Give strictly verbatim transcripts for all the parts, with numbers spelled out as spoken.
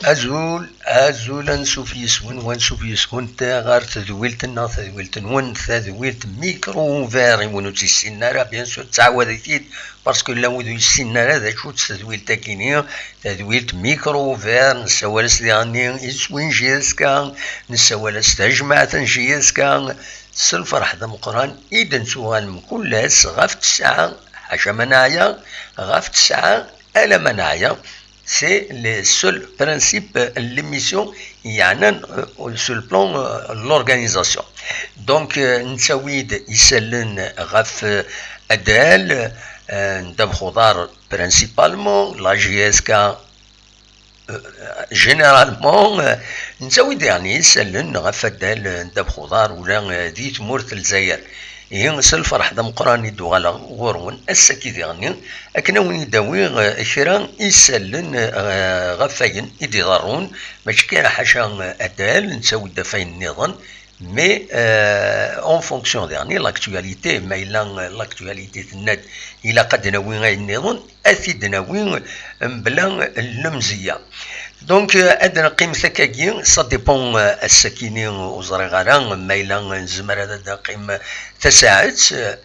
Azul, azul, ansuf yes-wen, wansuf yes-went ɣer tedwilt-nneɣ, tadwilt-nwen, tadwilt Micro Ouvert. I win ur tt-yessinen ara, bien sûr, ttɛawad-it-id, parce que llan wid ur yessinen ara d acu-tt tedwilt-akini, tadwilt Micro Ouvert, nessawal-as diɣenni iswi n J S K, nessawal-as tajmaɛt n J S K, s lferḥ d ameqqran i d-nettuɣal mkul ass ɣef tesɛa, ḥaca ma neɛya, ɣef tesɛa alamma neɛya. C'est le seul principe n l'émission yeɛnan, euh, sur le plan, euh, de l'organisation. Donc, euh, nettawi-d isallen ɣef, euh, addal, euh, n ddabex uḍar principalement, la J S K, euh, généralement, euh, nettawi-d yeɛni isallen ɣef addal, euh, n ddabex uḍar ula, euh, di tmurt n Lezzayer. Ihi s lferḥ d ameqqran i d-uɣaleɣ ɣur-wen ass-agi diɣenni, akken a wen-id-awiɣ, eh, kra isallen, eh, ɣef wayen i d-iḍerrun, mačči kan ḥaca, eh, addal, nettawi-d ɣef wayen nniḍen, mais, eh, en fonction diɣenni l'actualité, ma yella, eh, l'actualité tenna-d ilaq ad d-nawi ayen nniḍen, ad t-id-nawi mebla lemzeyya. Donc, euh, ad neqqimet akkagi, ça dépend, euh, ass-akini ur ẓriɣ ara, ma yella nezmer ad, ad neqqim tasaɛet, euh,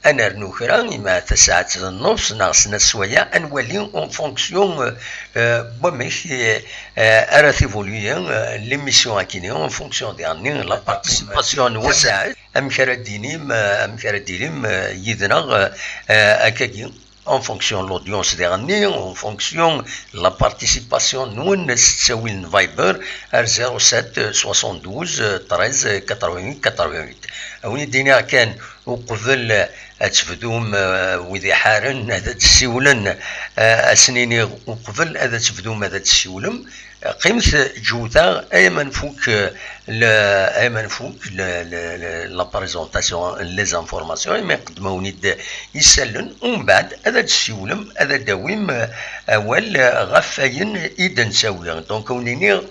ad nernu kra, ima tasaɛet d nnefs neɣ snat sswayeɛ, ad nwali en fonction, euh, euh, n wamek, euh, euh, ara tivoluyi, euh, l'émission akini, en fonction diɣenni la participation n wasaɛet, amek ara d-tinim, euh, amek ara d-tinim, euh, yid-neɣ, euh, euh, akkagi. En fonction de l'audience diɣenni, en fonction de la participation nwen s ttawil n Viber ar zéro sept soixante-douze treize quatre-vingt-huit quatre-vingt-huit. A wen-id-iniɣ kan uqbel ad tebdum, eh, wid iḥaren ad d-ssiwlen, eh, ad sen-iniɣ uqbel ad tebdum ad d-ssiwlem, qqimet ǧǧewt-aɣ, ay ma nfuk, eh, le, ay ma nfuk le, le, le, la présentation, les informations, ay ma nqeddem-awen-id isallen, umbeɛd ad d-tessiwlem, ad d-tawim, eh, awal, eh, ɣef wayen i d-nettawi. Donc, a wen-iniɣ,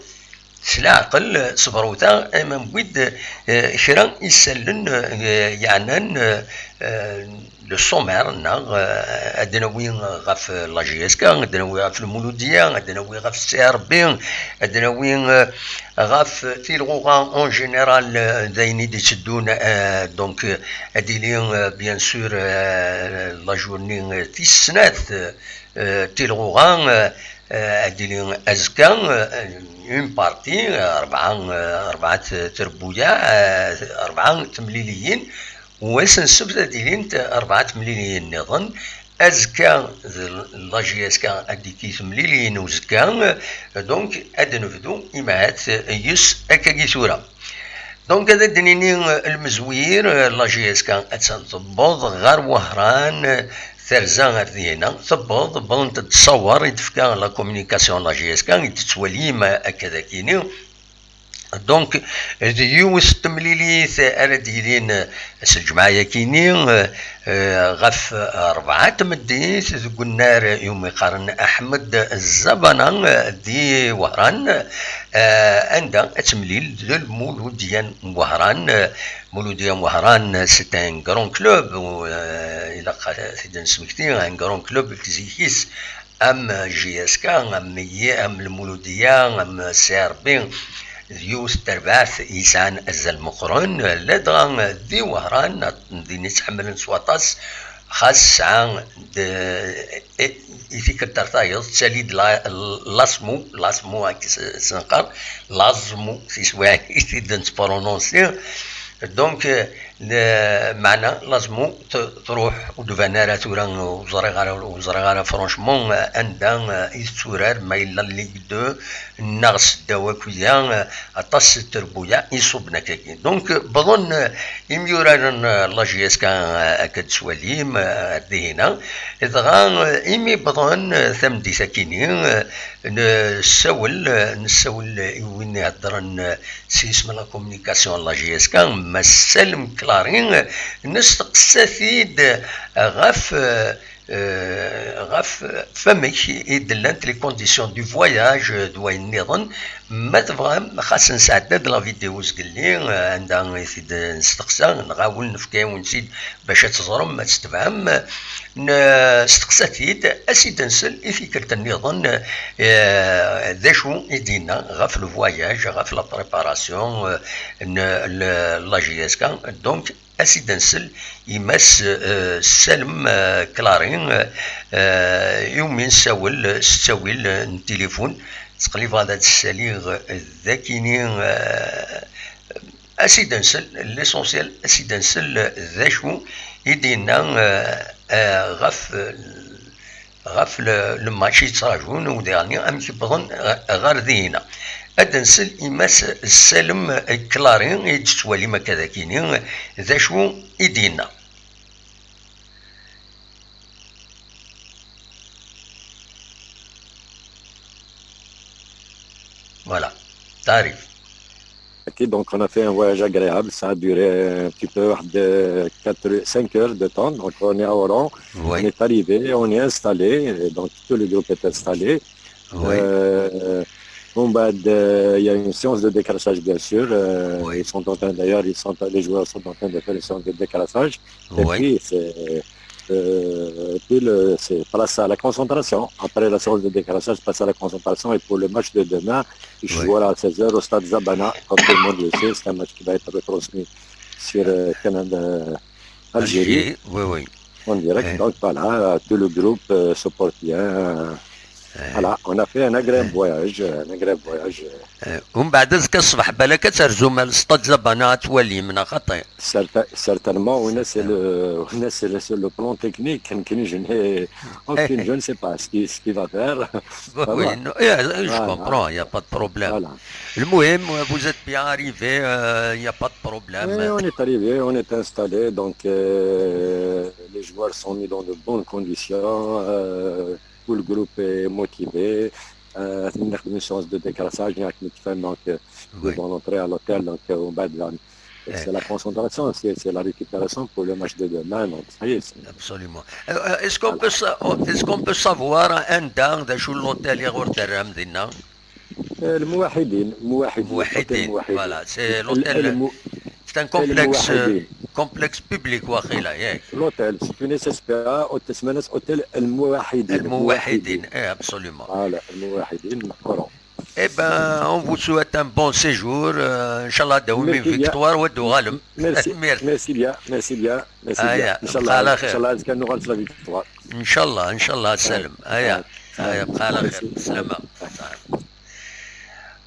s leɛqel, eh, ṣebṛewt-aɣ, ay ma newwi-d, eh, kra isallen, eh, yeɛnan, eh, eh, le sommaire, neɣ, eh, ad d-nawi ɣef la J S K, ad d-nawi ɣef lmuludiya, ad d-nawi ɣef C R B, ad d-nawi, eh, ɣef tilɣuɣa en général, eh, d ayen i d-itteddun, eh, donc, eh, ad d-tili, eh, bien sûr, eh, la journée, eh, tis snat, eh, tilɣuɣa, eh, eh, ad d-tili azekka, eh, une partie, eh, rebɛa, eh, rebɛa t-, trebbuyaɛ, eh, rebɛa temliliyin, u ass n ssebt ad d-ilint rebɛa temliliyin nniḍen. Azekka d la J S K ad d-tili temliliyin uzekka. Donc, ad nebdu imahat yes akkagi tura. Donc, ad d-nini, eh, lmezwir, eh, la J S K attan tewweḍ ɣer Wehran, eh, terza ar dihina, tewweḍ, wwḍent-d ṣṣawer i d-tefka la communication n la J S K, i d-tettwalim, eh, akka d akini. Donc, d yiwet n temlilit ara d-yilin, eh, s lǧemɛa-yakini, eh, eh, ɣef rebɛa tmeddit deg unnar i umi qqaren Aḥmed Zabana, eh, di Wehran, eh, anda ad temlil d Lmuludya n Wehran. Eh, Mouloudia Mouhran, c'est un grand club, eh, ilaq ad t-id-nesmekti, un grand club deg zik-is, am J S K, am Yi-, am Lmouloudia, am C R B, d yiwet n terbaɛt yesɛan azal meqqren, ladɣa di Wehran, din i ttḥemmlen s waṭas, xas tesɛa d, i, i tikkelt ar tayeḍ, tettali-d la, l'asmo, l'asmo, akka s, s-, neqqar, l'asmo, tiswiɛin i t-id-nettprononsi. Donc, euh, Meɛna lazmu truḥ, ur d-ban ara tura, ur ẓriɣ ara, ur ẓriɣ ara franchement anda i tetturar, ma yella Ligue deux neɣ seddaw akk-ya, aṭas n trebbuyaɛ iṣubben akkagi. Donc, wwḍen imyuraren n la J S K akka d-tettwalim ar dihina, dɣa imi wwḍen tameddit akini, nessawel, nessawel i win iheddren s yisem la communication n la J S K, Mass Salem Clary, nesteqsa-t-id ɣef, eh, ɣef, ɣef amek i d-llant les conditions du voyage d wayen nniḍen. Ma tebɣam, xas nesɛedda-d la vidéo zgelli, eh, anda i t-id-nesteqsa, neɣ a wen-nefka-yawen-tt-id bac ad teẓrem, ad tetebɛem. Nesteqsa-t-id, a s-id-nsel i tikkelt nniḍen, eh, d acu i d-yenna ɣef le voyage, ɣef la préparation, eh, n, n la J S K. Donc, a s-id-nsel i Mass, eh, Salem, eh, Clary, eh, iwumi nessawel s ttawil n tilifun. Ttqellibeɣ ad d-ssaliɣ d akini, eh, a s-id-nsel, l'essentiel, a s-id-nsel d acu i d-yenna, eh, eh, ɣef, ɣef le, le match yettrajun, u diɣenni amek wwḍen ɣ-, ɣer dihina. Ad d-nsel i Mass Salem Clary, i d-tettwalim akka d akini, d acu i d-yenna. Voilà, t'arrives. Ok, donc on a fait un voyage agréable, ça a duré un petit peu, واحد quatre, cinq heures de temps, donc on est à Oran, Oui. On est arrivé, on est installé, et donc tout le groupe est installé. Oui. Euh, bon, bah, de- il y a une séance de décrassage, bien sûr. Euh, Oui. Ils sont en train, d'ailleurs, ils sont, les joueurs sont en train de faire une séance de décrassage. Et Oui. Puis, c'est, euh, et puis le, c'est place à la concentration. Après la séance de décrassage, place à la concentration. Et pour le match de demain, je Oui. jouerai à seize heures au stade Zabana. Comme tout le monde le sait, c'est un match qui va être retransmis sur euh, Canal euh, Algérie, Oui, oui. En direct. Ouais. Donc voilà, tout le groupe euh, se porte bien. Euh, Voilà, on a fait un agréable voyage, un agréable voyage. Eh, Umbeɛd azekka ṣṣbeḥ balak ad terzum ar Stade Zabana ad twalim, neɣ xaṭi? Certainement, on est sur le, on est sur le, sur le plan technique, je n'ai aucune, je ne sais pas ce qu'il ce qui va faire. Oui, oui, non, eh, je comprends, il n'y a pas de problème. Voilà. Le Mouhim, vous êtes bien arrivé, euh, il n'y a pas de problème. Oui, on est arrivé, on est installé, donc euh, les joueurs sont mis dans de bonnes conditions, euh, tout le groupe est motivé. Euh, une séance de décrassage, donc euh, Oui. Devant l'entrée à l'hôtel, donc euh, au bas de la- c'est la concentration, c'est c'est la récupération pour le match de demain. Donc, ça y est, c'est- Absolument. Euh, Est-ce qu'on peut, sa- est-ce qu'on peut savoir anda, d acu l'hôtel i ɣur terram dinna? Euh, الموحدين، الموحدين، Mouahidine, الموحدين. Voilà, c'est ال- l'hôtel, المو- c'est un complexe, الموحدين. Complexe public, واقيلا, ياك. L'hôtel, c'est une S P A, hôtel, اسمها hôtel الموحدين. الموحدين, eh, absolument. Voilà, الموحدين, Oran. Eh ben, on vous souhaite un bon séjour. Euh, إن شاء الله تداوم Merci bien. Victoire وتدوغالم. Merci, Merci. Merci bien, merci bien, merci آه، bien. يا، إن شاء الله، بقى على إن خير. شاء الله، إذا كان نغلط la victoire. إن شاء الله، إن شاء الله سالم. آه، يا. آه. بقى على خير. Merci. سلامة. آه.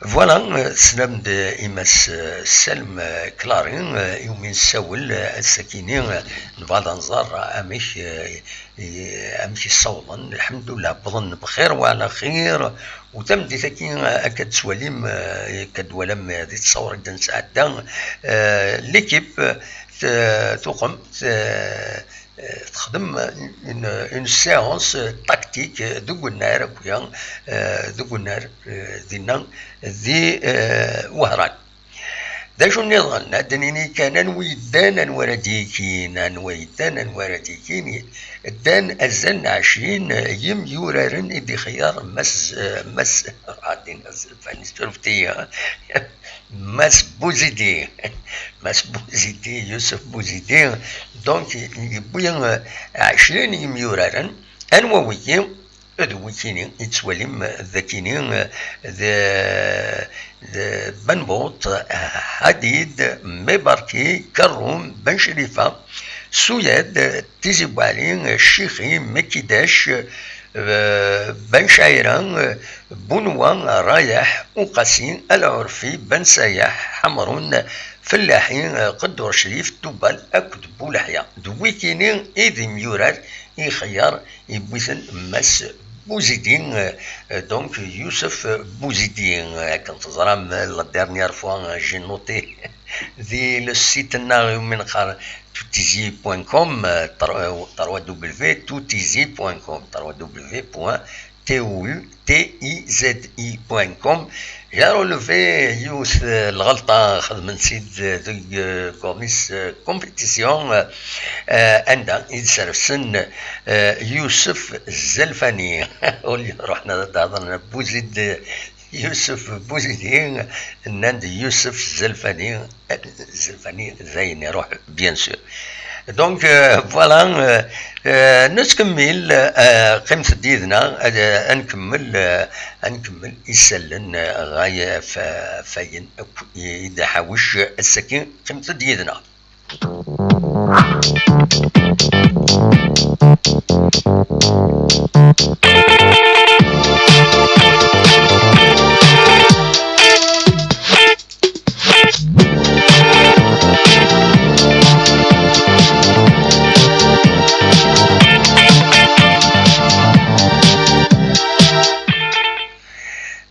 Voilà, euh, teslam-d i Mass, euh, Salem, euh, Clary, euh, iwumi nessawel, euh, ass-akini, euh, nebɣa ad nẓer amek, euh, i- amek i ssawḍen. Lḥemdullah, wwḍen bxir wa ɛla xir. U tameddit-agi, euh, akka d-tettwalim, euh, akka d-twalam, euh, di ttṣawra i d-nesɛedda, euh, l'équipe, euh, t- tuqem, t- euh, texdem une, une séance tactique, euh, deg unnar akk-ya, euh, deg unnar, euh, dinna di, euh, Wehran. D acu nniḍen? Ad d-nini kan anwa yeddan, anwa ara d-yekin, anwa yeddan, anwa ara d-yekin. Ddan azal n ɛecrin yimyuraren i d-ixeyyer Mass, Mass, ad d-iniɣ Zelfani, surfet-iyi, Mass Bouzidi. Mass Bouzidi, Youssouf Bouzidi. Donc, yewwi ɛecrin yimyuraren. Anwa wigi? D wikini i tettwalim d akini, d, d Benbout, Hadid, Mebarki, Karum, Ben Crifa, Suyad, Tizi Bouali, Chichi, Mekidac, eh, Ben Chaïra, Bounouwa, Rayaḥ, Ouqassi, Al Ourfi, Ben Sayaḥ, Ḥemrun, Fellaḥi, eh, Qeddur Crif, Tubal akked Buleḥya. D wikini i d imyurar i xeyyaṛ yewwi-ten Mass Buzidi, eh, donc Youssouf Buzidi, eh, akken teẓram, eh, la dernière fois, eh, j'ai noté di le site-nneɣ iwumi neqqar tutizi point com, eh, trois W tutizi point com, trois W point T O U T I Z I point com. J'ai relevé yiwet, eh, lɣelṭa xedmen-tt-id, eh, deg, eh, comice, eh, compétition, eh, eh, anda i d-sserfsen, eh, Youssouf Zelfani. Ur ruḥen ad d-hedren Buzid, Youssouf Buzidi, nnan-d Youssouf Zelfani. Zelfani d ayen iruḥ, bien sûr. Donc, euh, voilà, euh, euh, nettkemmil, euh, qqimet-d yid-neɣ, ad, ad nkemmel, euh, ad nkemmel isallen, euh, ɣaya f-, fayen akk i d-ḥawec ass-agi, qqimet-d yid-neɣ.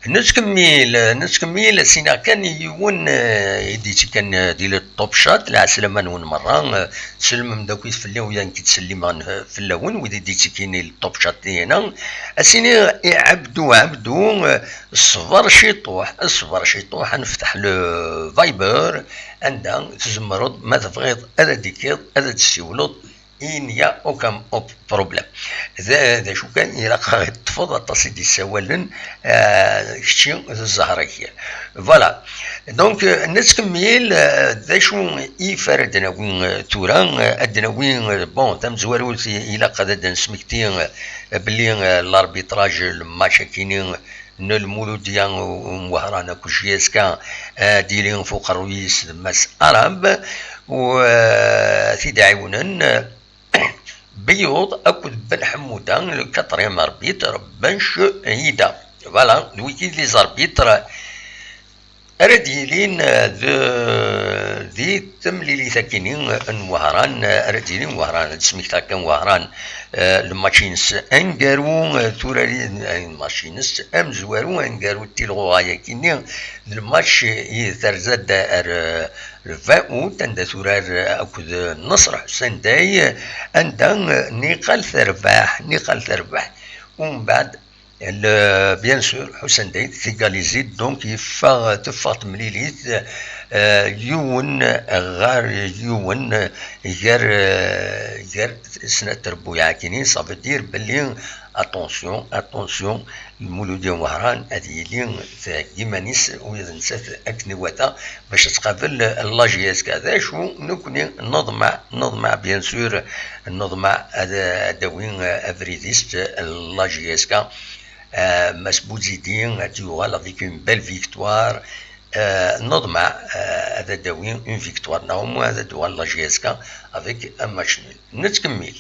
Nettkemmil, nettkemmil, sinaɣ kan yiwen, eh, i d-yettikan, eh, di le top chat, lɛeslama-nwen merra, eh, tselmem-d akkit fell-i, u yan k-ttsellimeɣ, eh, fell-awen, wid i d-yettikin i le top chat-ina. Ad s-iniɣ i Ɛebdu, Ɛebdu, eh, ṣber ciṭuḥ, ṣber ciṭuḥ, ad nefteḥ le Viber, anda tzemreḍ, ma tebɣiḍ, ad d-tekkiḍ, ad d-tessiwleḍ, il n'y a aucun op-, problème. D, d acu kan, ilaq ad ɣ-teṭṭfeḍ aṭas i d-yessawalen, eh, kečči d zzher-ik. Voilà. Donc, eh, nettkemmil, eh, d acu i f-, ara d-nawi, eh, tura, eh, ad d-nawi, eh, bon, tamezwarut i-, ilaq ad d-nesmekti, eh, belli, eh, l'arbitrage, le match akini, n Lmuludya n Wehran akked J S K, eh, ad d-yili f uqerruy-is d Mass Arab, u, eh, t-id-ɛiwnen, eh, Beyuḍ akked Ben Ḥemmuda, le quatrième arbitre, Ben Ch-, Ida. Voilà, d wigi d les arbitres ara d-yilin, eh, d, di temlilit akini n Wehran, eh, ara d-yilin Wehran, ad d-smektaɣ kan Wehran, eh, lmatch-ines aneggaru, eh, tura, eh, lmatch-ines amezwaru aneggaru n tilɣuɣa-yakini, d lmatch i terza-d ar, eh, le vingt août, anda turar, eh, akked Nasser Hussein Day, anda, eh, niqal terbeḥ, niqal terbeḥ. Umbeɛd, le, bien sûr, Hussein Day tigalizi-d, donc yeffeɣ, teffeɣ temlilit, eh, yiwen ɣer yiwen, eh, gar, eh, gar snat trebbuyaɛ-akini, ça veut dire belli, attention, attention, Lmuludya n Wehran ad yili thegga iman-is, ula d nettat akken iwata, bac ad tqabel la J S K. D acu, nekkni neḍmeɛ, neḍmeɛ, bien sûr, neḍmeɛ ad, ad d-tawi abrid-is la J S K. Euh, Mass Bouzidi ad d-yuɣal avec une belle victoire. Euh, neḍmeɛ, euh, ad d-tawi une victoire, neɣ au moins ad d-tuɣal la J S K avec un match nul. Nettkemmil.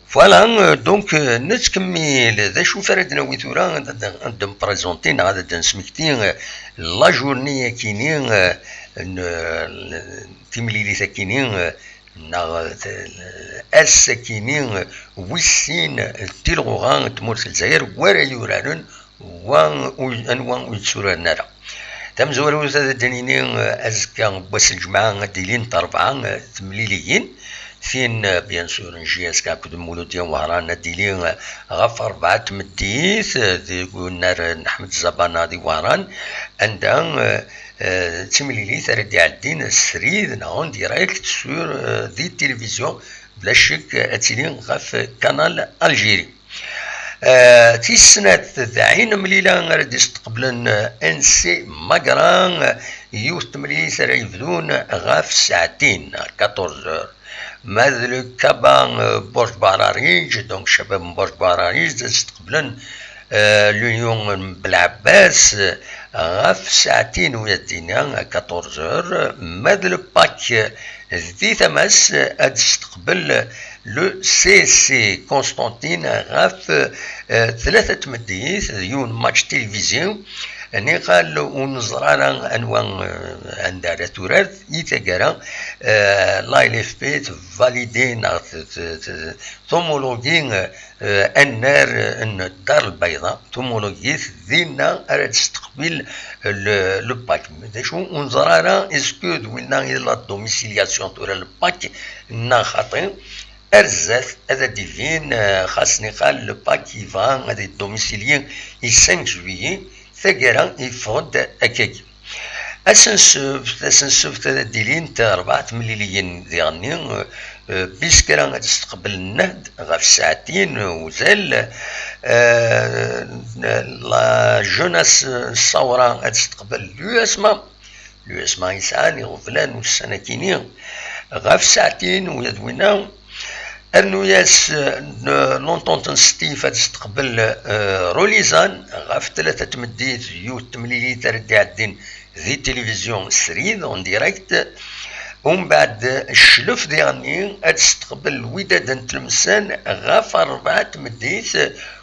Voilà, euh, donc, euh, nettkemmil. D acu ara d-nawi tura, ad, ad, ad d-nprezenti neɣ ad d-nesmekti, euh, la journée-akini, euh, n, n timlilit-akini, euh, neɣ, euh, ass-akini, euh, wis sin, euh, tilɣuɣa n tmurt n Lezzayer, wara yuraren, wa ur, anwa ur yetturaren ara. Tamezwarut, ad d-nini, eh, azekka n wass n lǧemɛa ad d-ilint rebɛa, eh, temliliyin. Tin, eh, bien sûr, n J S K akked Muludya n Wehran ad d-tili, eh, ɣef rebɛa n tmeddit, eh, deg unnar n Ḥmed Zabana di Wehran, anda, eh, eh, d timlilit ara d-iɛeddin srid neɣ en direct sur, eh, di tilivizyu, bla ccek, eh, ad tili ɣef Kanal Algérie. Eh, tis snat d Ɛin Mlila ara d-isteqblen, eh, N C Magra, eh, yiwet temlilit ara yebdun ɣef saɛtin, quatorze heures. Ma d le Kaba, euh, Borj Bararij, donc Cabab n Borj Bararij, ad stqeblen, euh, l'Union n Belɛebbas, euh, ɣef ssaɛtin u ad d-iniɣ, à quatorze heures, ma d le Pak, euh, di tama-s, euh, ad steqbel le C C Constantine ɣef, euh, tlata tmeddit, d yiwen match télévisé, niqal ur neẓri ara anwa, euh, anda ara turar, i taggara, euh, la L F P tvalidi neɣ t-, t-, t-, tumulugi, euh, annar n Dar Lbayḍa, tumulugi-t dinna ara d-testeqbil le, le Pak. D acu ur neẓri ara, est-ce que d winna i la domiciliation tura le Pak neɣ xaṭi? Ar zdat ad d-ibin, euh, xas niqal le Pak yebɣa ad yeddomicilier i cinq juillet, taggara yeffeɣ-d akkagi. Ass n ssebt, ass n ssebt ad d-ilint rebɛa temliliyin diɣenni, euh, euh, Biskra ad testeqbel Nnehd ɣef ssaɛtin uzal, euh, la Jeunesse Sawra ad testeqbel l'U S M A, l'U S M A yesɛan iɣeblan ussan-akini ɣef ssaɛtin u ad winna, rnu-yas, euh, l'Entente n Stif ad testeqbel, euh, Rolizan ɣef tlata tmeddit, yiwet temlilit ara d-iɛeddin di tilivizyu srid, en direct. Umbeɛd cclef diɣenni ad testeqbel Lwidad n Tlemsan ɣef rebɛa tmeddit,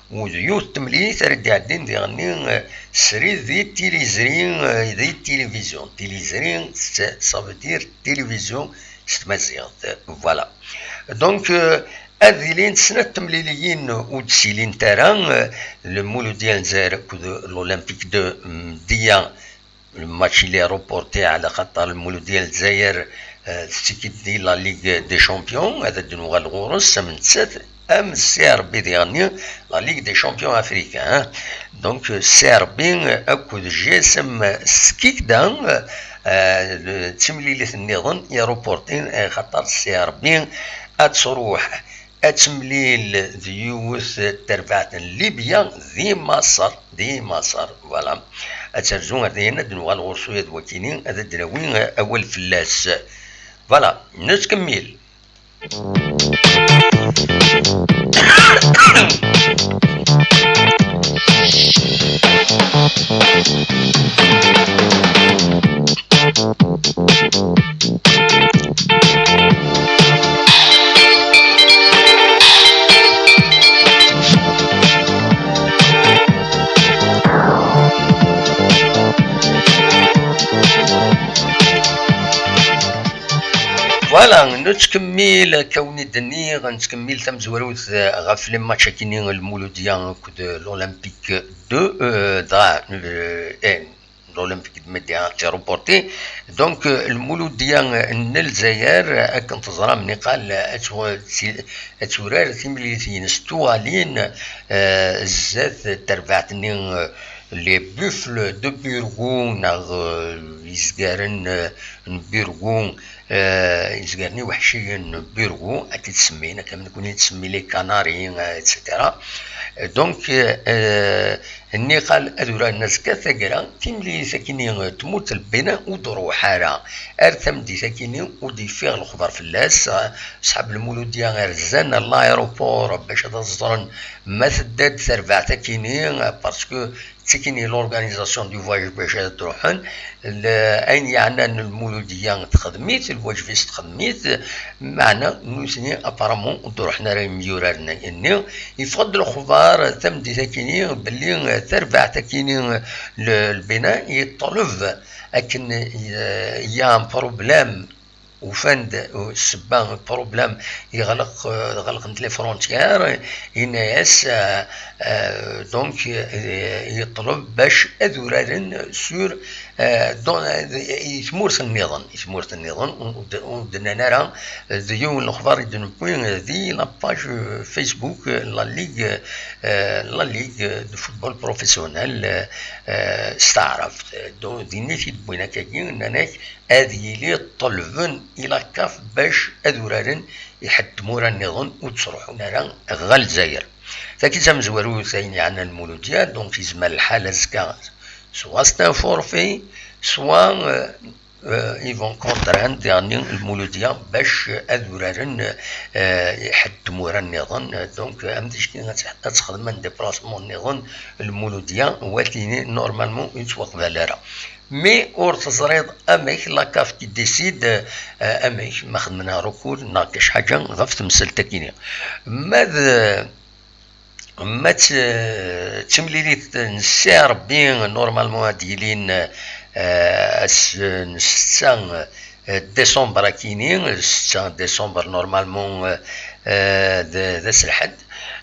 u d yiwet temlilit ara d-iɛeddin diɣenni, eh, srid di tilizri, eh, di tilivizyu. Tilizri, ça, ça veut dire télévision s tmaziɣt. Voilà. Donc, euh, ad ilint snat temliliyin ur d-silint ara, euh, Lmuludya n Lezzayer akked l'Olympique de Mdiya. Le match il est reporté على خاطر Lmuludya n Lezzayer, euh, tettekki-d di la Ligue des Champions, ad d-nuɣal ɣur-s am nettat, am C R B diɣenni, la Ligue des Champions africains, hein. Donc, euh, C R B, euh, akked G S M Skikda, euh, euh, d timlilit nniḍen i reportin, euh, xaṭer C R B ad truḥ ad temlil d yiwet n terbaɛt n Libya di Maṣer, di Maṣer, voilà. Ad terzu ar dayen, ad d-nuɣal ɣur-s ula d wakini, ad d-nawi awal fell-as. Voilà, nettkemmil. Voilà, nettkemmil, akka wen-d-nniɣ, nettkemmil tamezwarut, eh, ɣef les matchs akini n Lmuludya akked l'Olympique de, eh, dɣa, eh, eh, l'Olympique de Médéa a été reporté. Donc, euh, Lmuludya n Lezzayer, euh, akken teẓram niqal, euh, ad tu-, ad turar timlilit-ines tuɣalin, euh, zdat terbaɛt-nni, euh, les Buffles de Burgou, neɣ, euh, izgaren, euh, n Burgou, euh, izgaren iweḥciyen n Burgou, ad t-id-semmin, akka am nekni ttsemmi les Canaries, euh, et cetera. Euh, donc, euh, euh, Nniqal ad uraren azekka taggara, timlilit akini, eh, tmurt Lbina ur d-ruḥ ara. Ar tameddit akini ur d-yeffiɣ lexbar fell-as. Eh, ṣḥab Lmuludya rzan l'aéroport bac ad ẓren ma tedda-d terbaɛt akini, eh, parce que d tikini l'organisation du voyage bac ad d-ruḥen. L-, ayen yeɛnan Lmuludya texdem-it, lwaǧeb-is texdem-it, meɛna nutni apparemment ur d-ruḥen ara yemyuraren-nni. Yeffeɣ-d lexbar tameddit akini belli tarbaɛt akini l-, Lbina yeṭleb akken, euh, il y a un problème, ufan-d, euh, ssebba, problème, yeɣleq, euh, ɣelqent les frontières, yenna-yas, euh, euh, donc, euh, yeṭleb bac ad uraren sur, euh, dans, euh, i tmurt nniḍen, i tmurt nniḍen, ur d-, ur d-nnan ara, euh, d yiwen lexbar i d-newwi, euh, di la page, euh, Facebook, euh, la Ligue, euh, la Ligue de football professionnel, euh, euh, s taɛrabt. Donc, dinna i t-id-wwin akkagi, nnan-ak ad yili ṭelben i la CAF bac ad uraren i ḥedd tmura nniḍen ur ttruḥun ara ɣer Lezzayer. Tagi d tamezwarut ayen yeɛnan Lmuludya, donc yezmer lḥal azekka soit c'est un forfait, soit, euh, Euh, ils vont contraindre, yeɛni, lmuludya bac ad uraren, euh, ḥedd tmura nniḍen. Donc, am ticki ad tx-, ad txedmen déplacement nniḍen, lmuludya, watini, normalement, ur yettwaqbal ara. Mais ur teẓriḍ amek la CAF qui décide, euh, amek ma xedmen recours neɣ kac ḥaǧa ɣef temsalt-agi. Ma d, ma d, d timlilit n Si Ṛebbi, normalement ad d-yilin, euh, ass n ssetta, euh, décembre akini, ssetta décembre, normalement, euh, euh, d, d ass lḥedd.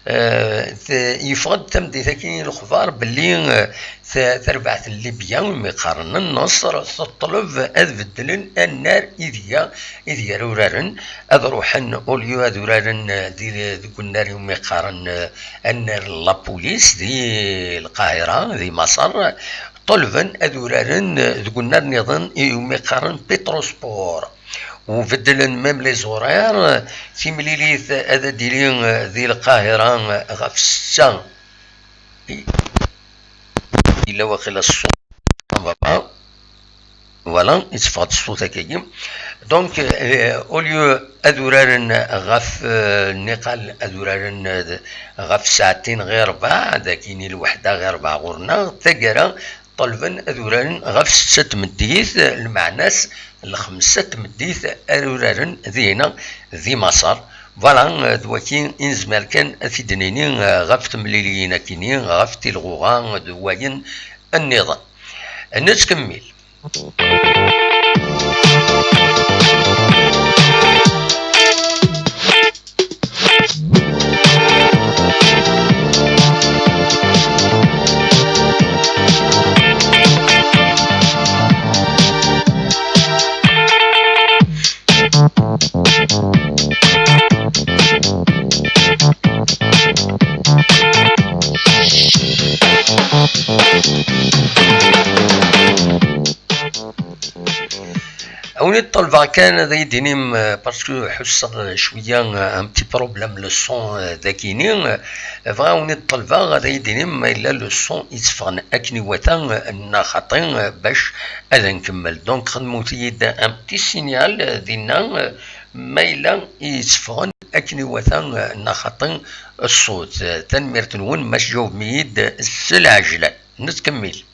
Euh, t-, yeffeɣ-d tameddit akini lexbar belli, euh, t-, tarbaɛt n Libya, umi qqaren Nneṣr, teṭleb ad beddlen annar ideg, ideg ara uraren, ad ruḥen, au lieu ad uraren, euh, di, deg unnar umi qqaren, euh, annar n la police di Lqahira, di Maṣer, ṭelben ad uraren, euh, deg unnar nniḍen umi qqaren Petrosport. Ubeddlen même les horaires, timlilit ad d-tili, euh, di Lqahira, euh, ɣef ssetta. Yella waqila ṣṣut. Voilà, yetteffeɣ-d ṣṣut akkagi. Donc, euh, au lieu ad uraren ɣef, euh, nniqal, ad uraren, euh, ɣef ssaɛtin ɣir rrbeɛ, dagini lweḥda ɣir rrbeɛ ɣur-neɣ, taggara ṭelben ad uraren ɣef ssetta n tmeddit, lmeɛna-s lxemsa n tmeddit ara uraren dihina di Maṣer. Voilà, euh, d waki i nezmer kan ad t-id-nini, euh, ɣef temliliyin akini, ɣef tilɣuɣa d wayen nniḍen. Nettkemmil. A wen-id-ṭelbeɣ kan ad iyi-d-tinim, euh, parce que ḥusseɣ, euh, cwiya, euh, un petit problème le son, euh, dagini. Euh, bɣiɣ a wen-id-ṭelbeɣ ad iyi-d-tinim ma yella le son yetteffɣen akken iwata, euh, neɣ xaṭi, euh, bac ad nkemmel. Donc, xedmut-iyi-d un petit signal, euh, dinna, euh, ma yella yetteffɣen akken iwata, euh, neɣ xaṭi ṣṣut. Euh, tanemmirt-nwen ma tjawbem-iyi-d s lɛejlan. Nettkemmil.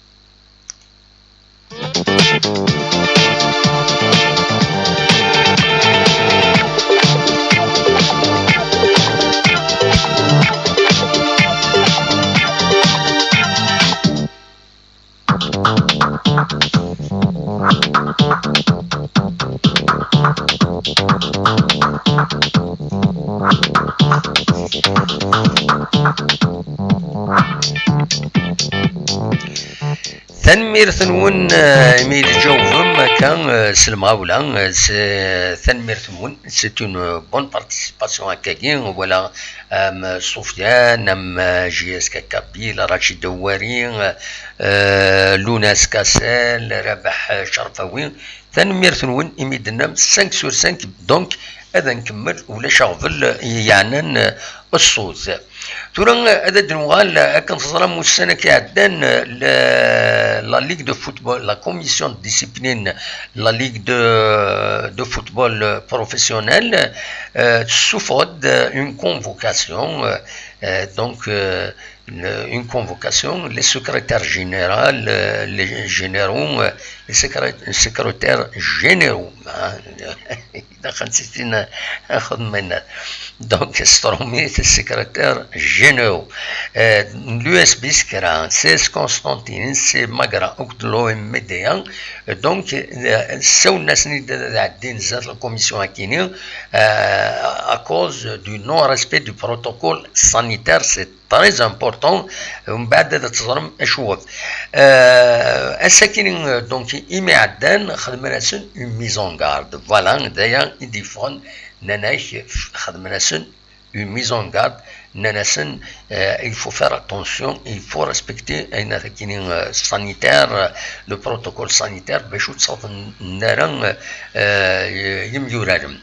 Tanemmirt-nwen, euh, imi d-tjawbem akka, euh, s lemɣawla, euh, s-, tanemmirt-nwen, c'est une bonne participation, voilà, am Sofiane, am, euh, J S K Kabyle, Rachid Houari, euh, Lounas Kassel, Rabaḥ Cerfawi, tanemmirt-nwen imi d-tennam cinq sur cinq, donc ad nkemmel ulac aɣbel yeɛnan, euh, ṣṣut. Tura, euh, ad d-nuɣal, euh, akken teẓram ussan-agi iɛeddan, euh, la, la Ligue de football, la commission de discipline, la Ligue de, de football, euh, professionnel, euh, tessufeɣ-d, euh, une convocation, euh, euh, donc, euh, le, une convocation, les secrétaires généraux, euh, les généraux, euh, les secré-, secrétaires généraux, hein. Donc, c'est une, donc, Stromi, c'est secrétaire généraux. Euh, l'U S B Skra, c'est Constantine, c'est Magra, Okdlo et Médéan. Donc, euh, c'est une, la commission Akini, euh, à cause du non-respect du protocole sanitaire, c'est très important. Mbeɛd ad teẓrem acuɣef. Euh, ass-agi, euh, donc, imi ɛeddan, xedmen-asen une mise en garde. Voilà, d aya i d-yeffɣen, nnan-ak, xedmen-asen une mise en garde, nnan-asen, euh, il faut faire attention, il faut respecter ayen akini, euh, sanitaire, euh, le protocole sanitaire, bac ur ttṣaḍen ara, euh, yimyuraren.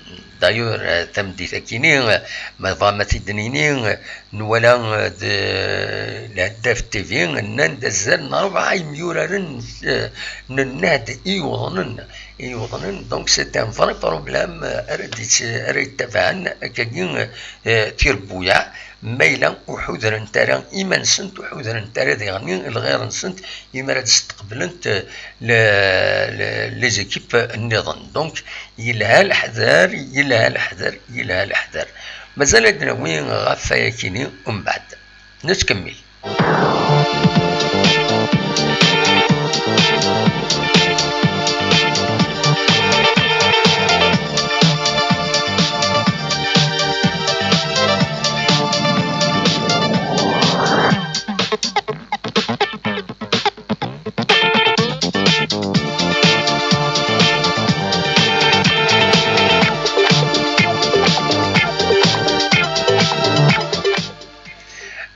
D'ailleurs, euh, tameddit-akini, euh, ma tebɣam ad t-id-nini, euh, nwala, euh, d, euh, Lheddaf T V, nnan-d azal n rebɛa yemyuraren, euh, n nnehd i yuḍnen, i yuḍnen. Donc, c'est un vrai problème, euh, ara d-, ara yettabaɛen akkagi, euh, tirebbuyaɛ, ma yella ur ḥudrent ara iman-nsent, ur ḥudrent ara diɣen lɣir-nsent, imi ara d-steqblent, euh, le-, le-, les équipes nniḍen. Donc, yelha leḥder, yelha leḥder, yelha leḥder. Mazal ad d-nawi ɣef wayakini umbeɛd. Nettkemmil.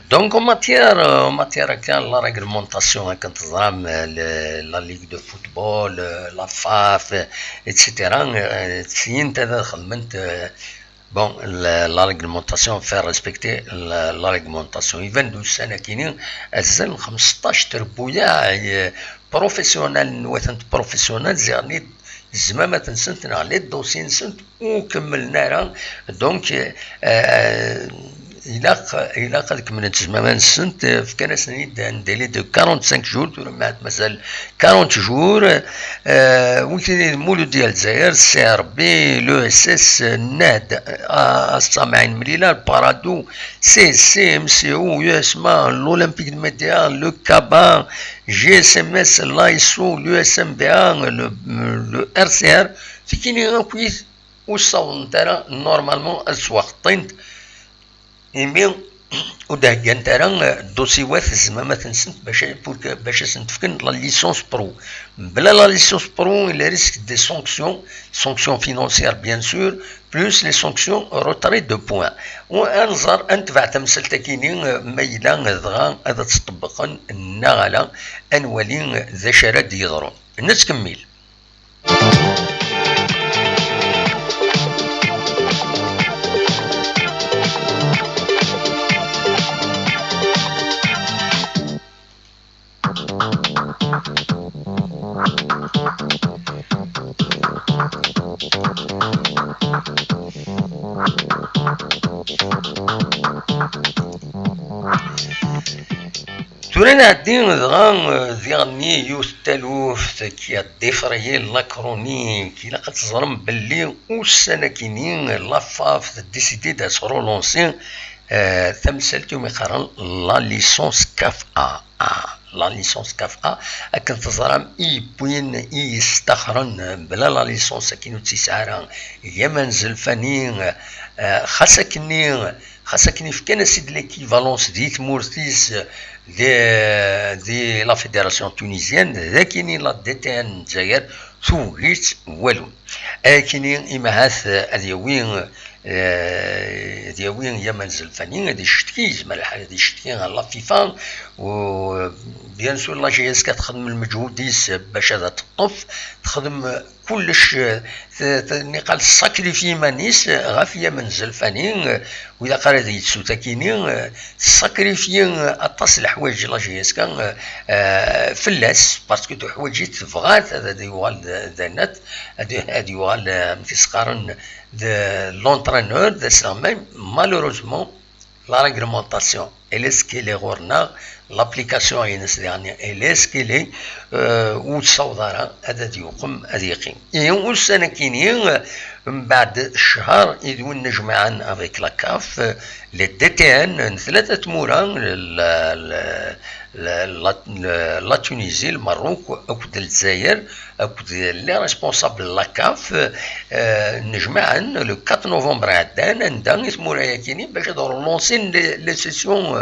Donc, en matière, euh, en matière, euh, la réglementation, hein, quand on, euh, le, la Ligue de football, euh, la faf, euh, et cetera, euh, c'est une telle, euh, bon, la, la réglementation, faire respecter la, la réglementation. Iban d ussan-akini, azal n xmesṭac trebbuyaɛ, euh, professionnel, n watent professionnel, ziɣen tezmamt-nsent neɣ les dossiers-nsent ur kemmlen ara. Donc, euh, ilaq, ilaq ad kemmlent tezmamt-nsent, euh, fkan-asen-id un délai de quarante-cinq jours, tura ma mazal quarante jours, euh, wigi d Mulud Dzayer, C R B, l'E S S, euh, Nahda, euh, As Tamaɛin Mlila, Paradou, C S C, M C O, U S M A, l'Olympique de Médéa, le CABA, G S M S, l'A S O, l'U S M B A, le, le R C R, tikini akk ur ssawḍent ara normalement ad sweḥṭint, imi ur d-heggant ara, euh, dossiwat, tezmamt-nsent bac, pour que, bac ad sent-fken la licence pro. Mebla la licence pro, il risque des sanctions, sanctions financières bien sûr, plus les sanctions retrait de points. Ad nẓer, ad netbeɛ tamsalt-akini, euh, ma yella dɣa ad tt-ṭebbqen neɣ ala, ad nwali, euh, d acu ara d-yeḍrun. Nettkemmil. Tura nɛeddi dɣa, euh, diɣenni yiwet n taluft qui a défrayé la chronique. Ilaq ad teẓrem belli ussan-akini la faf tedisidi de se relancer, euh, tamsalt umi qqaren la licence CAF A. Ah, la licence CAF A, akken teẓram, i yewwin, i yestaxren, euh, bla la licence akken ur tt-yesɛi ara Yaman Zelfani, euh, xas akkenni, xas akken fkan-as-id l'équivalence di tmurt-is, di, di la fédération tunisienne, d akini la D T N n Dzayer tugi-tt walu. Akini imahat ad yawi, eh, ad yawi Yaman Zelfani, ad icetki, yezmer lḥal ad icetki ɣer la FIFA, u bien sûr la J S K texdem lmeǧhud-is bac ad teṭṭef, texdem kullec, eh, t-, t-, niqal tessakrifyi iman-is ɣef Yaman Zelfani, eh, u ilaq ara ad yettu takini, eh, tessakrifyi aṭas n leḥwayeǧ la J S K, eh, eh, fell-as, parce que tuḥwaǧ-it, tebɣa-t ad, ad yuɣal d, d anat, ad, ad yuɣal, eh, amek i s-qqaren, d l'entraîneur, d asleɣmay. Malheureusement, la réglementation, elle est ce qu'elle est ɣur-neɣ, l'application-ines diɣen, elle est ce qu'elle est, euh, ur tessaweḍ ara ad, ad yuqem, ad yeqqim. Ihi ussan-akini, euh, mbeɛd ccher i d win nejmaɛen avec la CAF, euh, les D T N n tlata tmura, la, la, la, la, la Tunisie, le Maroc, akked Lezzayer, akked les responsables n la CAF, euh, nejmaɛen le quatre novembre iɛeddan, anda i tmura-yakini bac ad relansin les, les sessions,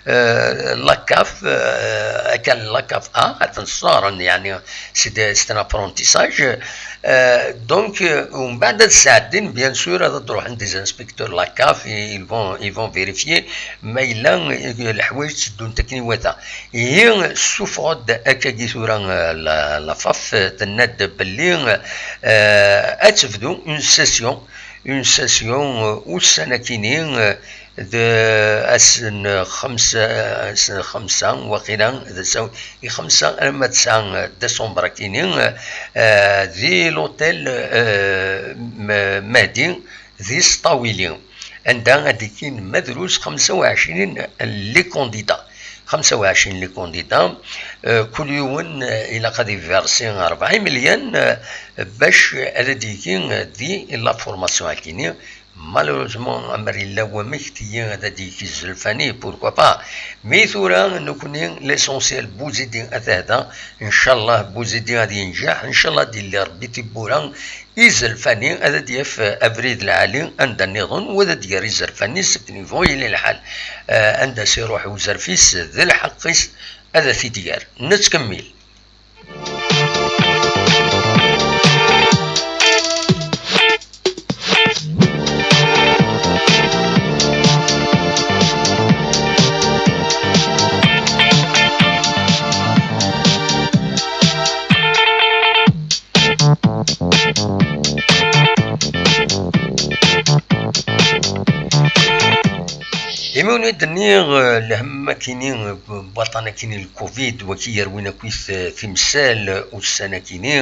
euh, la CAF, euh, akken la CAF A, ad ten-ssaɣren, yeɛni, c'est de, c'est un apprentissage. Euh, donc, euh, umbeɛd ad sɛeddin, bien sûr, ad d-ruḥen des inspecteurs la CAF, et ils vont, ils vont vérifier ma yella, euh, leḥwayeǧ tteddunt akken iwata. Ihi, ssufɣeɣ-d akkagi tura, euh, la, la FAF, euh, tenna-d belli, euh, ad tebdu une session, Une session, euh, ussan akini, euh, d ass n xemsa, ass n xemsa, waqila d ass i xemsa arma d tesɛa, euh, décembre akini, euh, di l'hôtel, euh, M-, Mahdi, di Sṭawili, anda ad d-ikkin ma drus xemsa u ɛecrin les candidats. Xemsa u ɛecrin les candidats, euh, kul yiwen, euh, ilaq ad iversi rebɛa imelyan, euh, bac ad d-yekki, euh, di la formation akini. Malheureusement, amer yella wamek tigi ad d-yekki Zelfani, pourquoi pas. Mais tura, nekni, l'essentiel, Bouzidi ad tehda, inchallah, Bouzidi ad yenǧeḥ, inchallah ad yelli Rebbi tibbura, Izelfani ad d-yaf, eh, abrid lɛali anda nniḍen, u ad d-yerr izerfan-is akken yebɣu yili lḥal. Eh, anda s-iruḥ uzerf-is d lḥeqq-is ad t-id-yerr. Nettkemmil. Imi wen i d-nniɣ, eh, lhemm akini, eh, waṭan akini, lkovid, waki yerwin akkit, eh, timsal, eh, ussan akini,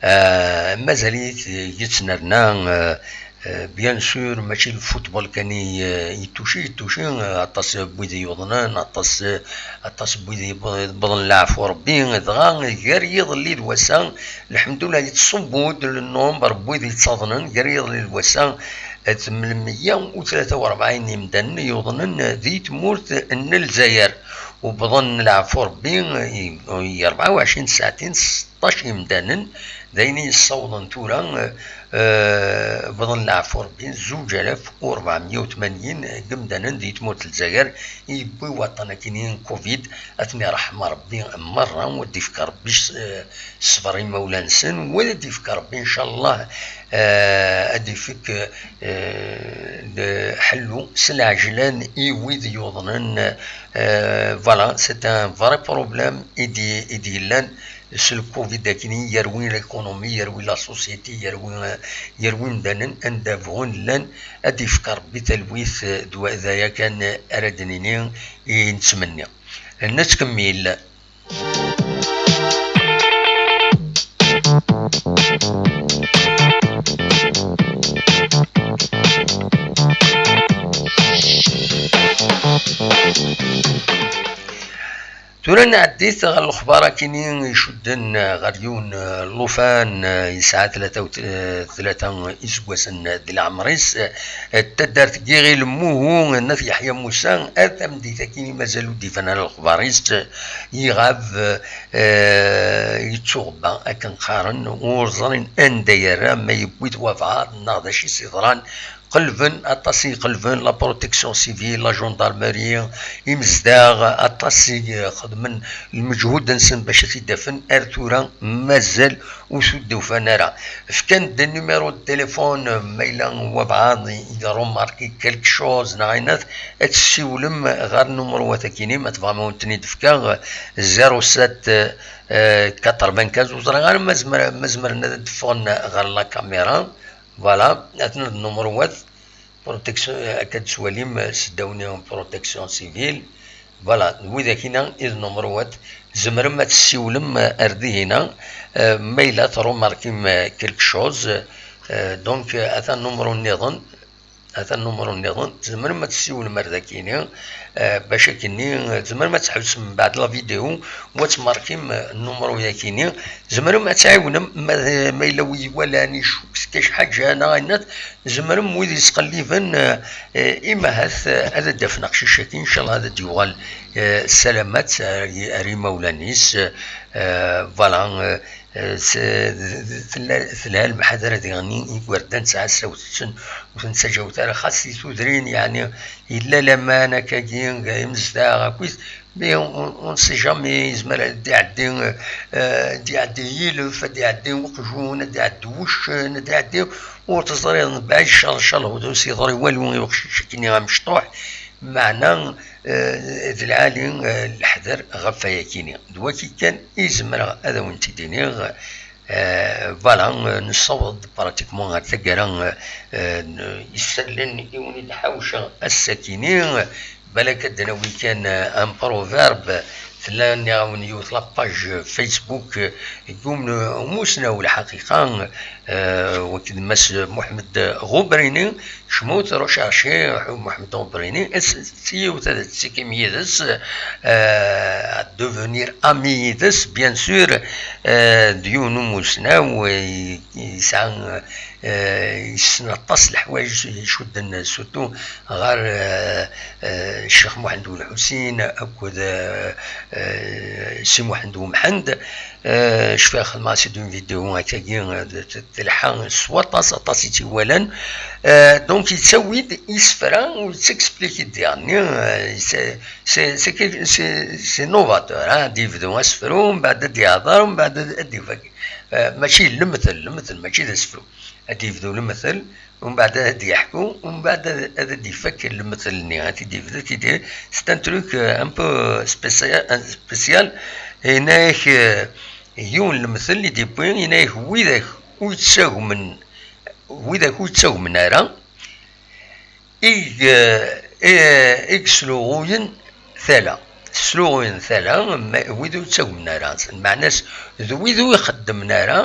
eh, mazal-it, eh, yettnerna, eh, eh, bien sûr, mačči lfutbol kan i, eh, yettuci, yettuci, eh, aṭas n wid yuḍnen, aṭas, eh, aṭas n wid yewwḍen leɛfu Rebbi, dɣa gar yiḍelli d wass-a, lḥemdullah, yettṣubbu-d le nombre n wid yettaḍnen, gar yiḍelli d wass-a, tmen meyya u tlata u rebɛin imdanen yuḍnen di tmurt n Lezzayer, u wwḍen leɛfu Rebbi i, i rebɛa u ɛecrin tsaɛtin, seṭṭac imdanen, d ayen i yessawḍen tura, eh, wwḍen leɛfu Rebbi zuǧ alaf u rebɛemya u tmanyin n yimdanen di tmurt n Lezzayer, i yewwi waṭṭan akini n covid, ad ten-iṛḥem Rebbi merra, u ad d-ifk Rebbi s-, eh, ṣṣber i imawlan-nsen, u ad d-ifk Rebbi, incallah, eh, ad d-ifk, eh, ḥellu s lɛejlan i wid yuḍnen. Eh, voilà, c'est un vrai problème i d-, i d-yellan s lkovid akini, yerwi l'économie, yerwi la société, yerwi, yerwi imdanen anda bɣun llan. Ad d-ifk Rebbi talwit, eh, d wa-, d aya kan ara d-nini i nettmenni. Nettkemmil. Tura nɛeddi-t ɣer lexbar akini icudden ɣer yiwen n llufan yesɛa tlata u tlata iseggasen di leɛmer-is, taddart n Yiɣil Muhu n At Yeḥya Musa, ar tameddit akini mazal ur d-iban ara lexbar-is, iɣab, eh, yettuɣebba akken qqaren, ur ẓrin anda yerra, ma yewwi-t wabɛaḍ neɣ d acu i s-yeḍran. Qelben, aṭas i iqelben, la protection civile, la gendarmerie, imezdaɣ, aṭas i xedmen lmeǧhud-nsen bac ad t-id-afen, ar tura mazal ur t-id-ufan ara. Fkan-d numéro de téléphone, ma yella wabɛaḍ i remarqué quelque chose neɣ ayen, ad tessiwlem ɣer numéro-wat akini, ma tebɣam ad wen-ten-id-fkeɣ, zéro sept, euh, quatre-vingt-quinze, ur ẓriɣ ara ma zemren, ma zemren ad d-ffɣen ɣer la caméra. Voilà, atnan d numéro-wat. Protection, eh, akka d-tettwalim, eh, seddaw-nni protection civile. Voilà, d widak-ina i d numéro-wat. Tzemrem ad tessiwlem, eh, ar dihina, eh, ma yella tṛumarkim, eh, quelque chose. Eh, donc, eh, atan numéro nniḍen, atan numéro nniḍen, tzemrem ad tessiwlem ar dakini, eh, bac akkenni, eh, tzemrem ad tḥebsem mbeɛd la vidéo, u ad tmarkim, eh, numéro yakini. Tzemrem ad tɛiwnem, ma, ma yella wi iwalan, icukk s kac ḥaǧa, neɣ ayen, tzemrem wid yesqelliben, eh, eh, imahat, eh, ad d-afen aqcic-agi, incallah ad d-yuɣal, eh, salamat ar, ar imawlan-is, eh, voilà, eh, eh, s-, d-, d-, tella, telha lemḥadra diɣen i igerdan, tesɛa tasawt-nsen, ur ten-ttaǧawet ara, xas di tudrin, yeɛni, yella laman akkagi, imezdaɣ, akkit, mais on, on ne sait jamais, yezmer ad d-iɛeddi, eh, ad d-iɛeddi yilef, ad d-iɛeddi uqjun, ad d-iɛeddi wuccen, ad d-iɛeddi, ur teẓriḍ, mbeɛd, ncallah, ncallah, ur s-yeḍri walu i uqcic-nni amecṭuḥ, meɛna, eh, d lɛali, eh, leḥder ɣef wayakini. D waki kan i zemreɣ ad awen-t-id-iniɣ. Euh, voilà, euh, nessaweḍ pratiquement ɣer taggara, euh, euh, isallen i wen-id-ḥawceɣ ass-akini. Balak ad d-nawi kan, euh, un proverbe. Tella, nniɣ-awen, yiwet la page Facebook, euh, n yiwen, euh, umusnaw, lḥaqiqa, euh, wagi d Mass Muḥemmed Ɣubrini. Cmut, recherchez Muḥemmed Ɣubrini, s-, s-, yiwet ad tettikim yid-s, euh, à devenir ami yid-s, bien sûr, euh, d yiwen umusnaw, euh, yesɛa, euh, yessen aṭas n leḥwayeǧ icudden, surtout ɣer, euh, euh, Ccix Muḥend Ulḥusin akked, euh, euh, Si Muḥend Umḥend. Euh, cfiɣ xedmeɣ-as-id une vidéo akkagi, euh, d-, d-, telḥa s waṭas, aṭas i tt-iwalan. Euh, donc yettawi-d isefra u yettexpliki-d diɣenni, euh, c'est, c'est, c'est quelque, c'est, c'est novateur, hein, ad yebdu asefru, mbeɛd ad d-yehder, mbeɛd ad, ad d-ifak. Euh, mačči d lemtel, lemtel, mačči d asefru. Ad d-yebdu lemtel, umbeɛd ad d-yeḥku, umbeɛd ad, ad d-ifak lemtel-nni, ad t-id-yebdu, ad t-id-, c'est un truc, euh, un peu spécial, un, spécial. Yenna-ak, euh, yiwen lemtel i d-yewwi, yenna-ak, widak ur yettagmen, widak ur yettagmen ara, i, eh, i, i yesluɣuyen tala. Sluɣuyen tala, ma, wid ur ttagmen ara. Lmeɛna-s, d wid ur ixeddmen ara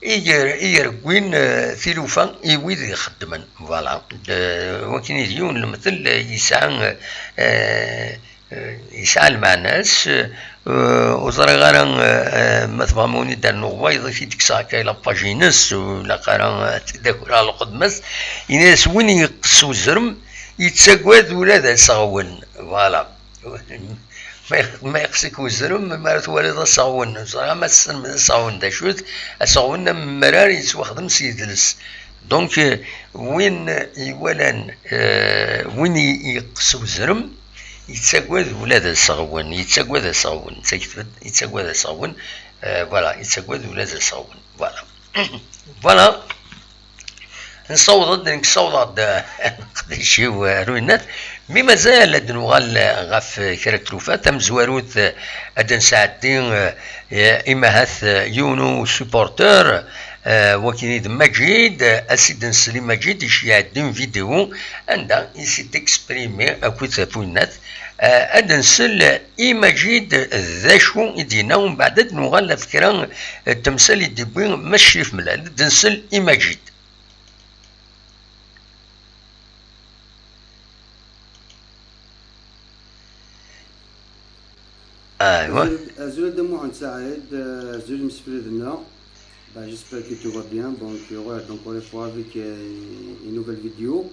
i yer-, i yerwin, eh, tilufa i wid ixeddmen. Voilà. D-, wakken i d yiwen lemtel, eh, yesɛa, eh, eh, yesɛa lmeɛna-s. Eh, ur ẓriɣ ara, eh, ma tebɣam wen-id-rnuɣ wayeḍ i t-id-kkseɣ akka i la page-ines, ur ilaq ara ad t-id-akreɣ lqedma-s. Yenna-as, win yeqqes uzrem, yettagad ula d aseɣwen. Voilà. Ma yex-, ma yeqqes-ik uzrem, mi ara twaliḍ aseɣwen, ur ẓriɣ ma tessnem aseɣwen d acu-t. Aseɣwen amemmrar yettwaxdem s yidles. Donc, euh, win iwalan, euh, win i-, yeqqes uzrem, yettagad ula d aseɣwen, yettagad aseɣwen, d taketbt, yettagad aseɣwen, euh, voilà, yettagad ula d aseɣwen, voilà. Voilà. Nessaweḍ-d, nekk ssawḍeɣ-d leqdic-iw, euh, ar uyennat, mi mazal ad nuɣal, euh, ɣef, euh, kra n tlufa. Tamezwarut, euh, ad d-nesɛeddi, euh, eh, imahat, eh, yiwen usupporteur, eh, wakini d Maǧid, eh, ad s-id-nsel i Maǧid, iceyyeɛ-d une vidéo anda i s-id-exprime akked Tafunat. Eh, ad nsel i Maǧid d acu i d-yenna, umbeɛd ad nuɣal ɣef kra n temsal i d-yewwi Mass Crif Mellal. Ad nsel i Maǧid. Aywa. Azul, azul a Dda Muḥend Saɛid, euh, azul imsefliden-nneɣ. Bah, j'espère que tout va bien. Donc, euh, voilà, donc, encore une fois avec, euh, une nouvelle vidéo.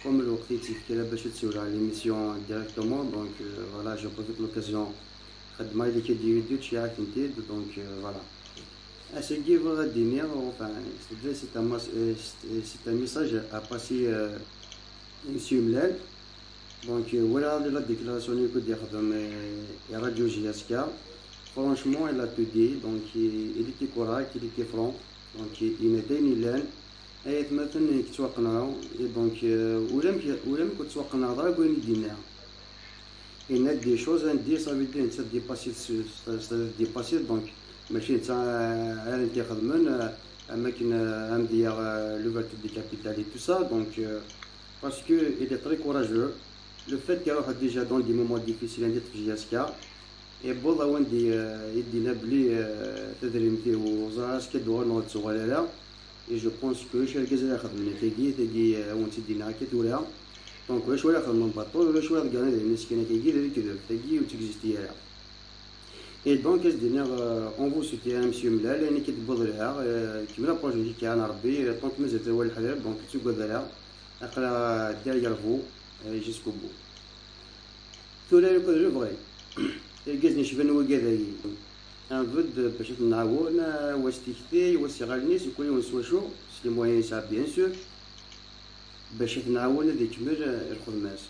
Comme lweqt i tt-yefka bac ad ssiwleɣ à l'émission directement, donc, euh, voilà, je profite l'occasion. Xedmeɣ yid-k ad d-yewwi d uččiɛ akken-t-id, donc, euh, voilà. Ass-agi bɣiɣ ad d-iniɣ, enfin, c'est, c'est un mas-, euh, c'est, c'est un message à passer, euh, i Mesyu Mlal. Donc, euh, walaɣ la déclaration i kud-ixdem, euh, i Radio J S K. Franchement, il a tout dit. Donc, il, il était correct, il était franc. Donc, il, yenna-d ayen yellan. Ay atmaten, nekk ttwaqenɛeɣ. Et donc, euh, ulamek, ulamek ur ttwaqenɛeḍ ara deg wayen i d-yenna. Yenna-d des choses, anda ça veut dire, netta dépassé, c'est-à-dire dépassé, donc, mačči netta, euh, ara nti ixedmen, euh, am akken, euh, am diya, euh, l'ouverture des capitales et tout ça, donc, euh, parce que il est très courageux. Le fait qu'il a déjà dans des moments difficiles, anda tefji aska, et bon, awen di, euh, i d-yenna belli, euh, tadrimt-iw, ẓriɣ aska d-uɣal neɣ d-tuɣal ara. Et je pense que ulac argaz ara ixedmen akkagi, tagi, euh, awen-tt-id-yenna akka tura. Donc, ulac wara ixedmen baṭel, ulac wara ḍeggren idrimen-is kan akkagi, d lekdeb, tagi ur texisti ara. Et donc, ad s-d-iniɣ, euh, on vous soutient, Monsieur Mlal, ayen akka d-tewwiḍ lha, euh, kemmel approche-ik, kan Rebbi, euh, tant que mazal tawal leḥbab, donc, ur ttagad ara, aql-aɣ derrière vous, euh, jusqu'au bout. Tura, lukan d lebɣi, irgazen yecban wigad-agi, nbedd bac ad ten-nɛawen, a wa s tikti, a wa s iɣallen-is, mkul yiwen s wacu, s les moyens yesɛa, bien sûr, bac ad t-nɛawen ad ikemmel, eh, lxedma-s.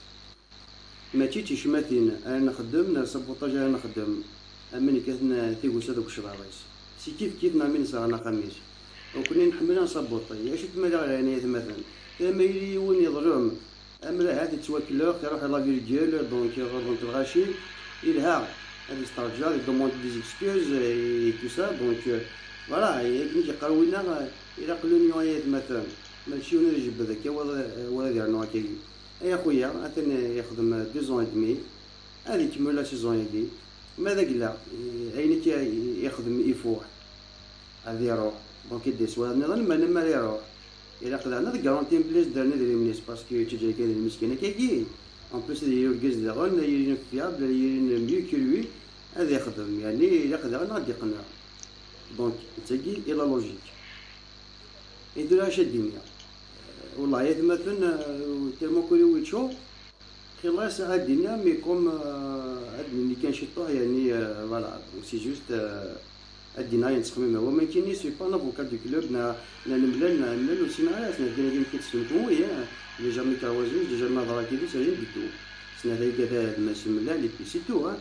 Mačči d ticmatin ara nexdem, neɣ sabuṭaj ara nexdem, am win yekkaten, eh, tigusa deg ucḍar-is. Si kif kif neɣ mi nesɣan axxam-is. Nekkni nḥemmel ad nsabuṭi, acu tmala ɣer ɛinayat atmaten? Tama yili yiwen yeḍlem, ammer ahat yettwakellex, iruḥ i la virgule, donc, ɣer-, donc, lɣaci, yelha ad isterǧa, il demande des excuses et tout ça, donc, euh, Voilà, akken i k-yeqqar winna, ilaq l'union ay atmaten. Mačči yiwen ad ijebbed akka, wa, wa ad yernu akkagi. Ay axuya, atan yexdem deux ans et demi, ad ikemmel la saison-agi. Ma d agla, ayen akka yexdem ifuḥ, ad iruḥ. Donc, i d-yeswa nniḍen, ma lemmer iruḥ, ilaq daɣen ad garanti mebla ad s-d-rren idrimen-is, parce que yettaǧǧa kan d lmiskin akkagi. En plus, ad yili urgaz daɣen, ad yili fiable, ad yili mieux que lui, ad ixdem, yeɛni ilaq daɣen ad d-iqenneɛ. Donc, d tagi i la logique. I tura acu ad d-iniɣ? Wellah, ay atmaten, euh, tellement kul-iw yeččur, xilla yesɛa ad d-iniɣ, mais comme, euh, ad d-nini kan ciṭṭuḥ, yeɛni, euh, voilà, donc c'est juste, euh, ad d-iniɣ ayen ttxemmimeɣ. Wa ma nekkini, je suis pas un avocat du club, na, na nemlal, na nemlal, ur ssineɣ ara, ass-n ad d-iniɣ ayen k-id-ssunku, oui, hein, j'ai jamais croisé, j'ai jamais aḍra kidis, rien du tout. Ssneɣ tayi kata d Mass Mellal, et puis c'est tout, hein.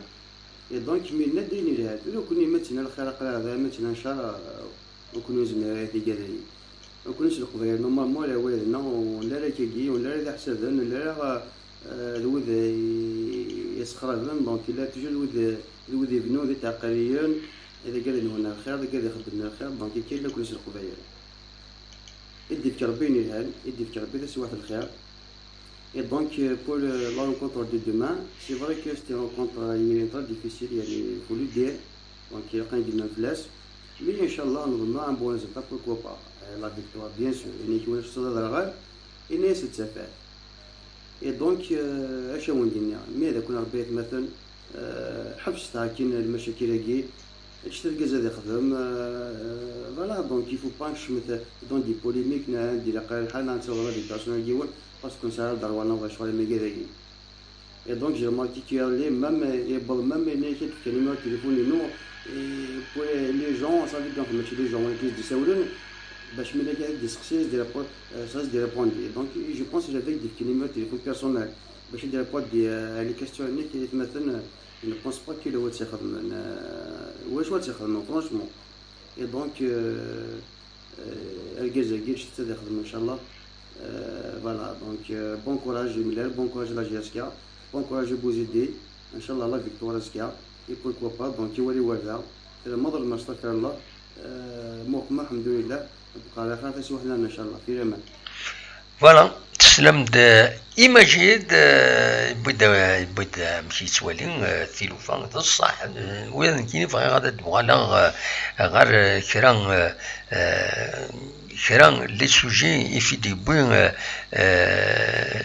Et donc, mi yenna-d ayen yelhan, tura nekkni ma ttnal lxir aql-aɣ da, ma ttnal ccer, euh, ur kun-nezmir ara tigad-agi. Ur kun-s Leqbayel, normalement, ala wayed-nneɣ, ur nella ara akkagi, ur nella ara d iḥsaden, ur nella ara, euh, d wid i, yesxerben, donc, yella toujours d wid, d wid ibennun d itɛeqqaliyen, d agad nwen lxir, d agad ixeddmen lxir, donc, akka yella kun-s Leqbayel. I d-ifk Rebbi ayen yelhan, i d-ifk Rebbi taswiɛt n lxir. Et donc, euh, pour le, la rencontre de demain, c'est vrai que c'était une rencontre, euh, très difficile, il faut le dire. Donc, il y a un flash. Mais, Inch'Allah, nous donnons un bon résultat, pourquoi pas. Euh, la victoire, bien sûr. Et nous, et donc, euh, acu ad wen-d-iniɣ, mi ad akun Rebbi atmaten, euh, ḥebset akkin lmacakil-agi, ǧǧet argaz ad ixdem, euh, voilà, donc il faut pas nkecmet dans des polémiques, na, di laqal lḥal, na, nettaweḍ ad dépassons yiwen, parce que nesɛa ddrewa-nneɣ d lecɣal am wigad-agi. Et donc, j'ai remarqué que les, même, yewweḍ même ayen akka d-fkan numéro de téléphone-inu, et pour les gens, ça veut dire que mačči les gens, win i s-d-isawlen, bac mi akka ad d-iseqsi, ad s-d-irépond, euh, ça s-d-irépond. Et donc, je pense que j'avais d-fkan numéro de téléphone personnel, bac ad d-irépond, euh, les questions-nni, atmaten, euh, je ne pense pas que le wad tt-ixedmen, euh, wacu ad tt-ixedmen, franchement. Et donc, euh, euh, argaz-agi, ǧǧet ad ixdem, inchallah. Euh, voilà, donc, euh, bon courage i Mellal, bon courage à la J S K, bon courage i Bouzidi, inchallah, la victoire azekka, et pourquoi pas, donc, i wali warda, tlemmeḍ lmas, astaɣfirullah, euh, muqma, alḥemdulillah, bqa ɛla xir, taswiɛt-nniḍen, inchallah, fi laman. Voilà, teslam-d, euh, i Majid, euh, yewwi-d, euh, yewwi-d, euh, amek yettwali, euh, tilufa, d ṣṣeḥ. Euh, ula d nekkini bɣiɣ ad d-uɣaleɣ, euh, ɣer, euh, kra, euh, euh, kra n les sujets i fi d-yewwi, euh, euh,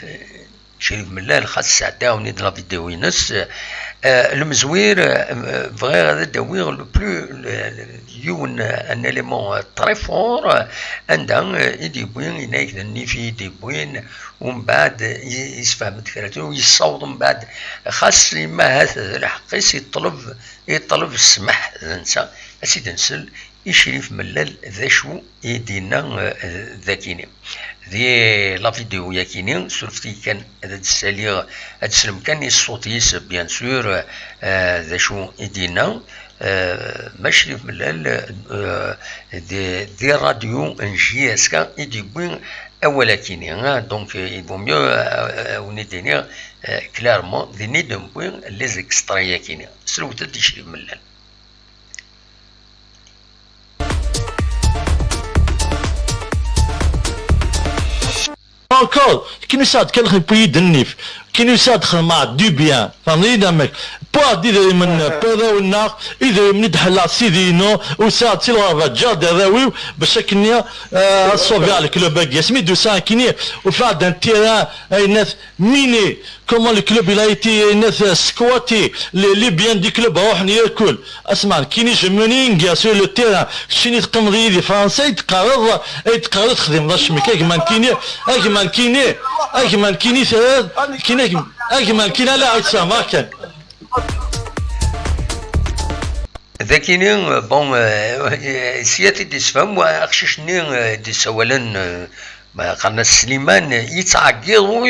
Crif Mellal, xas sɛeddaɣ-awen-id la vidéo-ines. Euh, lemzwir, euh, bɣiɣ ad d-awiɣ le plus, le, le, yiwen, euh, un élément, euh, très fort, euh, anda, euh, i d-yewwi, yenna-yak d nnif i d-yewwin, umbeɛd, euh, i, yessefhem-d kra tura, u yessaweḍ umbeɛd, xas imma ahat d lḥeqq-is, yeṭleb, yeṭleb ssmaḥ d netta. Ad tt-id-nsel i Crif Mellal d acu i d-yenna, eh, dagini. Di la vidéo yakini, surfet-iyi kan ad d-ssaliɣ, ad d-teslem kan i ṣṣut-is, bien sûr, eh, d acu i d-yenna. Eh, ma Crif Mellal, eh, di, di radio n J S K i d-yewwi awal akini, hein. Donc, eh, il vaut mieux, eh, eh, wen-id-iniɣ, eh, clairement, din i d-newwi les extraits yakini. Slewt-d i Crif Mellal. Encore, kini sɛad kan xi puyi d nnif, kini sɛad xedmeɣ du bien, tani d amek, pas d idrimen, pas d awennaɣ, idrimen i d-ḥelleɣ sidi-inu, u sɛad si lɣerba ǧǧaɣ-d arraw-iw, bac akken, euh, ad ṣubiɣ leklub-agi. Asmi d-usiɣ kini, ufiɣ-d un terrain, ayennat, miné, comment le club il a été, ayennat, squatté, les, les biens du club ruḥen yakul. Asma nekkini, je me ringa sur le terrain, keččini teqqimeḍ yid-i Fransa, ay d-teqqareḍ, ay d-teqqareḍ texdimeḍ acemmek, a gma nekkini, a gma nekkini, a gma nekkini, terraḍ, nekkini, a gma, a gma nekkini, ala, ay ttfehmeɣ kan. Dakini, bon, euh, sya t-id-isfhem, aqcic-nni, euh, d-isawalen, euh, ma qqaren-as Sliman, yettɛeggiḍ, ur,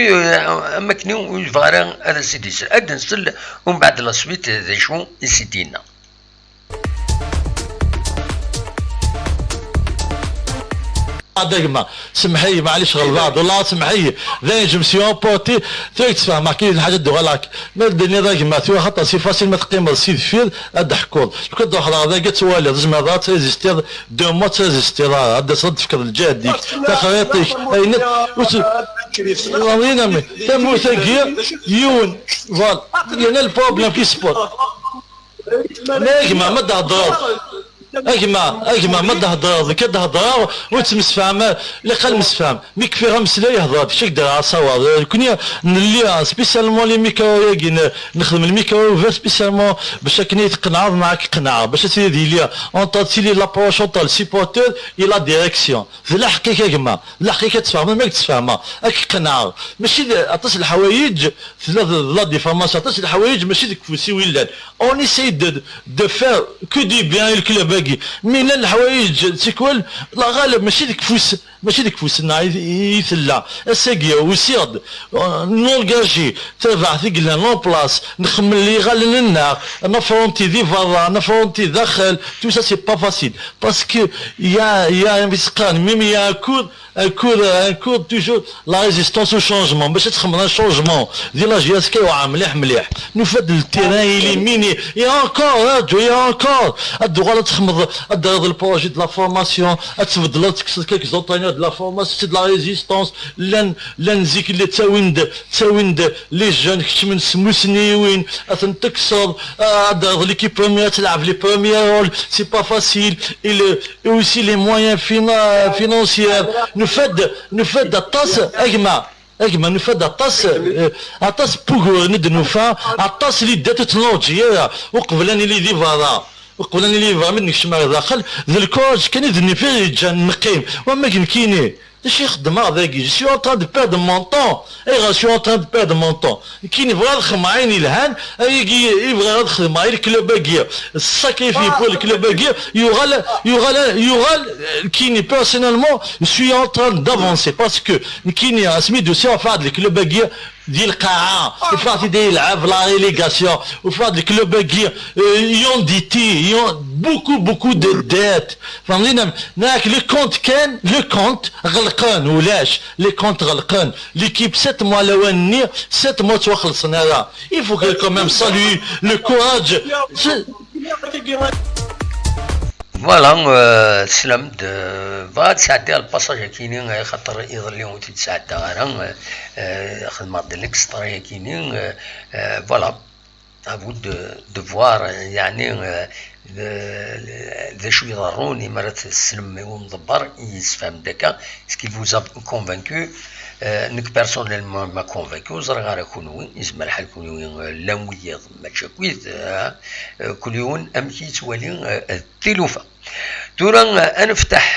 am akken ur yebɣi ara ad as-id-isel. Ad d-nsel, umbeɛd la suite, d acu i s-id-yenna. d gma, semmeḥ-iyi, maɛlic ɣelḍeɣ-d, wallah semmeḥ-iyi. Dayen, je me suis emporté. Tura i k-d-sfehmeɣ kan lḥaǧa, d-uɣaleɣ-k. Ma d-tenniḍ a gma, tura xaṭer c'est facile ma teqqimeḍ si deffir ad d-teḥkuḍ. Lukan d-ruḥeḍ ɣer dagi ad twaliḍ, tzemreḍ ad trésistiḍ deux mois, ad trésistiḍ ara, ad d-taseḍ ad d-tefkeḍ lǧehd-ik, taxriṭ-ik, ayen akk. Ur tt-, ur tt-, tamurt-agi, yiwen, voilà, yerna le problème qui se pose. Ma a gma, ma d-theddreḍ, a gma, a gma, ma d-theddreḍ, nekk ad d-heddreɣ, ur nettemsefham ara, ilaq ad nemsefham. Mi kfiɣ ameslay, hder-d, kečč ad k-d-rreɣ asawaḍ. Nekni nelli, spécialement les micros-agi, n-, nexdem le micro ouvert spécialement bac akken i tqenɛeḍ neɣ ad k-qenɛeɣ, bac ad tili d yili entre, tili l'approche entre le supporter et la direction. D lḥeqq-ik a gma, d lḥeqq-ik ad tfehmeḍ, ma ad k-d-sfehmeɣ, ad k-qenɛeɣ. Mačči d aṭas n leḥwayeǧ, tella d, d la diffamation, aṭas n leḥwayeǧ mačči deg ufus-iw i llan. On essaye de, de faire que du bien i le club-agi. Mi llan leḥwayeǧ, tikwal, la ɣaleb, mačči deg ufus, mačči deg ufus-nneɣ i, i, i tella. Ass-agi, usiɣ-d, euh, nengagé, tarbaɛt i yellan en place, nxemmel iɣallen-nneɣ, nafronti di berra, nafronti daxel, tout ça c'est pas facile. Parce que il y a, il y a, même il y a un coup, un coup, un coup, toujours la résistance au changement. Bac ad txedmeḍ un changement di la J S K, yewɛer mliḥ, mliḥ. Nufa-d le terrain, il est miné. Il y a encore, hein, Joe, il y a encore. Ad d-tuɣal ad txedmeḍ, ad d-terreḍ le projet de la formation, ad tbeddleḍ, ad tekkseḍ quelques entraîneurs de la formation, c'est de la résistance. Llan, llan zik, llan ttawin-d, ttawin-d les jeunes, keččmen s tmussniwin, ad ten-tekkseḍ, ad d-terreḍ l'équipe première, ad tleɛb les premiers rôles, c'est pas facile. Et le, et aussi les moyens fina-, financiers. Nufa-d, nufa-d aṭas, a gma, a gma, nufa-d aṭas, euh, aṭas n wuguren i d-nufa, aṭas n l'idée ur tt-nurǧi ara, uqbel ad nili di berra, uqbel ad nili di berra, mi d-nekcem ar daxel, d lkuṛaǧ kan i d-neffer yeǧǧan neqqim. Wamma d nekkini, d acu i xeddmeɣ dagi? Je suis en train de perdre mon temps. Ayɣer je suis en train de perdre mon temps? Nekkini bɣiɣ ad xedmeɣ ayen yelhan, ayagi i bɣiɣ ad xedmeɣ i le club-agi, sacrifier pour le club-agi, yuɣal, yuɣal, yuɣal, nekkini, personnellement, je suis en train d'avancer, parce que nekkini, asmi d-usiɣ, ufiɣ-d le club-agi di lqaɛa, ufiɣ-t-id yelɛeb la relégation, ufiɣ-d le club-agi, euh, ils ont endetté, ils ont beaucoup, beaucoup de dettes. Fehmem? Neɣ le compte kan, le compte ɣelqen, ulac, le compte ɣelqen. L'équipe sept mois lawan-nni, sept mois ttwaxellṣen ara. Il faut que quand même saluer le courage. C'est Voilà, euh, teslam-d, euh, bɣiɣ ad sɛeddiɣ le passage-agi-ni, euh, xaṭer iḍelli ur t-id-sɛeddaɣ ara, euh, euh, xedmeɣ-d l'extra-agi-ni, euh, euh, voilà. À vous de, de voir, euh, yeɛni, euh, d, d acu iḍerrun imi ara teslem i umḍebber i yessefhem-d akka, est-ce qu'il vous a convaincu? Euh, nekk personnellement m'a convaincu, ur ẓriɣ ara kunwi, yezmer lḥal kunwi, euh, llan wiyaḍ mačči akk-it, euh, euh, kul yiwen amek i yettwali, euh, tilufa. Tura, euh, ad nefteḥ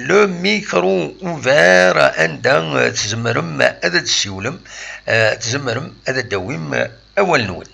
le micro ouvert anda, euh, tzemrem ad d-tessiwlem, euh, tzemrem ad d-tawim, euh, awal-nwen.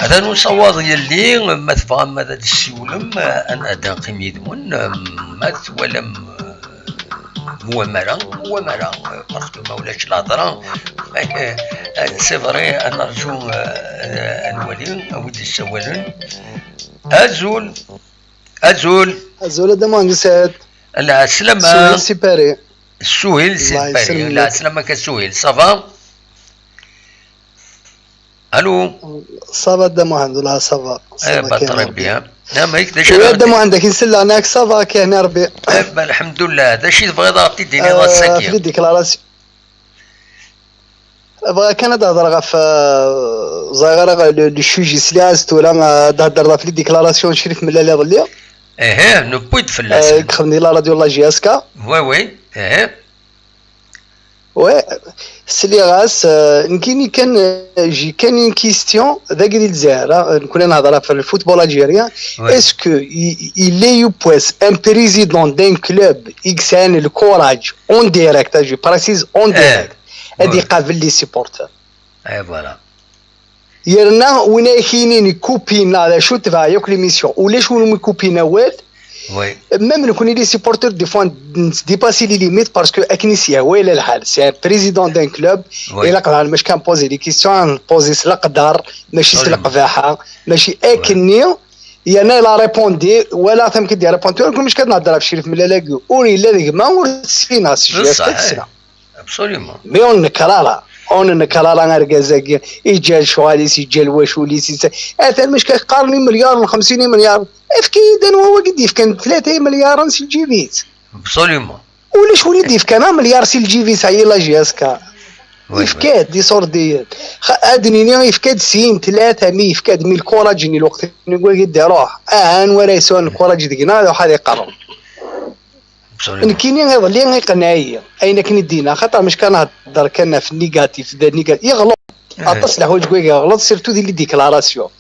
Atan usawaḍ yelli, ma tebɣam ad d-tessiwlem, ad neqqim yid-wen, ma twalam, euh, muwamara, muwamara, euh, parce que ma ulac lhedra, c'est vrai, ad nerǧu, euh, ad nwali, a wi d-yessawalen. Azul, azul. Azul a Dda Muḥend Saɛid. Lɛeslama. Suhil si Paris. Suhil si Paris. Lɛeslama-k a Suhil, ça va? Allô? Ça va Dda Muḥend, la ça va. Eh ben, très bien. Amek, d acu ara d-, Dda Muḥend, akin selleɣ nak ça va, kihni Rebbi. Eh ben, lḥemdullah. D acu i tebɣiḍ ad ɣ-t-id-tiniḍ ass-agi? Ɣef les déclarations. Bɣiɣ kan ad d-hedreɣ ɣef, euh, ẓriɣ ara le, le sujet sliɣ-as tura, euh, ad d-hedreḍ ɣef les déclarations n Crif Mellal iḍelli. Ehe, newwi-d fell-asen. Euh, i yexdem di la radio la J S K. Oui, oui, ehe. Ouais, sliɣ-as, euh, nekkini kan, euh, j'ai kan une question, dagi di Lezzayer, hein, nekkni nehder ɣef le football algérien. Ouais. Est-ce que i-, yella yiwwas un président d'un club i yesɛan le courage en direct, hein, je précise en direct, ad iqabel les supporters? Et voilà. Yerna win ay k-yinin ikupin neɣ d acu, tebɛeɣ yakk l'émission, ulac win umi kupin awal. Même nekni, les supporters, des fois, nettdépassi les limites, parce que akken i s-yehwa yella lḥal, c'est un président d'un club. Ilaq daɣen mačči kan poser les questions, ad poser s leqder, mačči s leqbaḥa, mačči akkenni. Yerna il a répondu, wala tam ki d-irépond tura, nekni mačči kan ad nehder ɣef Crif Mellal-agi, ur yella d gma, ur t-ssineɣ, s J S K i t-ssneɣ. Absolument. Mais ur nenker ara, ur nenker ara argaz-agi, iǧǧa lecɣal-is, iǧǧa lwacul-is, iǧǧa, atan mačči kan qqaren imelyaren, xemsin imelyaren. Efk-iyi-d anwa wagi d-yefkan tlata imelyaren si lǧib-is. Absolument. Ulac win i d-yefkan amelyar si lǧib-is, ɛyi la J S K. Yefka-d iṣurdiyen. Ad nini yefka-d sin, tlata, mi yefka-d, mi lkuraǧ-nni lweqt-nni wagi d-iruḥ. Aha, anwa ara yesɛun lkuraǧ deg-neɣ ad iruḥ ad iqerreb. Nekkini iḍelli iqenneɛ-iyi ayen akken i d-yenna, xaṭer mačči kan nehder kan ɣef négatif, d négatif, yeɣleḍ. Aṭas n leḥwayeǧ deg wagi yeɣleḍ, surtout di les déclarations.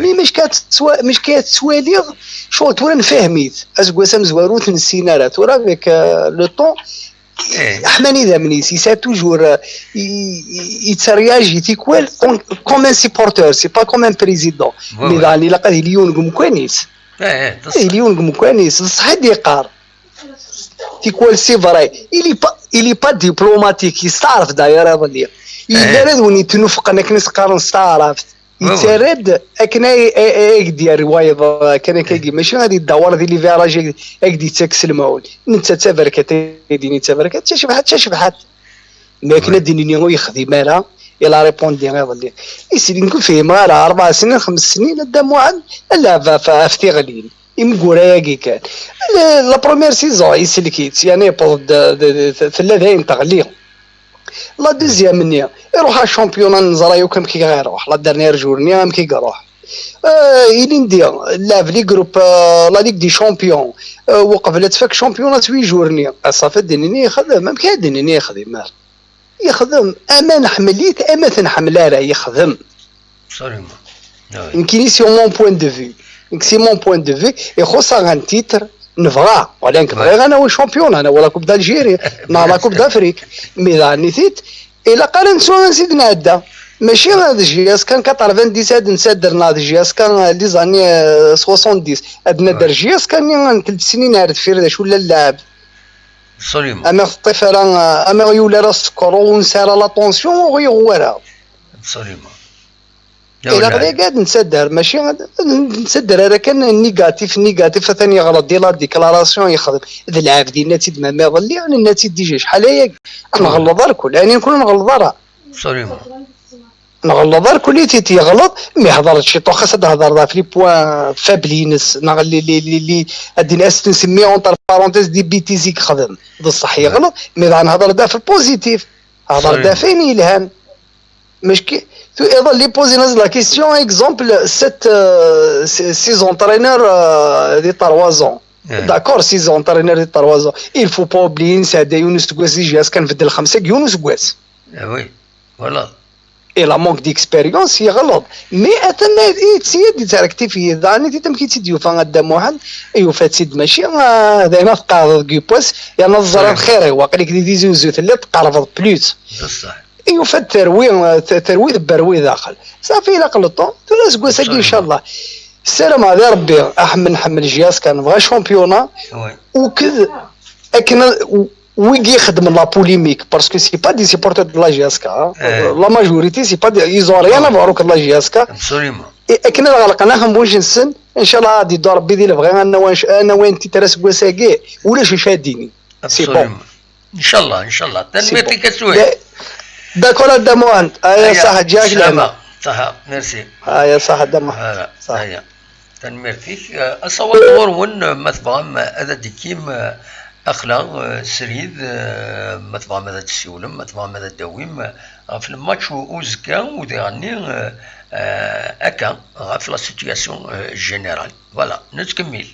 Mais mačči kan tettwa-, mačči kan tettwaliḍ, ccɣel tura nfehhem-it. Aseggas amezwaru ur t-nessin ara. Tura avec, euh, le temps, ḥman idammen-is, yesɛa toujours, euh, i, i, yettréagi tikwal comme un supporter, c'est pas comme un président. Mais daɣen ilaq ad yili yiwen deg umkan-is. Yili yiwen deg umkan-is, d ṣṣeḥ i d-yeqqar. Tikwal c'est vrai. Il est pas, il est pas diplomatique, yesteɛref d'ailleurs iḍelli. Yella ara d win yettnufqen akken i s-qqaren s taɛrabt. Yettarra-d akken ay, ay, ay, ay ak-d-yerr wayeḍ, akken akka-agi. Mačči ad yeddawer di les virages, ay, ay ak-d-yettak s lemɛun. Netta d taberkat, ay d-yini d taberkat, d tacebḥant, d tacebḥant. Mais akken ad d-nini ur yexdim ara, il a répondu iḍelli. Isli, nekk ur fhimeɣ ara, rebɛa snin, xems snin, a Dda Muḥend, a lɛeb ɣef, ɣef tiɣlin. Imgura-agi kan. La, la première saison, isellek-itt, yani, yewweḍ-d, d, d, d, tella dayen teɣli. La deuxième-nni, iruḥ ɣer championnat, neẓra yakk amek i iruḥ. La dernière journée, amek i iruḥ. Euh, ilindi, lɛeb les groupes, euh, la Ligue des Champions, euh, uqbel ad tfak championnat s huit jours-nni. Ah, ṣafi, ad d-nini yexdem, amek ad d-nini yexdem? Yexdem, ama nḥemmel-it, ama ur t-nḥemmel ara, yexdem. Absolument. Ah oui. Nekkini, c'est mon point de vue. Nekk, c'est mon point de vue. Ixuṣ-aɣ un titre, nebɣa. Wala nekk bɣiɣ ad nawi championnat, ad nawi la Coupe d'Algérie, neɣ la Coupe d'Afrique. Mais daɣen nit-it, ilaq ara nettu ansi d-nɛedda. Mačči d J S K n quatre-vingt-dix ad d-nsadder, neɣ d J S K n les années, euh, soixante-dix. Ad nadder J S K-nni n telt snin ar deffir, d acu la lɛeb. Absolument. Ama teṭṭif ara, ama yuli ara sskeṛ, ur nesɛi ara la tension, ur ɣ-yuɣ wara. Absolument. Ilaq d agi ad nettadder, mačči ad nettadder ara kan négatif, négatif, atan yeɣleḍ di la déclaration yexdem. D lɛebd, yenna-tt-id Mami iḍelli, nenna-tt-id déjà acḥal ayagi. Nɣelleḍ irkel, ayen nekni ur nɣelleḍ ara. Absolument. Nɣelleḍ irkel, i t-yeɣleḍ, mi hḍer-d ciṭuḥ, xas ad d-hḍereḍ ɣef les points faibles-ines, neɣ li, li, li, li, ad d-in-, as-nsemmi entre parenthèses des bêtises i yexdem. D ṣṣeḥ yeɣleḍ, mais daɣen hḍer-d ɣef le positif. Hḍer-d ɣef ayen yelhan. Mačči, tu, iḍelli poser-as la question, exemple, sept, euh, ces, ces entraîneurs, euh, des trois ans. D'accord, ces entraîneurs des trois ans. Il faut pas oublier, nesɛedda yiwen useggas di J S K, nbeddel xemsa deg yiwen useggas. Ah oui, voilà. Et la manque d'expérience, yeɣleḍ. Mais atan yettsi-, yettrektif-iyi, daɣen i t-, amek i tt-id-yufa a Dda Muḥend? Yufa-tt-id mačči, ah, d ayen ad tqeɛdeḍ deg yiwwas, yerna teẓriḍ xir-iw, aql-ik di Tizi Uzzu, telliḍ tqerrbeḍ plus. Yufa-d terwi, t-, terwi tberwi daxel. Safi, ilaq le temps. Tura aseggas-agi, inchallah. Ssarameɣ di Rebbi, aḥemmel, nḥemmel J S K, nebɣa championnat. Uked akken ad, w-, wigi ixeddmen la polémique, parce que c'est pas des supporters de la J S K, hein. La majorité, c'est pas des, ils ont rien à voir avec la J S K. Absolument. Et akken ad ɣelqen axenbuc-nsen, inchallah, ad yeddu Rebbi di lebɣi, ad nawi, ad nawi un titre aseggas-agi, ulac acu ad d-inin. C'est bon. Absolument. Inchallah, inchallah. Tanemmirt-ik a Suhayb. D'accord a Dda Muḥend. Aya, ṣaḥa, ǧǧiɣ-ak lehna. Ṣaḥa, merci. Aya, ṣaḥa a Dda Muḥend. Voilà, aya. Tanemmirt-ik. Eh, asawaḍ ɣur-wen, eh, ma tebɣam, eh, ad d-tekkim, eh, aql-aɣ, eh, srid, eh, ma tebɣam ad d-tessiwlem, ma tebɣam ad d-tawim, eh, ɣef lmatch u-, uzekka, u diɣenni, eh, eh, akka, ɣef la situation, eh, générale. Voilà, nettkemmil.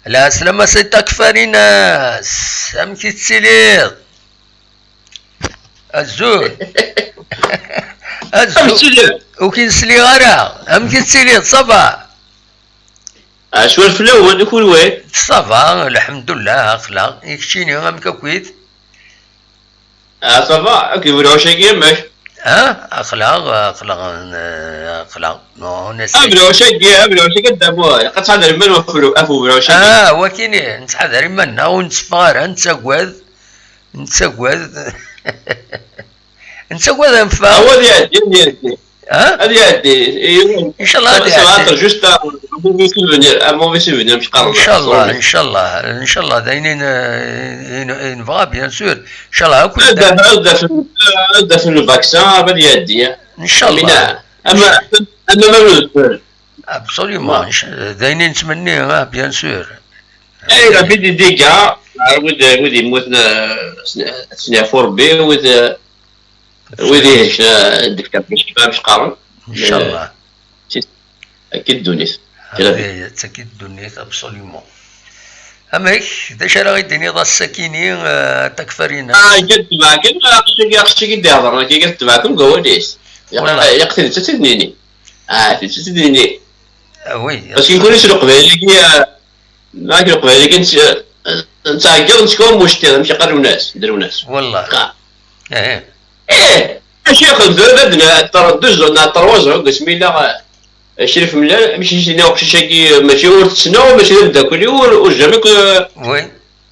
Lɛeslama si Takfarinas, amek i tettiliḍ? Azul. Azul. Amek tettiliḍ? Ur k-in-sliɣ ara. Amek i tettiliḍ? Ça va? Aswal fell-awen, i kunwi? Ça va, lḥemdullah, aql-aɣ. I keččini, amek akkit? Ah, ça va, akk ibrewc-agi, amek? Ah, aql-aɣ, aql-aɣ, eh, aql-aɣ. Non, on essaie. Abrewc-agi, abrewc-agi, a Dda Muḥ, ilaq ad tḥadrem iman-nwen ɣef u-, ɣef ubrewc-agi. Ah, wakini, nettḥadar iman-nneɣ, ur netteffeɣ ara, nettagad, nettagad. Nettagad ad neffeɣ. Awa ad iɛeddi, ad iɛeddi. Ah? Ad iɛeddi. Inchallah ad iɛeddi. Juste un mauvais souvenir, un mauvais souvenir, mec, qqaren. Inchallah, inchallah, inchallah, d ayen i n-, i n-, i n-, i nebɣa, bien sûr. Inchallah, akk ad d-, ad d-afen, ad d-afen le vaccin, ad iɛeddi. Inchallah. Ama, ama ma nuzzel. Absolument. Inc-, d ayen i nettmenni, ah, bien sûr. Ay, Rabbi di diga, ar wid, wid yemmuten, eh, s-, s-, s-, ɣef Rebbi, wid, eh, wid ihecna, d-fkan, mec, mec qqaren. Inchallah. Eh, si-, akka i ddunit. Hadi, d tagi ddunit, absolument. Amek, d acu ara yi-d-tiniḍ ass-akini, eh, a Takfarinas? Ah, akka tebɛekem, aqcic-agi, aqcic-agi d-ihedren, akka tebɛekem deg wawal-is. Yaq-, yaq tidet ad tt-id-nini. Ah, tidet ad tt-id-nini. Ah, oui. Parce que nekkni s leqbayel-agi, ah, nekkni leqbayel-agi nett-, nettɛeggiḍ, nettkaw mucṭiḍ, amek iqqar Lwennas, d Lwennas. Wallah. Ah. Eh, eh. Eh, acu yaxen, d, d, d, d, deux ans, neɣ trois ans, deg wasmi yella, ah, Crif Mlal, amek i s-yenna uqcic-agi, mačči ur t-ssneɣ, mačči d ameddakel-iw, ur, ur jamais que, oui.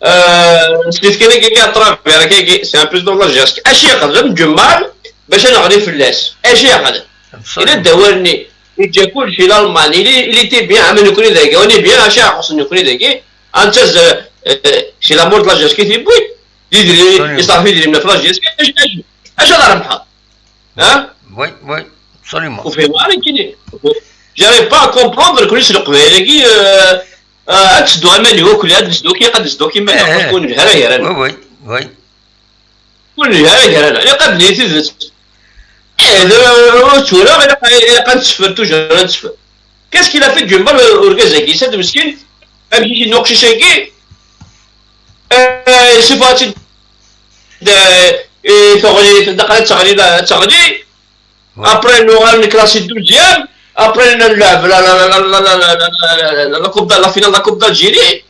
Euh, s-, kan akka, à travers, akka, c'est un président de l'Algérie. Acu yexdem Ǧemmal bac ad neɣli fell-as? Acu yexdem? Absolument. Yella-d awal-nni, yeǧǧa kullec i Lalman, il est, il était bien, ama nekkni dagi, on est bien, acu ixuṣṣen nekkni dagi, ad nettazzel, euh, si l'amour de l'Algérie i t-yewwi, d idri-, absolument. Yeṣref idrimen ɣef l'Algérie, acu, acu, acu ad rebḥeɣ? Hein? Oui, oui, absolument. Ur fhimeɣ ara nekkini. J'arrive pas à comprendre que les Leqbayel-agi, euh, euh, ad teddu iman-iw akk, ad nesdu akk, ad nesdu akk iman-nneɣ, eh, parce que ur nelhi ara gar-aneɣ. Oui, oui, oui. Ur nelhi ara gar-aneɣ. Ilaq ad d-nini tidet. Eh, d-, ur tturaɣ, ilaq, ilaq ad netteffer, toujours ad netteffer. Qu'est-ce qu'il a fait Ǧemmal, urgaz-agi, s ad meskin, amek i yenna uqcic-agi, eh, yessufeɣ-tt-id, eh, i teɣli, teddeqqa ad teɣli, ad teɣli, oui. Après, nuɣal neklasi deuxième. Après, nlɛeb la, la, la, la Coupe de, la finale de la Coupe d'Algérie.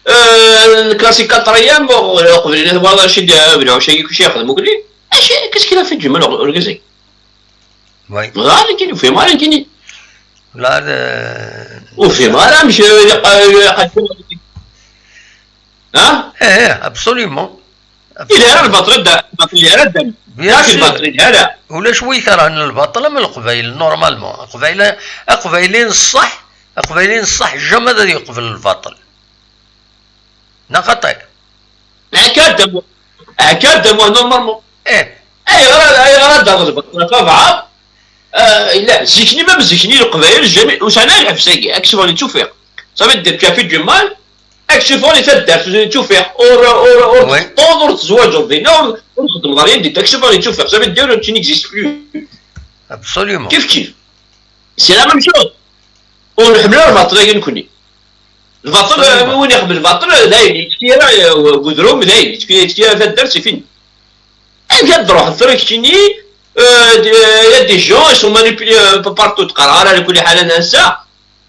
Euh, neklasi quatrième, uqbel, voilà, acu d-, abelɛuc-agi, kuci yexdem ukli. Acu, qu'est-ce qu'il a fait Ǧemmal, urgaz-agi? Oui. Voilà, nekkini, ur fhimeɣ ara nekkini. Là, euh, ur fhimeɣ ara, amek, euh, ilaq, ilaq, ha? Eh, eh, absolument. Yelha lbaṭel, da, lbaṭel yelha, da. Bien sûr. Lbaṭel yelha. Ulac wi ikerhen lbaṭel am Leqbayel, normalement. Aqbayli, Aqbayli n ṣṣeḥ, Aqbayli n ṣṣeḥ, jamais ad yeqbel lbaṭel. Neɣ xaṭi? Akka d amu-, akka d amu-, normalement. Eh. Ayɣer, ayɣer ad d-taɣeḍ lbaṭel? Tabɛa, eh, yella, zik-nni, ma zik-nni Leqbayel, jamais, ur sɛan ara lḥebs-agi, aksum n ttufiq. Ça veut dire, tu as fait du mal, aksum n taddart, ttufiq, ur, ur, ur, oui, teṭṭuḍ, ur tezwaǧeḍ dinna, ur, ur txeddmeḍ rien du tout, aksum n ttufiq. Ça veut dire, tu n'existes plus. Absolument. Kif kif. C'est la même chose. Ur nḥemmel ara lbaṭel-agi nekkni. Lbaṭel, euh, win ixeddmen lbaṭel, d ayen, yettki ara, euh, deg udrum, d ayen, yettki, yettki ara taddart, c'est fini. Amek ad d-ruḥeḍ tura keččini, euh, d-, euh, y a des gens, ils sont manipulés, euh, partout, qqareɣ ara, ala kulli ḥal, ass-a,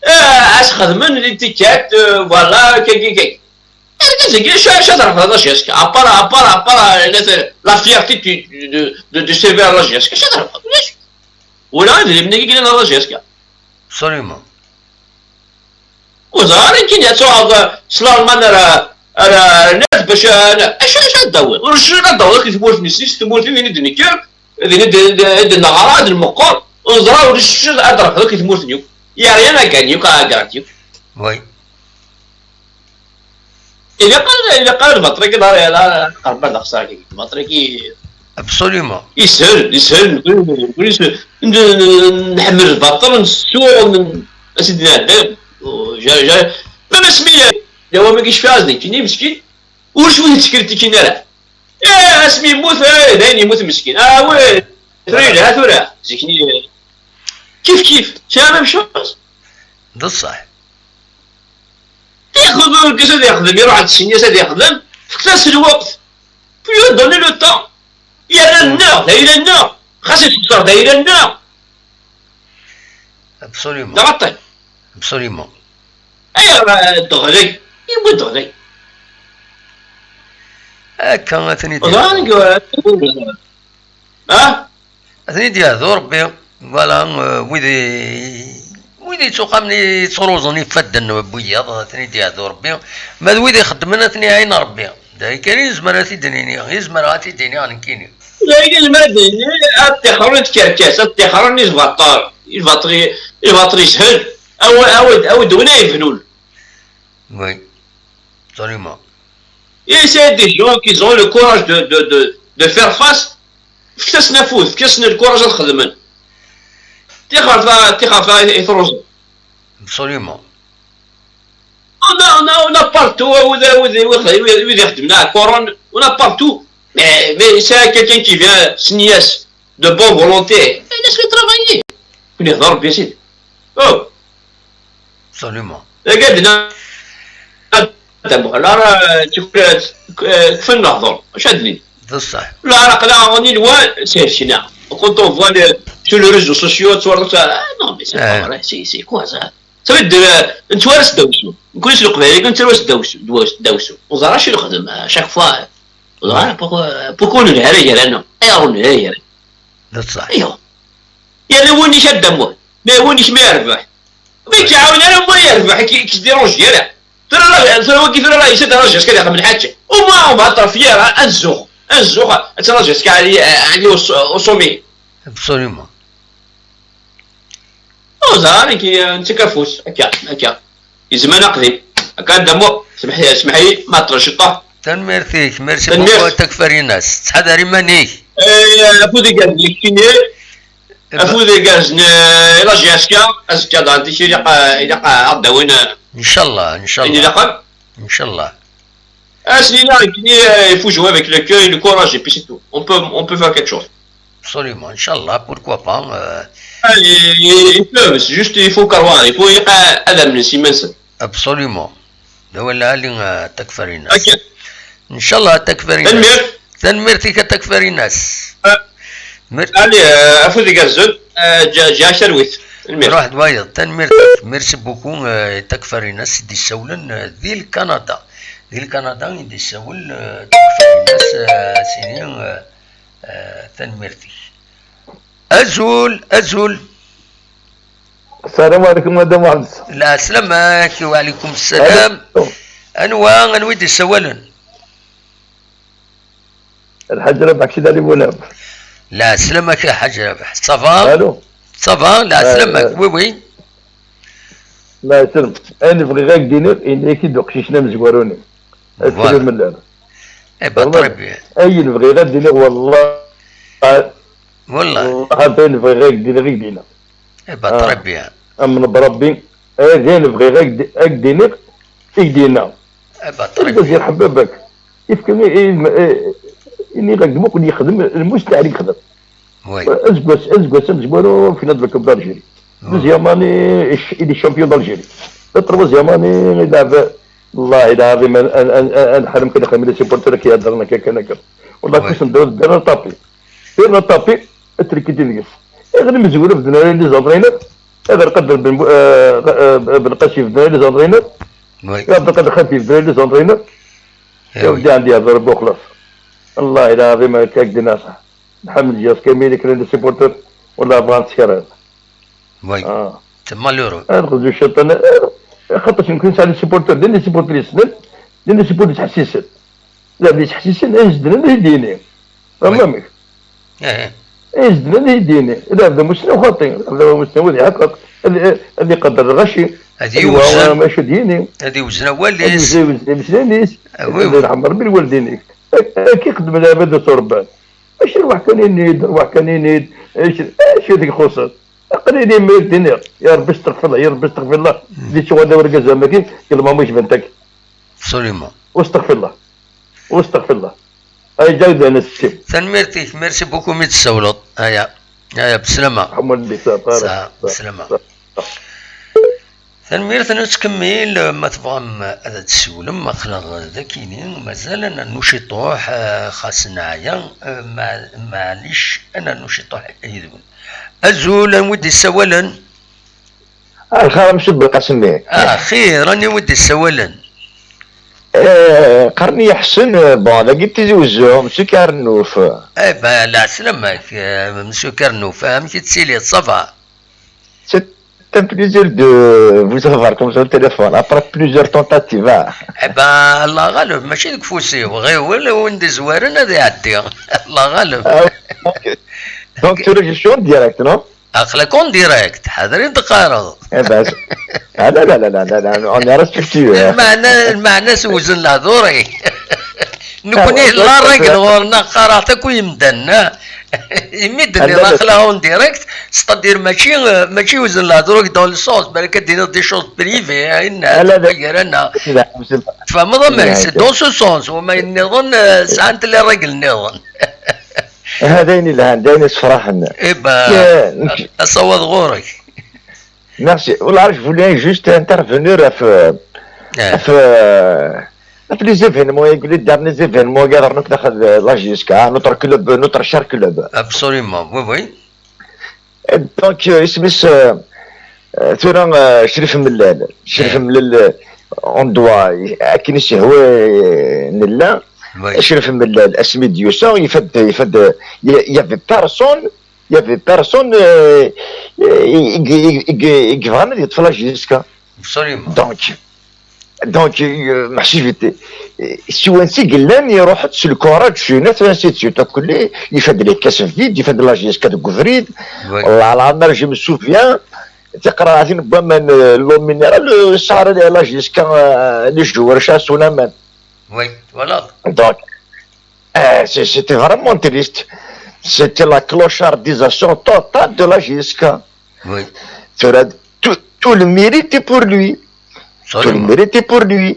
euh, ad s-xedmen les tickets, euh, voilà, kaki, kaki. Argaz-agi, acu, acu ad trebḥeḍ a J S K? À part, à part, à part, euh, la, la fierté de, de, de, de servir à la J S K, acu ad trebḥeḍ? Ulac. Wala idrimen-agi yellan a la J S K. Absolument. Ur ẓriɣ ara nekkini ad truḥeḍ s Lalman ara, ara, ara nerr bac, ah, acu, acu ad d-tawiḍ? Ulac acu ad d-tawiḍ akk i tmurt-nni, s tmurt-nni i d-nekker, din i d-, d-, d-neɣra, d-nmeqqer, ur neẓra ulac acu ad d-refdeɣ akk i tmurt-nni akk. Y a rien à gagner, akk à gratter akk. Oui. Ilaq, ilaq ara lbaṭel-agi, la, la, la, qerban d axṣar-agi. Lbaṭel-agi. Absolument. Yeshel, yeshel, nekkni, nekkni s-, n-, n-, nḥemmel lbaṭel, nsuɣ, n-, a sidi nɛedda, ja-, ja-, même asmi, d awami i yecfa-as d nekkini, meskin, ur cwi tettkritikini ara. Eh, asmi yemmut, eh, d ayen yemmut meskin. Ah, oui, tura yelha tura. Zik-nni, kif kif, c'est la même chose. D ṣṣeḥ. Yexdem urgaz ad yexdem, iruḥ ad tsennyas ad yexdem, fket-as lweqt. Puis on donne le temps. Yerra-nneɣ, d ayla-nneɣ. Xas ixeṣṣer, d ayla-nneɣ. Absolument. D aɣaṭṭi. Absolument. Ayɣer, eh, ddɣel-agi? Yewwi ddɣel-agi. Akka, ad ten-id-, ḍan, ah? Ad ten-id-yehdu Rebbi. Voilà, euh, wid i, wid yettuqamen yettruẓen ifadden n wiyaḍ, ad ten-id-yehdu Rebbi. Ma d wid ixeddmen, ad ten-iɛin Rebbi. D ayen kan i nezmer ad t-id-nini, i zemreɣ ad t-id-iniɣ nekkini. Dayen, ma d-nini, ad ṭṭixren tkerkas, ad ṭṭixren izbaṭar, izbaṭri, izbaṭri yeshel, aw-, aw-, aw-, d win ay yebnun. Oui, absolument. Et c'est des gens qui ont le courage de, de, de, de faire face. Fket-asen afud, fket-asen le courage ad xedmen. Tixerfa, tixerfa i, i truẓi. Absolument. On a, on a, on a partout, euh, wid, wid, wid, wid, wid ixeddmen aɛekkuren, on a partout. Mais, mais c'est quelqu'un qui vient signer de bonne volonté. Laisse-le travailler. Kun ihder Rebbi, sidi. Oh. Absolument. Dagi ad na-, ad d-amuɣal, ara, eh, kf-, eh, kfen lehdur. Acu ad d-nini? D ṣṣeḥ. La, aql-aɣ, on est loin, c'est Chine. Quand on voit le, sur les réseaux sociaux, tu vois, ça, ah, non, mais c'est pas vrai, c'est, c'est quoi ça? Ça veut dire, euh, nettwara s ddaw-s. Nekkni s Leqbayel, nettwara s ddaw-s, ddaw-s, ddaw-s. Ur ẓer acu nexdem, à chaque fois. Ur ẓer, ouais, pourquoi, pourquoi ur nelhi ara gar-aneɣ? Ayɣer ur nelhi ara gar-aneɣ? D ṣṣeḥ. Aywa. Yerna win-ik ad d-amuɣ. Ma win-ik ma yerbeḥ. Ma yettɛawan ara, ma yerbeḥ, ki, ki s-dérange ara. Tura la, tura wagi, tura la, yessa-d raja, s-, ad ixdem lḥaǧa. Au moins, on va être fier, hein, ad nzuxx. Ad nzuxx, ad traǧu, s-, Ali, Ali au, au sommet. Absolument. Ur ẓer ara, nekk, eh, nettak afus, akka, akka. Izman aqdim. Akka ad d-amuɣ, semḥ-, semḥ-iyi, ma ṭṭreɣ ciṭṭaḥ. Tanemmirt-ik, merci beaucoup, a Takfarinas. Ttḥadar iman-ik. Eh, afud igerrzen, keččini. Afud igerrzen, eh, la J S K, azekka d-, ilaq, ilaq ad d-awin, eh, inchallah, inchallah. Ayen ilaqen. Inchallah. As-nini, eh, il faut jouer avec le cœur et le courage, et puis c'est tout. On peut, on peut faire quelque chose. Absolument, inchallah, pourquoi pas, euh. Ah, ils, ils, ils peuvent, c'est juste, il faut croire, il faut, eh, ad amnen s iman-nsen. Absolument. D awal lɛali, a Takfarinas. Akka. Inchallah, a Takfarinas. Tanemmirt. Tanemmirt-ik, a Takfarinas. Ah. Mer-, allez, euh, afud igerrzen, euh, ǧa-, ǧa-, ǧa-, talwit. Tanemmirt. Ruḥ d wayeḍ. Tanemmirt-ik. Merci beaucoup, euh, Takfarinas i d-issawlen, euh, di Lkanada. Di Lkanada i d-issawel, euh, Takfarinas, euh, sini, euh, euh, tanemmirt-ik. Azul, azul. السلام عليكم مدام محمد. Lɛeslama-k, wa ɛlikum ssalam. Anwa, anwa i d-issawalen? الحاج رابح كي داري بونام. Lɛeslama-k a Ḥaǧ Rabeḥ. Ça va? Allô. Ça va, lɛeslama-k, oui, oui. الله يسلمك. أنا بغي غير دينار، إنك يدوق شي شنا مزواروني. Voilà. السلام الليل. Eh ben, très bien. أين بغي غير دينار والله. والله. والله حتى أين بغي غير دينار، غير دينار. Eh ben, très bien. أمن بربي. أين بغي غير دي-، غير دينار، غير دينار. Eh ben, très bien. يرحم بابك. يفكرني إيه، إيه، إني غير ممكن يخدم المستحيل يخدم. Oui. Aseggas, aseggas amezwaru fi Nadal Coupe d'Algérie. Deuxième année, il est champion d'Algérie. La troisième année, il a, والله العظيم، أن، أن، أن، أن حرم كده خميلة سيبورتر كي هذا لنا كي كان كده. والله oui. كنت ندير، دير طابي. دير طابي، اتركي دير. غير مزوره بدنا لي زونترينر. هذا القدر بن، آه، آه، بن قاسي بدنا لي زونترينر. Oui. يا عبد القادر خالتي بدنا لي زونترينر. Eh oui. يا ودي عندي هذا ربي وخلاص. والله العظيم هكاك دي ناصح. نحمل جهاز كامل كرا دي سيبورتر ولا بغا نسكر هذا. Oui. آه. C'est malheureux. آه، نخرجوا الشيطان، آه، خاطرش يمكن نسال السيبورتر، لان السيبورتر يسلم، لان السيبورتر يتحسسن. لا، بلي يتحسسن، ايش درنا يديني. Oui. فهمك؟ ايه. ايش درنا يديني. لا، هذا مسلم خاطي، هذا مسلم ولي حقق. اللي، اللي قدر الغشي. هذه اللي هو يوزن. ما شو ديني. هذه يوزن واليس. هذه يوزن، يوزن، يوزن، يوزن. آه، oui، oui. يرحم ربي الوالدين. كي يقدم العباد وتربان. اش روح كان ينيد، روح كان ينيد، اش، اش هذيك خصوص؟ قليل ما يديني، يا ربي استغفر الله، يا ربي استغفر الله. دي شو هذا ورقة زعما كي، قال ما مش بنتك. Absolument. واستغفر الله. واستغفر الله. اي جاي ده نسيب. Tanemmirt-ik, merci beaucoup mi d-tessawleḍ. Aya. Aya, بسلامة. محمد بن سعد. Sa-, بسلامة. Tanemmirt, ad nettkemmil, ma tebɣam ad d-tessiwlem, aql-aɣ dagi, mazal ad nernu ciṭuḥ, eh, xas neɛya, eh, ma-, maɛlic, ad nernu ciṭuḥ yid-wen. Azul, anwa i d-yessawalen? Lxir, a Msubel Qasmi. Ah, xir, anwa i d-yessawalen? Eh, qqaren-iyi Ḥsen, eh, bon, dagi d Tizi Wezzu, Monsieur Carnouf. Eh ben, lɛeslama-k, eh, Monsieur Carnouf, amek i tettiliḍ, ça va? C'est un plaisir de vous avoir comme ça au téléphone, après plusieurs tentatives, ah. Eh ben, Allah ɣaleb, mačči deg ufus-iw, ɣiwel, win d-izwaren ad iɛeddi. Allah ɣaleb. Ah, ok. Donc, tu es en direct, non? Aql-ak en direct, ḥader i d-teqqareḍ. Eh ben, ah, la, la, la, la, la, la, on est respectueux, hein. Lmeɛna, lmeɛna s wzen lehdur-ik. Nekkni, ah, ouais, la règle ɣur-neɣ, qqareɣ-t akk i yimdanen, ah. Imi d-tenniḍ aql-aɣ en direct, c'est-à-dire mačči, euh, mačči wzen lehdur-ik dans le sens, balak ad d-tiniḍ des choses privées, ayen, ah, la, la, gar-aneɣ. Tfehmeḍ, ama c'est dans ce sens, wama nniḍen, euh, sɛant les règles nniḍen. Ah, d ayen yelhan, d ayen yessefraḥen. Eh ben, asawaḍ ɣur-k. Merci. Voilà, je voulais juste intervenir ɣef, ɣef, ɣef les événements, les derniers événements i yeḍran akk daxel la J S K, notre club, notre cher club. Absolument, oui, oui. Donc, euh, isem-is, euh, euh, tura, euh, Crif Mellal. Crif Mellal, euh, on doit, akken i s-yehwa, euh, nella. Oui. Crif Mellal, asmi d-yusa, yefad, yefad, il y avait personne, il y avait personne, euh, euh, i, i, i, i, i yebɣan ad yeṭṭef la J S K. Absolument. Donc, donc, euh, meḥsibit, euh, siwan si yellan, iruḥ-d s le courage, s une ainsi de suite. Donc, les, yefad les caisses vides, yefad la J S K deg ubrid. Oui. Wallah, leɛmer, je me souviens, tiqraɛtin n waman, euh, l'eau minérale, euh, sɛan la J S K, euh, les joueurs, sɛan aman. Oui, voilà. Donc, euh, c'est- c'était vraiment triste. C'était la clochardisation totale de la J S K. Oui. Tura, tout, tout le mérite est pour lui. Tout le mérite est pour lui.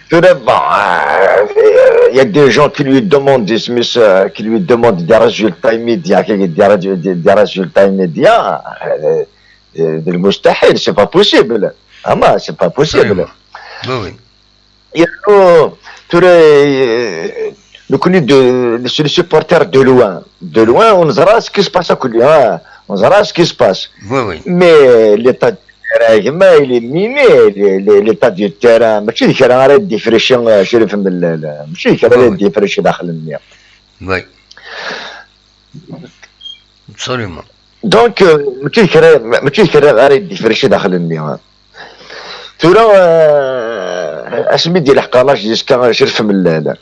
Tura, bon, euh, il y a des gens qui lui demandent, des, euh, qui lui demandent des résultats immédiats, des, des, des résultats immédiats. Euh, euh, c'est pas possible. Ah, mais c'est pas possible. Absolument. Oui, oui. Yernu, tura, eh, nekkni de, de, les supporters de loin. De loin, ur neẓra ce qui se passe akk-, ah, ur neẓra ce qui se passe. Oui, oui. Mais l'état du terrain, gma, il est miné, le- le- l'état du terrain, mačči d kra ara d-ifrici, eh, Crif Mellal, mačči d kra ara d-ifrici daxel-nni. Oui. Absolument. Donc, euh, mačči d kra, mačči d kra ara d-ifrici daxel-nni. Tura, euh, asmi d-ilḥeq la J S K, Crif Mellal.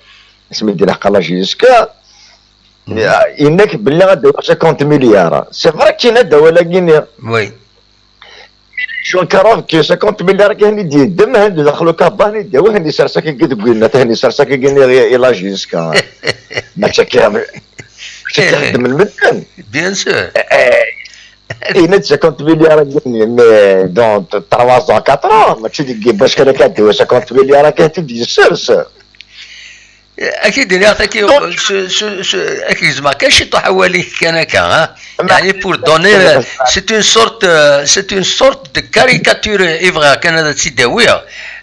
Asmi d-ilḥeq la J S K, yenna-k belli ad d-awiɣ cinquante milliards. C'est vrai que yenna-d awal-agi-nni. Oui. Jean Carof, que cinquante milliards kan i d-yeddem, han daxel ukaba, han i d-yawi, han isers akagi deg winna, han isers akagi i, i la J S K. Mačči akka, mačči akka xeddmen medden. Bien sûr. Eh, eh, yenna-d cinquante milliards, mais dans trois ans, quatre ans, mačči deg bac kan akka, cinquante milliards akka, i d-yessers. Ad k-id-iniɣ tagi, s- s- s- ad k-gezmeɣ kan ciṭuḥ awal-ik kan akka, ha? Yeɛni, pour donner, euh, c'est une sorte, euh, c'est une sorte de caricature, i bɣiɣ kan ad tt-id-awiɣ,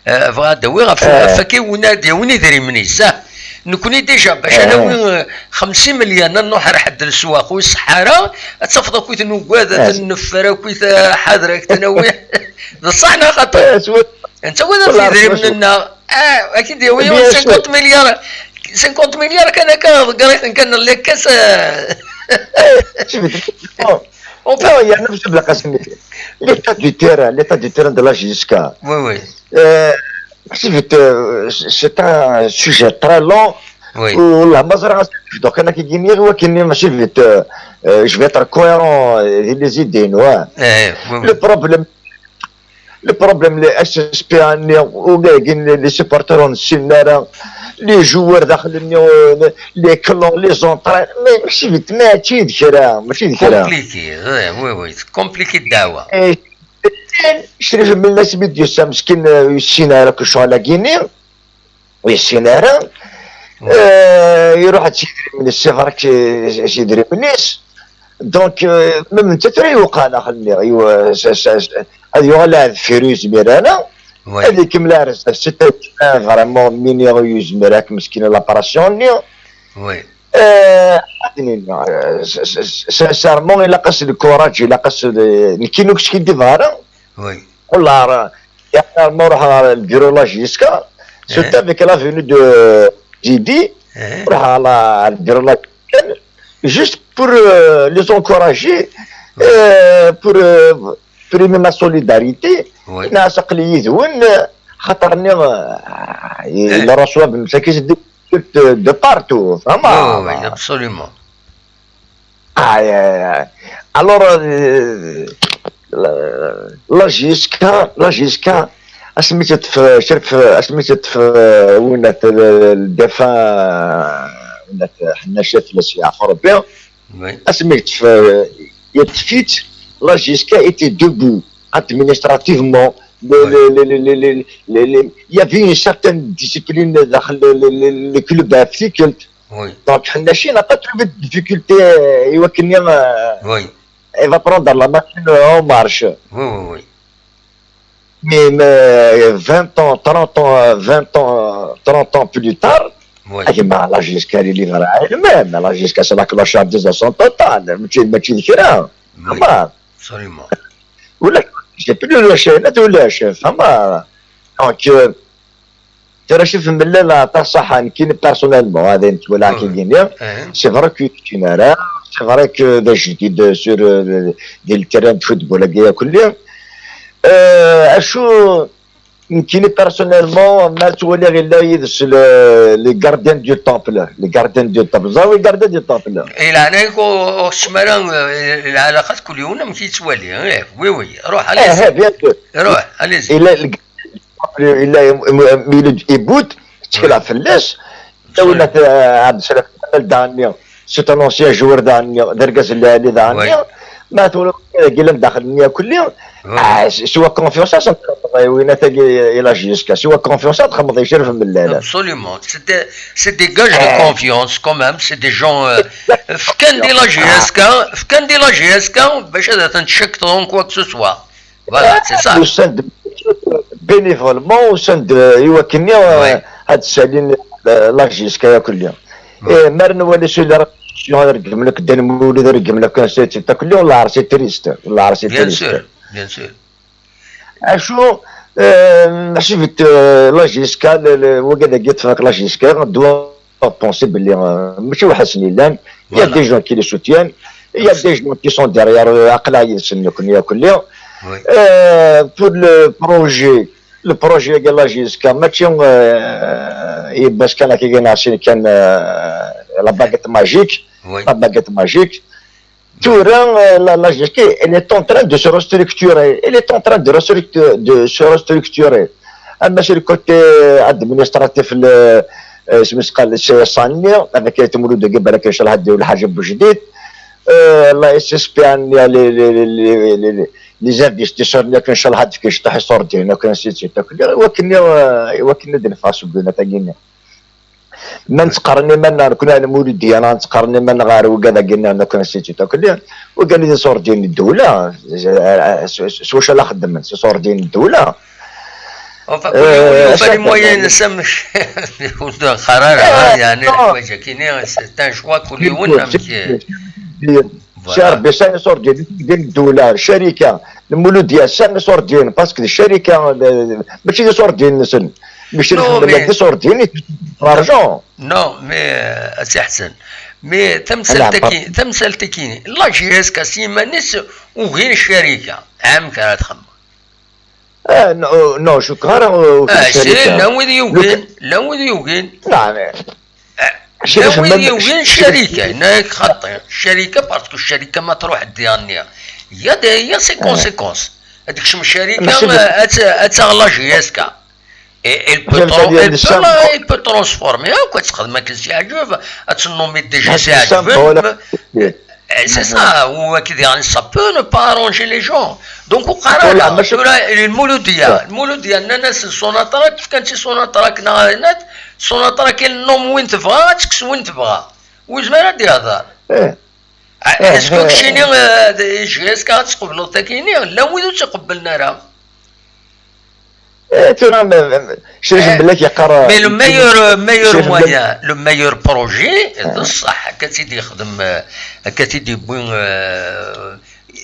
euh, bɣiɣ ad d-awiɣ ɣef, ɣef wakken win ara d-yawin idrimen-is, ah. Nekkni déjà, bac ad nawi, euh, xemsin million, ad nruḥ ar ḥedd leswaq ur iṣeḥḥa ara, ad tafeḍ akkit nugad, ad ten-neffer akkit, euh, ḥader ad k-ten-awi. D ṣṣeḥ neɣ xaṭi? Nettagad ɣef idrimen-nneɣ. Ah, ad k-id-yawi yiwen cinquante milliards, cinquante milliards kan akka, ḍegger-iten kan, lekkas, ah. Enfin, il y a un petit blocage. L'état du terrain, l'état du terrain de la J S K. Oui, oui. Euh, c'est vite, euh, c'est un sujet très long. Oui. Ou la mazra, donc, on a qui gagne, ou qui n'est pas vite, euh, euh, je vais être cohérent, euh, les idées, ouais. Eh, oui, oui. Le problème, le problème, les S S P, les, les supporters, on signera, les joueurs, les, les clans, les entraîneurs, mais c'est vite, mais tu es différent, mais tu es différent. Compliqué, oui, oui, oui, c'est compliqué, dawa. Et, je suis venu la semaine de samedi, euh, ici, là, que je suis à la Guinée. Ur yessin ara. Euh, iruḥ-d s idrimen-is, c'est vrai que s idrimen-is. Donc, euh, même netta tura yewqeɛ daxel-nni, iw-, s- s- s- ad yuɣal ar deffir ur yezmir ara. Oui. Ad ikemmel ar zdat, c'est vraiment mini ur yezmir ara, meskin, l'opération-nni. Oui. Euh, ad nini, euh, s- s- s- sincèrement, ilaq-as lkuraj, ilaq-as l- nekkini ur skidibeɣ ara. Oui. Wallah, ra- ya, ma ruḥeɣ ɣer le bureau la J S K, surtout avec la venue de J D, ruḥeɣ ɣer la- le bureau la J S K, juste pour euh, les encourager, euh, pour euh, exprimer ma solidarité. Oui. Nniɣ-as aql-i yid-wen, euh, xaṭer-nni, euh, il reçoit bemsakit de, de, de partout, vraiment. Oui, oui, absolument. Ah, ya, ya. Alors, euh, la, la J S K, la J S K, asmi teṭṭef, cerf, asmi teṭṭef, euh, winat, le, le défunt, winat, Ḥennac, ad t-yeɛfu Rebbi. Oui. Asmi teṭṭef, euh, yeṭṭef-itt, la J S K était debout, administrativement. Le, oui. Le, le, le, le, le, le, le, il y avait une certaine discipline dans le, le, le, le club à Ftikelt. Oui. Donc, Ḥennac n'a pas trouvé de difficulté, euh, il va tenir, euh, oui. Il va prendre la machine en marche. Oui, oui, oui. Mais, mais vingt ans, trente ans, euh, vingt ans, euh, trente ans plus tard, oui. Ah, mais la J S K, elle est livrée à elle-même. La J S K, c'est la clochardisation totale. Mais tu, mais tu diras, oui. Comment ? Absolument. Ou la, j'ai plus le chef, ou le chef, comment ? Donc, euh, Tura, cuf, Mellal, aṭas ṣṣeḥḥa, nekkini personnellement, ad nettwalaɣ kigini. C'est vrai que keččini ara, c'est vrai que d ajdid sur, euh, di le terrain de football-agi akk-nni. Euh, acu, nekkini personnellement, ma ttwaliɣ illa yid-s le, les gardiens du temple, les gardiens du temple. Ẓer les gardiens du temple. I leɛnaya-k, ur, ur keččem ara, eh, lɛalaqa d kul yiwen amek yettwali, eh, oui, oui, ruḥ, allez-y. Eh, eh, bien sûr. Ruḥ, allez-y. Il est, il est, il est, il est, il est, il est, il est, tettkel fell-as. Tawinat, eh, Ɛebd Slam Kamal daɣenni, c'est un ancien joueur daɣenni, d argaz n lɛali daɣenni. Ma tura, eh, yellan daxel-nni akk-nni, ah, s-, siwa confiance, ad txedmeḍ, eh, winat-agi, eh, la J S K, siwa confiance, ad txedmeḍ i Crif Mellal. Absolument. C'est des, c'est des gages de confiance, quand même. C'est des gens, euh, fkan di la J S K, fkan di la J S K, bac ad ten-tcekteḍ en quoi que ce soit. Voilà, c'est ça. Usan-d bénévolement, usan-d i wakken, euh, ad ssalin, euh, la J S K akk-nni. Eh, mi ara nwali sur les réseaux sociaux, ad reggmen akk Dda Lmulud, ad reggmen akk ansa yettett akk-nni, la, c'est triste, la, c'est triste. Bien sûr, bien sûr. Acu, euh, acu bet, euh, la J S K, le, le, wagad-agi yeṭṭef akk la J S K, doit penser belli, euh, mačči weḥd-sen i llan. Il y a des gens qui les soutiennent. Il y a des gens qui sont derrière, euh, aql-aɣ yid-sen nekkni akk-nni. Euh, pour le projet, le projet de la J S K, mačči, euh, yiwwas kan akka, neɣ sin kan, euh, la baguette magique. La baguette magique. Tura, euh, la, la J S K, elle est en train de se restructurer. Elle est en train de restructu-, de se restructurer. Ama si le côté administratif, le, euh, isem-is qal, c'est Sani, avec Ayt Mulud, balak inchallah ad d-yawi lḥaǧa n wejdid. Euh, la S S P, les, les, les, les, les, les investisseurs, nekk inchallah ad d-fkeɣ ciṭuḥ iṣurdiyen, nekk ainsi de suite. Akk, i wakken, euh, i wakken ad neffeɣ seg winat-agi-nni. Ma nettqarn iman-nneɣ nekkni ar Lmuludiyya, neɣ nettqarn iman-nneɣ ɣer wigad-agi-nni, nekkni ainsi de suite. Akk, wigad d iṣurdiyen n ddewla, s, s, s wacu ara xeddmen, s iṣurdiyen n ddewla. Enfin, kul yiwen yufa les moyens-ines amek, ur d-neqqar ara, yeɛni, leḥwayeǧ-agi-nni, c'est un choix, kul yiwen amek. Voilà. Rebbi, sɛan iṣurdiyen, d ddewla, ccarika, Lmuludiyya, sɛan iṣurdiyen, parce que d ccarika, d, d, mačči d iṣurdiyen-nsen. Mačči d iṣurdiyen, d l'argent. Non, mais, euh, a Si Ḥsen. Mais tamsalt-agi, tamsalt-agi, la J S K s yiman-is ugin ccarika. Amek ara txemmem? Ah, non, non, cukkeɣ ara, uh, ah, si, llan wid yugin, llan wid yugin. Non, mais, ah, llan wid yugin ccarika, yenna-yak xaṭi. Ccarika, parce que ccarika ma truḥ diɣenni, il y a des, il y a ses conséquences. Ad tekcem ccarika, ad t-, ad taɣ la J S K. Et elle peut, elle peut, elle peut transformer akk, ad texdem akken s-yeɛǧeb, ad tennomi D G s-yeɛǧeb. Eh, c'est ça, ou, euh, qui dit, ça peut ne pas arranger les gens. Donc, au Qur'an, tura, Lmuludiyya, Lmuludiyya, nnan-as Sonatrach, fkan-tt i Sonatrach, neɣ, Sonatrach, elle nomme win tebɣa, ad tekkes win tebɣa. Ur yezmir ad d-ihder. Est-ce que keččini, euh, d-, J S K ad tqebleḍ takini? Llan wid ur tt-iqebblen ara. Eh, tura, ma, ma, ma, Ccrif Mellak yeqqar, mais le meilleur, euh, meilleur moyen, le meilleur projet, d ṣṣeḥ, akka tt-id-yexdem, euh, akka tt-id-yewwi, euh,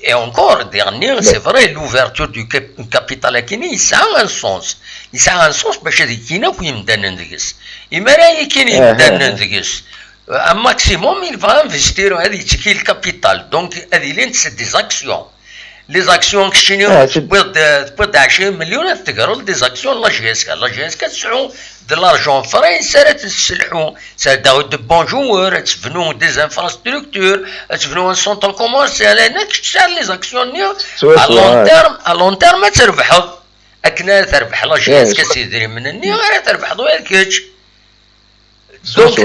et encore, dernier, c'est vrai, l'ouverture du cap-, capital akini, yesɛa un sens. Yesɛa un sens bac ad kkin akk yimdanen deg-s. Imi ara kkin yimdanen deg-s, un maximum, il va investir, ad yettekki le capital. Donc, ad ilint c'est des actions. Les actions keččini tewwiḍ-d, tewwiḍ-d ɛecrin million, ad tegreḍ des actions n la J S K. La J S K tesɛu de l'argent frais, s ara tesselḥu. Tesɛa de bons joueurs, ad tebnu des infrastructures, ad tebnu un centre commercial, ayen kečč tesɛiḍ les actions-nni. À long terme, à long terme ad trebḥeḍ. Akken ara terbeḥ la J S K s idrimen-nni, ara terbeḥeḍ ula d kečč. Donc,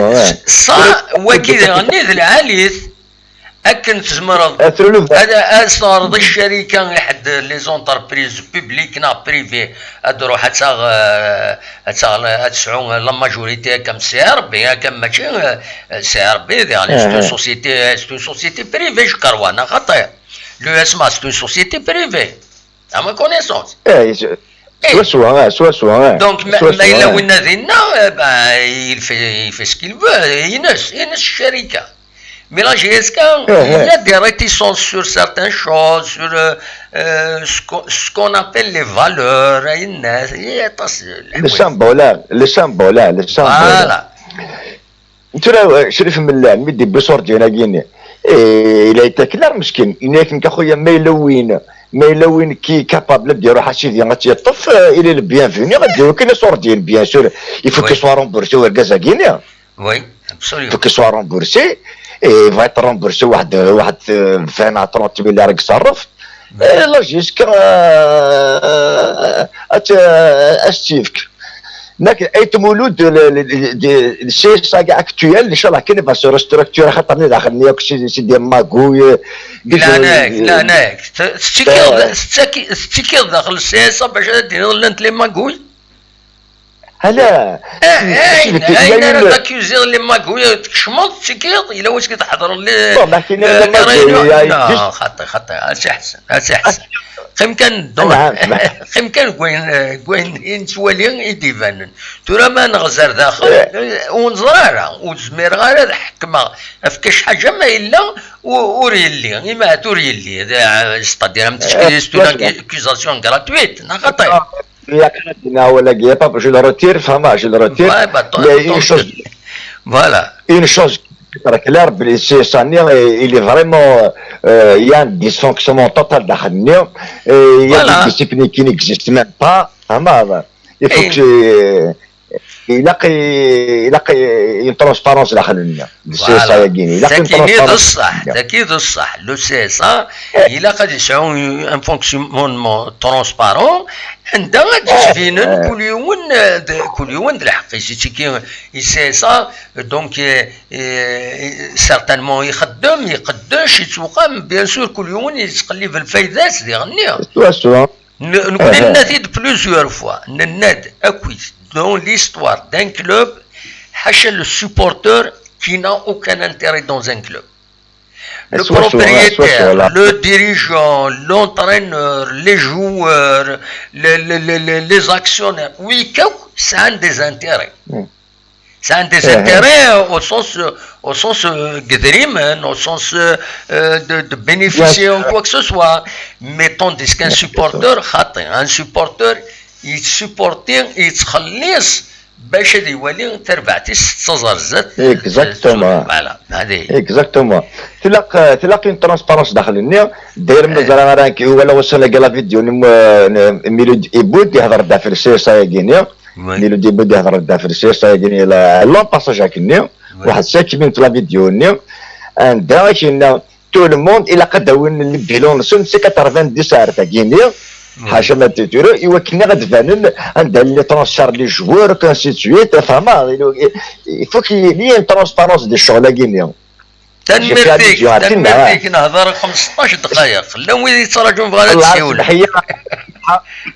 ça, wagi diɣenni d lɛali-t. Akken tzemreḍ ad, ad teɣreḍ i ccarika i ḥedd, les entreprises publiques neɣ privées, ad d-ruḥ ad taɣ, euh, ad taɣ, ad tesɛu la majorité akka am C R B, akka mačči, euh, C R B, diɣenni c'est une société, c'est une société privée, je crois, neɣ xaṭi? L'U S M A, c'est une société privée. À ma connaissance. Eh, swaswa, eh, swaswa, eh. Donc, ma, ma yella winna dinna, eh ben, il fait, il fait ce qu'il veut, ines, ines ccarika. Mais la J S K, il y a des réticences sur certaines choses, sur, euh, euh, ce qu'on, ce qu'on appelle les valeurs, ayen, il y a aṭas n leḥwayeǧ. Le symbole, le symbole, le symbole. Voilà. Tura, eh, Crif Mellak, mi d-yewwi ṣurǧin-agi-nni, eh, il a été clair, meskin. Yenna-yak nekk, a xuya, ma yella win, ma yella win qui est capable ad d-iruḥ a sidi ad tt-yeṭṭef, eh, il est le bienvenu, ad d-yawi kan iṣurǧin, bien sûr. Il faut qu'il soit remboursé urgaz-agi-nni. Oui, absolument. Il faut qu'il soit remboursé, et il va être remboursé واحد، واحد, eh, vingt à trente milliards يصرف. Eh, la J S K, eh, ad, eh, ad s-tt-yefk. Nekk, Ayt Mulud, le, le, le, le C S A actuel, inchallah, kan va se restructurer, xaṭer-nni daxel-nni akk c'est, c'est des magouilles, eh, des, leɛnaya-k, eh, leɛnaya-k. Te-, tettikiḍ, eh, tettaki-, tettikiḍ daxel C S A bac ad d-tiniḍ llant les magouilles? Ala. Eh, ayen, ayen ara takiziḍ les magouilles, tkecmeḍ, tettikiḍ, yella wacu i tḥeḍreḍ les, bon, ma kini, eh, les magouilles, xaṭi, xaṭi, a Si Ḥsen, a Si Ḥsen. Qqim kan, qqim kan deg wayen, deg wayen i nettwali i d-ibanen. Tura ma neɣzer daxel, eh, ur neẓri ara, ur zmireɣ ara ad ḥekmeɣ ɣef kra ḥaǧa ma yella u-, ur yelli, imi ahat ur yelli. C'est-à-dire, am teckid, c'est une accusation gratuite, neɣ xaṭi? Ilaq ad d-nawi wagi, papa, je le retire, fehmeɣ, je le retire. Ouais, bah, mais une chose, voilà. Une chose très claire, belli C S A-nni, il est vraiment, euh, il y a un dysfonctionnement total daxel-nni. Et il y a des disciplines qui n'existent même pas. Fehmeḍ? Il faut que, ilaq, ilaq une transparence daxel-nni. Voilà. Takini d ṣṣeḥ, takini d ṣṣeḥ. Le C S A, ilaq ad yesɛu un fonctionnement transparent, anda ad d-sbinen kul yiwen, eh, d, kul yiwen d lḥeqq-is. Yettiki i C S A, donc, eh, eh, certainement ixeddem, iqeddec, ittuqam, bien sûr, kul yiwen yettqellib lfayda-s diɣenni. Swaswa. Ne-, nekkni nenna-t-id plusieurs fois, nenna-d akkit, dans l'histoire d'un club, ḥaca le supporter qui n'a aucun intérêt dans un club. Le propriétaire, le dirigeant, l'entraîneur, les joueurs, le, le, le, le, les actionnaires, wigi akk sɛan des intérêts. Sɛan des intérêts, euh, au sens, euh, au sens, euh, deg idrimen, au sens, euh, euh, de, de bénéficier en quoi que ce soit. Mais tandis qu'un supporter, xaṭi, un supporter, il supporte, yettxelliṣ bac ad iwali tarbaɛt-is tettaẓ ar zdat. Exactement. Voilà, هذه هي. Exactement. Tilaq, euh, tilaq une transparence daxel-nni. D'ailleurs, ma ẓriɣ ara nekk, walaɣ ussan-agi la vidéo n, euh, n Miloud Iboud, yehder-d ɣef le C S A-agi-nni. Miloud Iboud yehder-d ɣef le C S A-agi-nni, la, long passage akkenni. Waḥed cinq minutes la vidéo-nni. Anda i k-yenna, tout le monde, ilaq ad d-awin le bilan-nsen, c'est quatre-vingt-dix ar tagi-nni. Ḥaca ma d-, tura, i wakken ad d-banen, anda les transferts, les joueurs, ainsi de suite, fehmeḍ, il, il faut qu'il y ait une transparence di ccɣel-agi-nni. Tanemmirt-ik, tanemmirt-ik, nehder xmesṭac ddqayeq. Llan wid yettraǧun bɣan ad d-siwlen.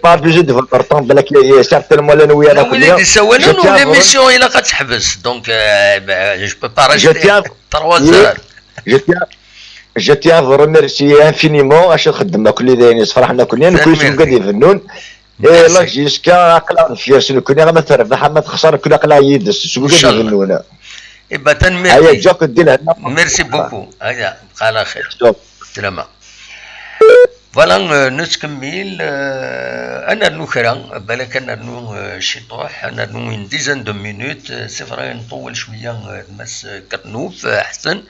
Pas obligé de votre temps, balak certainement llan wiyaḍ akkenni. Llan wid i d-yessawalen, u l'émission ilaq ad teḥbes. Donc, euh, ben, je peux pas rester trois heures. Je tiens, je tiens, Je tiens à vous remercier infiniment, acu txeddem akk d ayen yesferḥen akk, nekkni seg wigad ibennun. Eh, la, jusqu'à aql-aɣ deffir-s nekkni, ama terbeḥ ama texṣer nekkni aql-aɣ yid-s seg wigad ibennun. Iba tanemmirt. Aya Jack, ddi lehna. Merci beaucoup. Aya, bqa ɛla xir. Slalama. Voilà, euh, nettkemmil, euh, ad nernu kra, balak ad nernu, euh, ciṭuḥ, ad nernu une dizaine de minutes, euh, c'est vrai, nṭewwel cwiya, euh, d Mass, euh, Katnouf, euh, Ḥsen,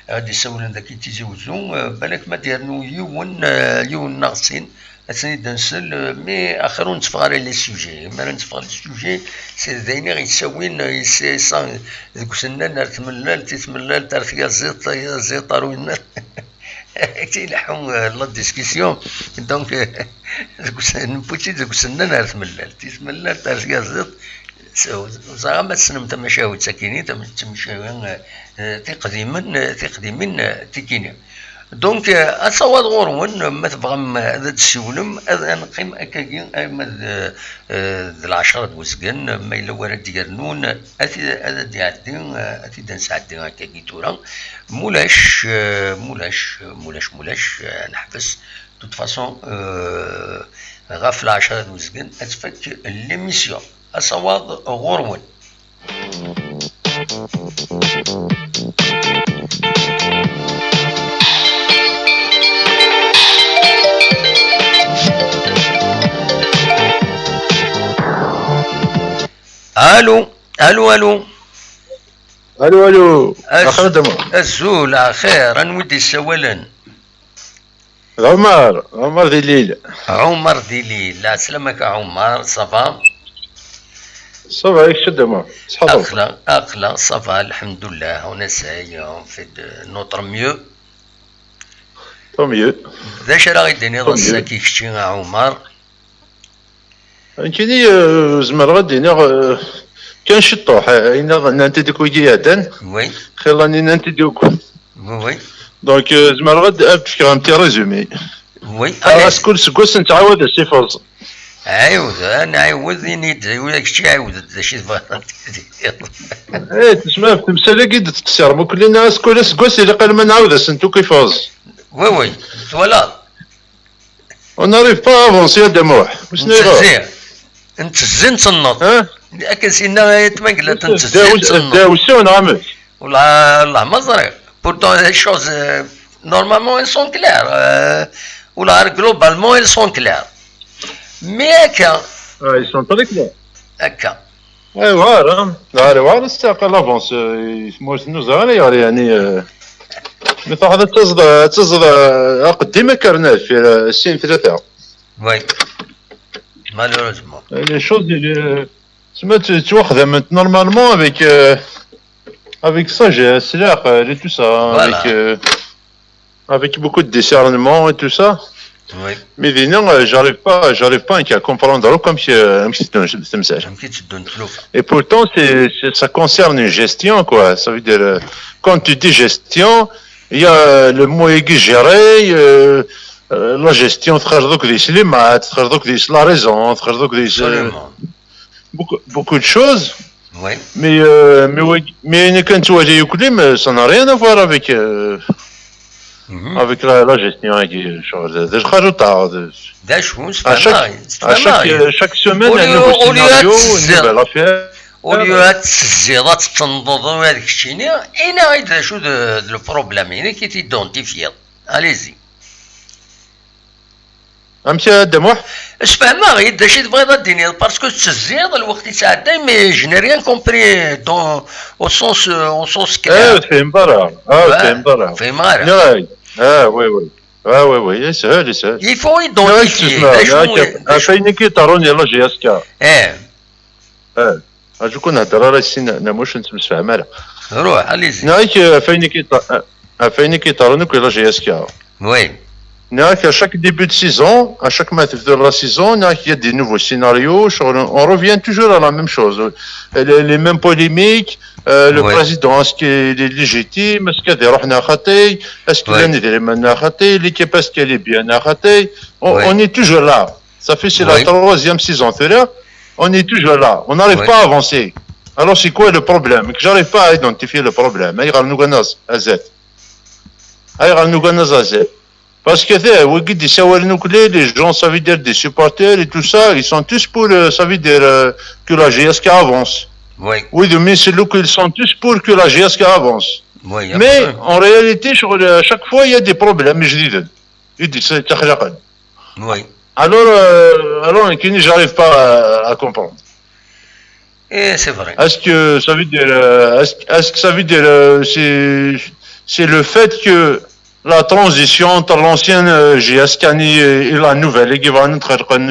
ad d-isawlen dagi Tizi Wezzu, euh, balak ma d-yernu yiwen, euh, yiwen neɣ sin, ad ten-id-nsel, euh, mais axir ur netteffeɣ ara les sujets. Mi ara netteffeɣ les sujets, c'est d ayen i ɣ-yettawin, euh, yes-, yes-, deg usennan ar tmellalt, i tmellalt ar tyaziḍt, tayaziḍt ar winna. Ileḥḥu, euh, la discussion. Donc, euh, deg usen-, newwi-tt-id deg usennan ar tmellalt, i tmellalt ar tyaziḍt. So, ẓer ma tessnem tamacahut akini, tam-, tamacahut, euh, euh, tiqdimin, euh, tiqdimin, euh, tikini. Donc, euh, ad tawaḍ ɣur-wen, ma tebɣam, euh, ad d-ssiwlem, ad, ad neqqim akkagi arma d, euh, euh, d lɛecṛa d wezgen, ma yella wara d-yernun, ad t-, ad d-iɛeddi, euh, ad t-id-nesɛeddi akkagi tura. Mulac, euh, mulac, mulac, mulac, euh, neḥbes. De toute façon, euh, ɣef lɛecṛa d wezgen, ad tfak l'émission. Asawaḍ ɣur-wen. Allô, allô, allô. Allô, allô. Az-, azul, axir, anwa i d-yessawalen? D Ɛumar, Ɛumar di Lille. Ɛumar di Lille. Ɛeslama-k a Ɛumar, ça va? Ça va, yak cedama. Aql-aɣ, aql-aɣ, ça va, lḥemdullah, on essaye, on fait de notre mieux. Tant mieux. D acu ara ɣ-d-tiniḍ ass-agi kečči a Ɛumar? Nekkini, euh, zemreɣ ad d-iniɣ, euh, kan ciṭṭuḥ, euh, ayen nnan-t-id akk wigi iɛeddan. Oui. Xilla-nni nnan-t-id akk. Oui, oui. Donc, euh, zemreɣ ad, ad d-fkeɣ un petit résumé. Oui, allez. Askkul seg wass nettɛawad ad s-ifeẓ. Ɛiwed, ad nɛiwed, ini-d, ula d kečč ɛiwed-d d acu i tebɣiḍ ad d-tiniḍ. Eh, tesma, temsal-agi d-tettqeṣṣir, mukli-nneɣ askkul aseggas ilaq alma nɛawed ad sent akk ifeẓ. Oui, oui, twalaḍ. On n'arrive pas à avancer, a Dda Muḥ. Wissen ayɣer? Nettezzi. Nettezzi, nettenneḍ. Hein? Akken s-yenna Ayt Mangellat, nettezzi, nettenneḍ. Ddaɛwessu neɣ amek? Wallah, wallah, ma ẓriɣ. Pourtant, les choses, euh, normalement, elles sont claires. Euh, wallah, globalement, elles sont claires. Mais akka. Ah, elles sont très claires. Akka. Aywa, ara, ara, ara, ara, ass-a aql-aɣ l'avance, euh, i tmurt n uẓar, ayɣer, yeɛni, euh, mi truḥeḍ ad taẓeḍ, ad taẓeḍ, euh, aqeddim, ad k-rren ar deffir, euh, sin, tlata. Oui. Malheureusement. Euh, les choses, il est, euh, tma-, tt-, ttwaxdament normalement avec, euh, avec sagesse, leɛqel et tout ça, voilà. Avec, euh, avec beaucoup de discernement et tout ça. Oui. Mais dinna, euh, j'arrive pas, j'arrive pas à comprendre comme que, euh, comme que c'est un, c'est un... Amek i tteddun tlufa. Et pourtant, c'est, c'est, ça concerne une gestion, quoi. Ça veut dire, euh, quand tu dis gestion, il y a, euh, le mot qui est géré, euh, euh, la gestion, txerḍ akk deg-s les maths, txerḍ akk deg-s la raison, txerḍ akk deg-s, euh, absolument, beaucoup, beaucoup de choses. Oui. Mais, euh, mais oui, mais ayen kan nettwali akk-nni, mais ça n'a rien à voir avec, euh, avec la, la gestion, avec, euh, genre, de, de, de, de, à chaque, à chaque, euh, chaque semaine, un nouveau scénario, une nouvelle affaire. Au lieu ad tezziḍ, ad tettenḍeḍ, ad keččini, ini-aɣ-d d acu d, d le problème, ini-k i t-identifiyeḍ. Allez-y. Amek a Dda Muḥ? Sfehmeɣ-id d acu i tebɣiḍ ad d-tiniḍ, parce que tettezziḍ, lweqt yettɛedday, mais je n'ai rien compris dans, au sens, euh, au sens clair. Eh, ur tefhimeḍ ara. Ah, ur tefhimeḍ ara. Fhimeɣ ara. Nniɣ-ak. Ah, oui, oui. Ah, oui, oui, yeshel, yeshel. Il faut identifier. Nniɣ-ak, d acu, tesma, nniɣ-ak, ɣef ayen i k-iḍerrun i la J S K. Eh. Eh. Aju kan nhedder ara sin, namuc ur nettemsefham ara. Ruḥ, allez-y. Nniɣ-ak, eh, ɣef ayen i k-iḍ-, eh, ɣef ayen i k-iḍerrun akk i la J S K. Oui. Nniɣ-ak, à chaque début de saison, à chaque match de la saison, nniɣ-ak, il y a des nouveaux scénarios, ccɣel, on revient toujours à la même chose. Les, les mêmes polémiques, euh, le président, est-ce qu'il est légitime, est-ce qu'il y a des rohna khaté, est-ce qu'il y a des, l'équipe, est-ce qu'elle est bien khaté, on, on est toujours là. Ça fait, c'est la troisième saison, c'est là, on est toujours là, on n'arrive pas à avancer. Alors, c'est quoi le problème? Que j'arrive pas à identifier le problème. Ayɣer nugi ad nazzel? Ayɣer nugan azazel? Parce que, tu sais, wigi d-issawalen akk les, les gens, ça veut dire des supporters et tout ça, ils sont tous pour, euh, ça veut dire, euh, que la J S K avance. Oui, Oui, de mais c'est le ils sont tous pour que la J S K avance. oui, Mais absolument. En réalité, sur le- à chaque fois, il y a des problèmes. Je dis, il dit, c'est تخلقن. Oui, Alors, euh, alors, Kini, j'arrive pas à, à comprendre. et c'est vrai. Est-ce que ça veut dire, euh, est-ce, est-ce que ça veut dire, euh, c'est, c'est le fait que la transition entre l'ancienne euh, J S K et la nouvelle,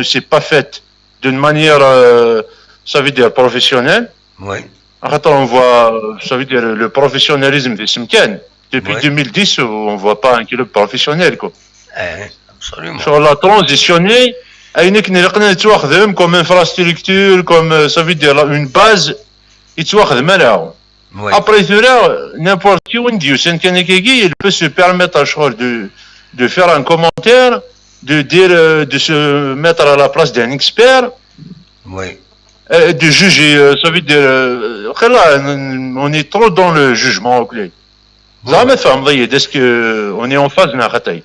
c'est pas faite d'une manière, euh, ça veut dire professionnelle. Oui, Attends, on voit, euh, ça veut dire le professionnalisme des Simken. Depuis Oui. deux mille dix, on voit pas un club professionnel, quoi. eh, absolument. Sur la transition, il y a une comme infrastructure, comme, euh, ça veut dire là, une base, il Oui, Après, tura, n'importe qui, Windows, un Kanakagi, il peut se permettre à choix de, de faire un commentaire, de dire, euh, de se mettre à la place d'un expert, oui. Euh, de juger, euh, ça veut dire, euh, là, on est trop dans le jugement, ok. Oui. Ça me fait envoyer, est-ce que on est en phase, là, خطي؟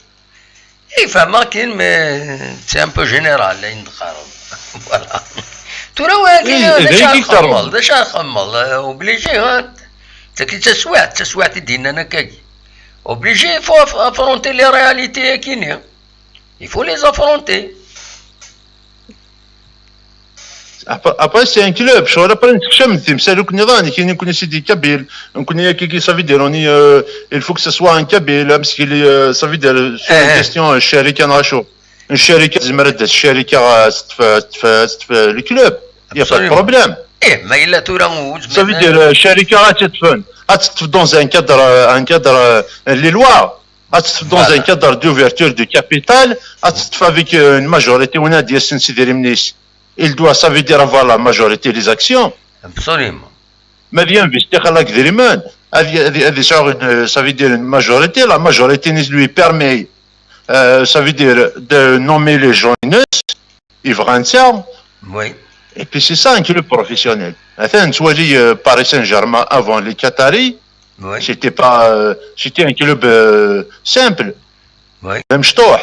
Il fait marquer, mais c'est un peu général, là, il me خرب. Voilà. Tura, ouais, Oui, d acu d ayen ara i nxemmel, d-, d acu ara nxemmel, euh, obligé, hein. Tagi d taswiɛt, d taswiɛt i d-yennan akkagi. Obligé, il faut aff- affronter les réalités, akkini. Il faut les affronter. Après, après, c'est un club. Ccɣel après, نكمل timsal ur k-nniḍen, nekkini, nekkini c'est des Kabyles. Nekkini, ça veut dire, on est, euh, il faut que ce soit un Kabyle, parce qu'il est, euh, ça veut dire, sur la Eh, eh. question, euh, الشركة نغشو. الشركة, تزمر الشركة, euh, c'est le club. Il y a pas de Absolument. Problème. Eh, ma yella tura ur Ça veut dire, euh, الشركة غتطفن. غتطفن dans un cadre, euh, un cadre, euh, les lois. غتطفن dans Voilà. Un cadre d'ouverture de capital. غتطفن avec, euh, une majorité, on a dit, c'est des Rimnis. Il doit, ça veut dire avoir la majorité des actions. Absolument. Mais bien, investir à l'agrément. Ça veut dire une majorité. La majorité lui permet, euh, ça veut dire de nommer les gens. Ils vont ça. Oui, Et puis c'est ça un club professionnel. Attends, tu vois, euh, Paris Saint-Germain avant les Qataris, oui. C'était pas, euh, c'était un club, euh, simple. Oui. Même شطوح.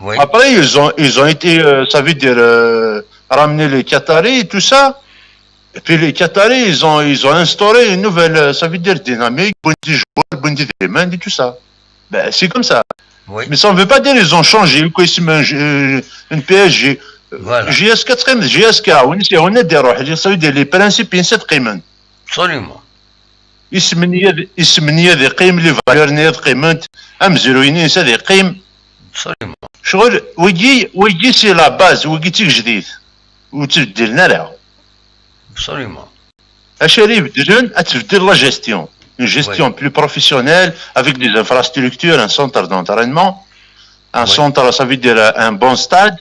Oui. Après, ils ont, ils ont été, euh, ça veut dire, euh, ramener les Qataris et tout ça. Et puis les Qataris, ils ont, ils ont instauré une nouvelle, euh, ça veut dire dynamique, bon des joueurs, bon des éléments et tout ça. Ben, c'est comme ça. Oui. Mais ça ne veut pas dire qu'ils ont changé, quoi, c'est une, euh, une P S G. Voilà. J S K تقيم, J S K, on est, on est des rois, ça veut dire les principes, c'est تقيمن. Absolument. Isem-nni ad, isem-nni ad iqqim, les valeurs-nni ad qqiment, amezruy-nni ad iqqim. Absolument. Ccɣel, wigi, wigi c'est la base, wigi d tigejdit. Ur ttbeddilen ara. Absolument. Acu ara ibeddlen, ad tbeddel la gestion. Une gestion plus professionnelle, avec des infrastructures, un centre d'entraînement, un Oui. centre, ça veut dire un bon stade,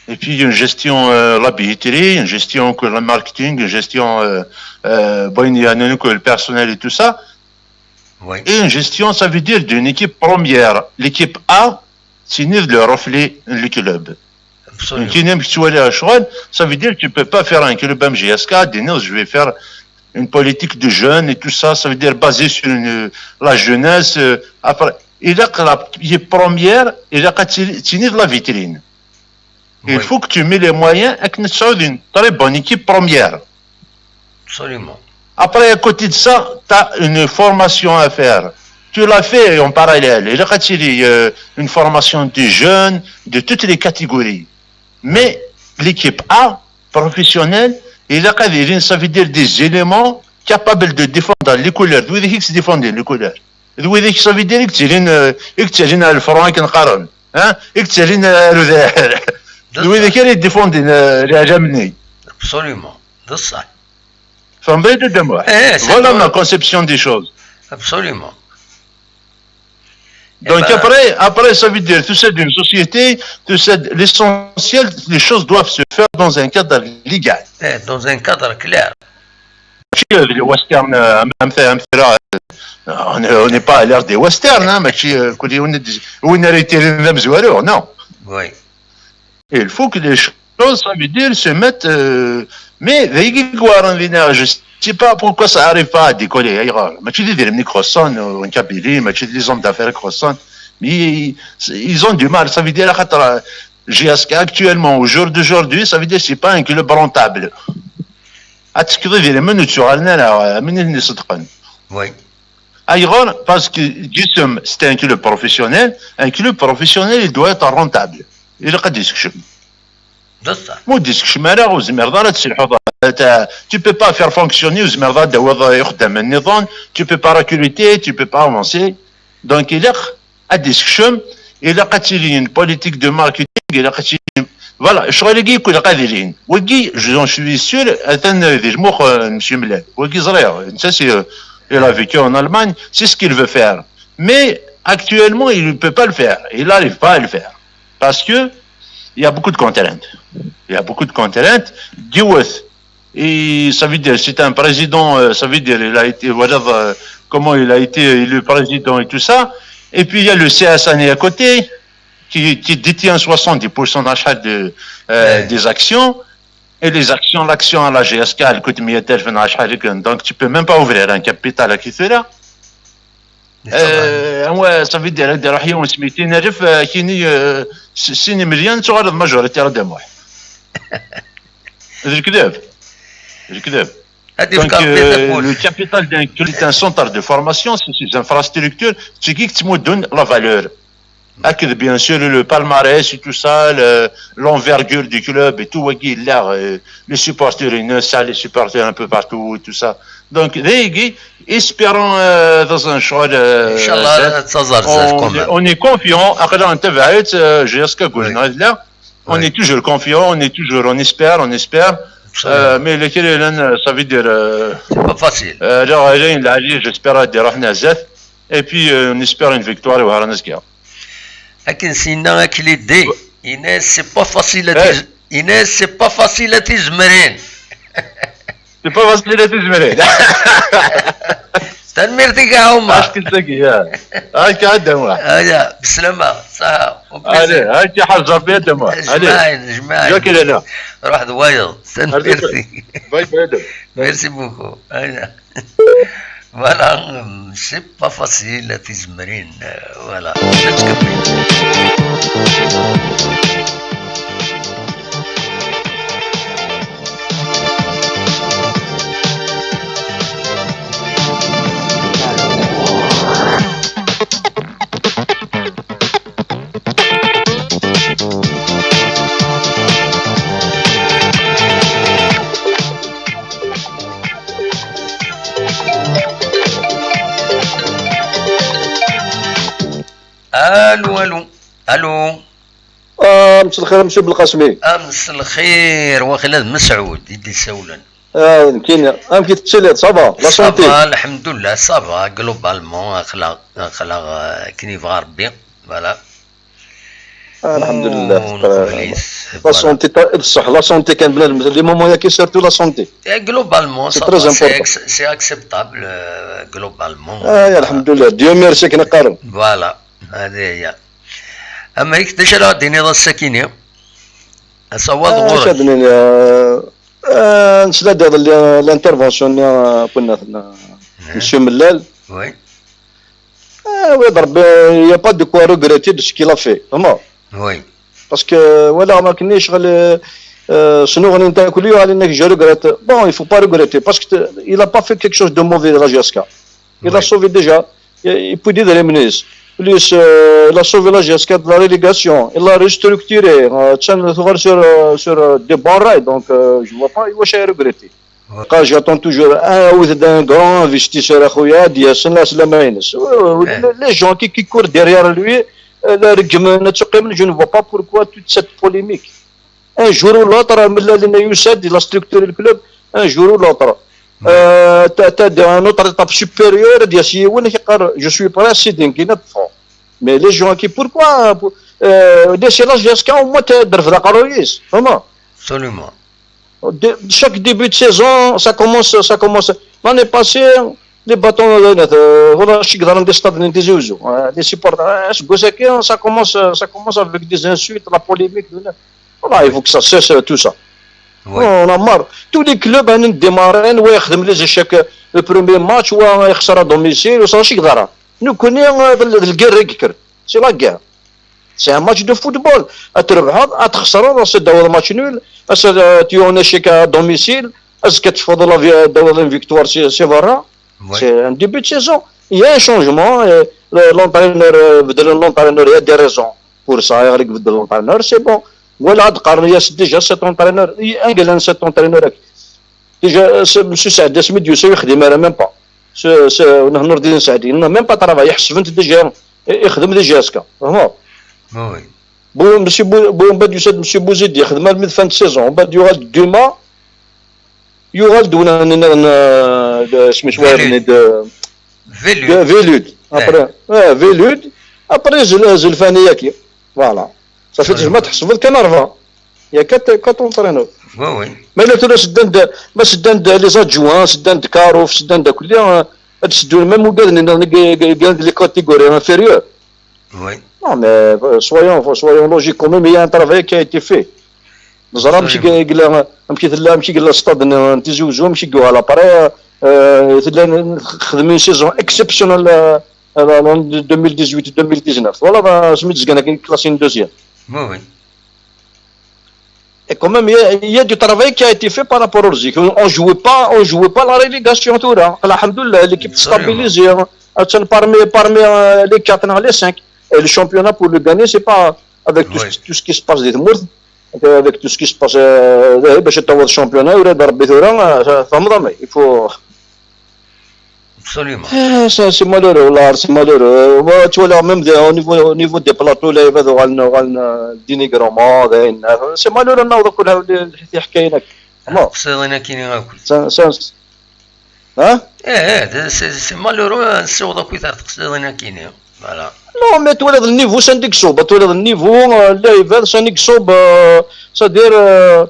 et puis une gestion, euh, la billetterie, une gestion que le marketing, une gestion, euh, euh, bon, il y a le personnel et tout ça. Oui. Et une gestion, ça veut dire d'une équipe première. L'équipe A, c'est le reflet du club. Absolument. Une équipe, ça veut dire que tu peux pas faire un club M J S K, dire, non, je vais faire une politique de jeunes et tout ça, ça veut dire basé sur une, la jeunesse. Euh, après, il a que la première, il a qu'à tenir la vitrine. Il Oui. Faut que tu mets les moyens avec une très bonne équipe première. Absolument. Après, à côté de ça, tu as une formation à faire. Tu l'as fait en parallèle. Il a euh, une formation de jeunes, de toutes les catégories. Mais l'équipe A, professionnelle, il a ça veut dire des éléments capables de défendre les couleurs. D'où ils se défendent les couleurs. D'où ils ça veut dire que c'est une, euh, que c'est une alfran qui n'qarn. Hein? Que c'est une, euh, d'où ils qui défendent, euh, les Jamni. Absolument. De ça. Femme de moi. Eh, c'est Voilà vrai. Ma conception des choses. Absolument. Donc Eh ben, après, après, ça veut dire, tu sais, d'une société, tu sais, l'essentiel, les choses doivent se faire dans un cadre légal. Eh, dans un cadre clair. Mačči d les westerns, euh, même fait, même fait là, euh, on est, on n'est pas à l'ère des westerns, hein, mais qui, euh, que les, on est des, on est arrêté les mêmes heures, non. Oui. Il faut que les choses, ça veut dire, se mettent, euh, mais les gars, je sais pas pourquoi ça arrive pas à décoller ailleurs. Mais tu dis, des Microsoft, euh, en Kabylie, mais tu dis, les hommes d'affaires Microsoft. Ils, ils ont du mal, ça veut dire, axaṭer, euh, J S K actuellement, au jour d'aujourd'hui, ça veut dire c'est pas un club rentable. Ad tekkeḍ idrimen ur tt-uɣalen ara, am win i ten-iṣeddqen. Oui. Ayɣer? Parce que Gisem, c'est un club professionnel. Un club professionnel, il doit être rentable. Il est D'accord. Mu d-isekcem ara, ur zmireḍ ara ad tselḥuḍ. Tu peux pas faire fonctionner, ur zmireḍ ad d-tawiḍ ixeddamen nniḍen. Tu peux pas recruter, tu peux pas avancer. Donc, il est ad d-isekcem, ilaq ad tili une politique de marketing, ilaq ad tili, voilà, ccɣel-agi yakk ilaq ad ilin. Wagi, j'en suis sûr, atan di lmux, euh, n Monsieur Mlal. Wagi ẓriɣ, netta c'est, euh, il a vécu en Allemagne, c'est ce qu'il veut faire. Mais actuellement, il ne peut pas le faire, il n'arrive pas à le faire. Parce que il y a beaucoup de contraintes. Il y a beaucoup de contraintes. Yiwet, et ça veut dire, c'est un président, euh, ça veut dire, il a été, voilà, euh, comment il a été élu président et tout ça. Et puis il y a le C S N à côté, qui, qui détient soixante-dix pour cent d'achat de, euh, Ouais. des actions. Et les actions, l'action à la G S K, elle coûte mille têtes, donc tu peux même pas ouvrir un capital à qui fait là. Euh, ouais, ça veut dire, ad iruḥ yiwen s mitin alef, euh, kini, euh, s-, sin imelyan, tuɣaleḍ majoritaire d amuḥ. D lekdeb. D lekdeb. Ad Donc, yefk Rebbi euh, tafawt. Le capital d'un club, c'est un centre de formation, c'est ses infrastructures, c'est qui qui te donne la valeur. Avec, bien sûr, le palmarès et tout ça, le- l'envergure du club et tout, wagi, là, euh, les supporters, il y a ça, les supporters un peu partout et tout ça. Donc, dagi, espérons, euh, dans un choix, euh, Inch'Allah, ça va, ça, on, quand même. On est confiant. Après, on te va être, euh, jusqu'à Oui. Là, on Oui. Est toujours confiant, on est toujours, on espère, on espère. Absolument. Euh, mais les Kirilan, euh, ça veut dire, euh, C'est pas facile. euh, là, là, là, j'espère à des Rahna Zef. Et puis, euh, on espère une victoire au Haranazkia. Akken s-yenna Akli Ddi, yenna-as c'est pas facile à Ouais. tiz- yenna-as c'est pas facile à tizemrin. C'est pas facile à tizemrin. Tanemmirt-ik a Ɛumar. Acu que c'est qu'il y a? Ah, cadre, moi. Aya, bislama, ça. Allez, hein, qui a Hazar bien de moi. Allez. Jmaɛin, jmaɛin. Jack Elena. Ruḥ d wayeḍ. Tanemmirt-ik. Bye bye. Merci beaucoup. Aya. Voilà, hum, c'est pas facile à tizemrin. Euh, voilà. Let's go. Allô, allô, allô. Ah, مساء الخير monsieur Belqasmi. مساء الخير, واخيلا هذا مسعود يدي يسولن. Ah, كاين. Ah, كي تسالي, ça va, la Ça santé? va, الحمد لله, ça va, globalement, اخلا اخلا كني في غربي. Voilà. Ah, الحمد لله. ونقبليت. La santé, بصح la santé كان بنادم, les moments ياكي, surtout la santé. Globalement, C'est ça très va, c'est important. Ex- c'est acceptable, euh, globalement. Ah, يا الحمد لله, Dieu merci كي نقارن. Voilà, هذه هي. اما هيك ديجا راه ديني راه السكينه. اصوات Ah, غورك. شادني, آه، آه، نسلا ديال ال- l'intervention يا كنا، monsieur Mellal. Oui, آه، oui, ضرب, il y a pas de quoi regretter de ce qu'il a fait, vraiment. oui. Parce que, voilà, ما كنيش غير, آه، شنو غادي نتاكل على انك je regrette. Bon, il faut pas regretter parce que il a pas fait quelque chose de mauvais à la G S K. Il a Oui. Sauvé déjà. Et puis des Remenes. Plus, euh, il a sauvé la G S K de la relégation. Il l'a restructuré. Euh, tiens, sur, euh, sur, euh, des bons rails. Donc, euh, je vois pas, il va regretter. Ouais. Quand j'attends toujours un, un grand investisseur, أخويا, ديال سنة سلامة ينس. Ouais. Les, les gens qui, qui courent derrière lui, euh, la règlement, je ne vois pas pourquoi toute cette polémique. Un jour ou l'autre, من اللي يسد, il a structuré le club, un jour ou l'autre. Euh, t'as, t'as un autre étape supérieure, ديال شي وين كيقال, je suis prêt, c'est dingue, il a de fond. Mais les gens qui, pourquoi, pour, euh, ديال شي لاج jusqu'à au moins تدرب في القرويس, vraiment. Absolument. De- chaque début de saison, ça commence, ça commence. L'année passée, les bâtons, euh, euh, voilà, شي كدار عندي stade اللي تيزي وزو, euh, les supporters, euh, اش قلت لك, ça commence, ça commence avec des insultes, la polémique, voilà, il faut que ça cesse, euh, tout ça. Oui. On a marre. Tous les clubs, on démarre, on يخدم les échecs, le premier match, on يخسر à domicile, وصافي شي كدار. Nous connaissons, euh, le, le guerre qui C'est la guerre. C'est un match de football. Ad trebḥeḍ, ad txesreḍ, ass-a ad d-tawiḍ match nul, ass-a ad tawiḍ un échec à domicile, azekka ad teffeɣ la vi-, ad tawiḍ une victoire, c'est, c'est vrai. C'est un début de saison. Il y a un changement. Euh, le- l'entraîneur, euh, بدل l'entraîneur, il y a des raisons. Pour ça, il y a des raisons. C'est bon. Voilà, ad qqaren, il y a déjà cet entraîneur. Il y a un gars, cet entraîneur. Déjà, c'est- monsieur Saad Asmi, Dieu sait, il y a même pas. C'est, c'est, نحن نرضي نساعد. Il n'a même pas travaillé. حسبنت déjà. يخدم déjà هكا. فهمت؟ Oui. Bon, monsieur Bou-, bon, بعد يسد monsieur Bouzidi, يخدم من fin de saison. بعد يغال دوما. يغال دونا هنا، اسمي شويه Velud. De, Velud. de Velud. Après, ouais, Velud. Après, زل-, زلفاني ياكي. Voilà. Ça fait تجمع تحسب كان أربعة. Il y a quatre, quatre entraîneurs. Oui, oui. Mais là, tout le monde, mais c'est dans les adjoints, c'est dans Karouf, c'est dans كل, euh, c'est dans même وقال لنا les catégories inférieures. Oui. Non, mais euh, soyons, soyons logiques quand même, il y a un travail qui a été fait. نزرا ماشي قال، ماشي تلا، ماشي قال الاستاد ن-، نتيزي وزو، ماشي قال après, euh, تلا خدمين saison exceptionnelle, euh, euh, deux mille dix-huit deux mille dix-neuf. Voilà, سميت زكانا كي classé deuxième. Oui, oui. Et quand même, il y, a, il y a du travail qui a été fait par rapport aux équipes. On ne jouait pas, on jouait pas la relégation, tout là. الحمد لله, l'équipe Absolument. Stabilisée. Hein. Attends, parmi, parmi euh, les quatre, les cinq. Et le championnat, pour le gagner, c'est pas avec tout, Oui. ce, tout ce qui se passe des mours, avec tout ce qui se passe, euh, باش تطور championnat, ولا ربي ثورة, euh, فهمت, mais il faut. Absolument. Eh, ça, c'est malheureux, là, c'est malheureux. Ouais, tu vois, là, même des- au niveau, au niveau des plateaux, là, il va devoir nous, nous dénigrer, c'est malheureux, non, donc, on a des, des حكاية هناك. Non. تقصدين كيني غاكل. Ça, ça, hein? ايه ايه، c'est c'est malheureux نسوض اكو تاع تقصدين كيني. Voilà. Non, mais tu vois, le niveau, c'est un exo, tu vois, le niveau, euh, là, il va, c'est un exo, euh, c'est-à-dire, euh,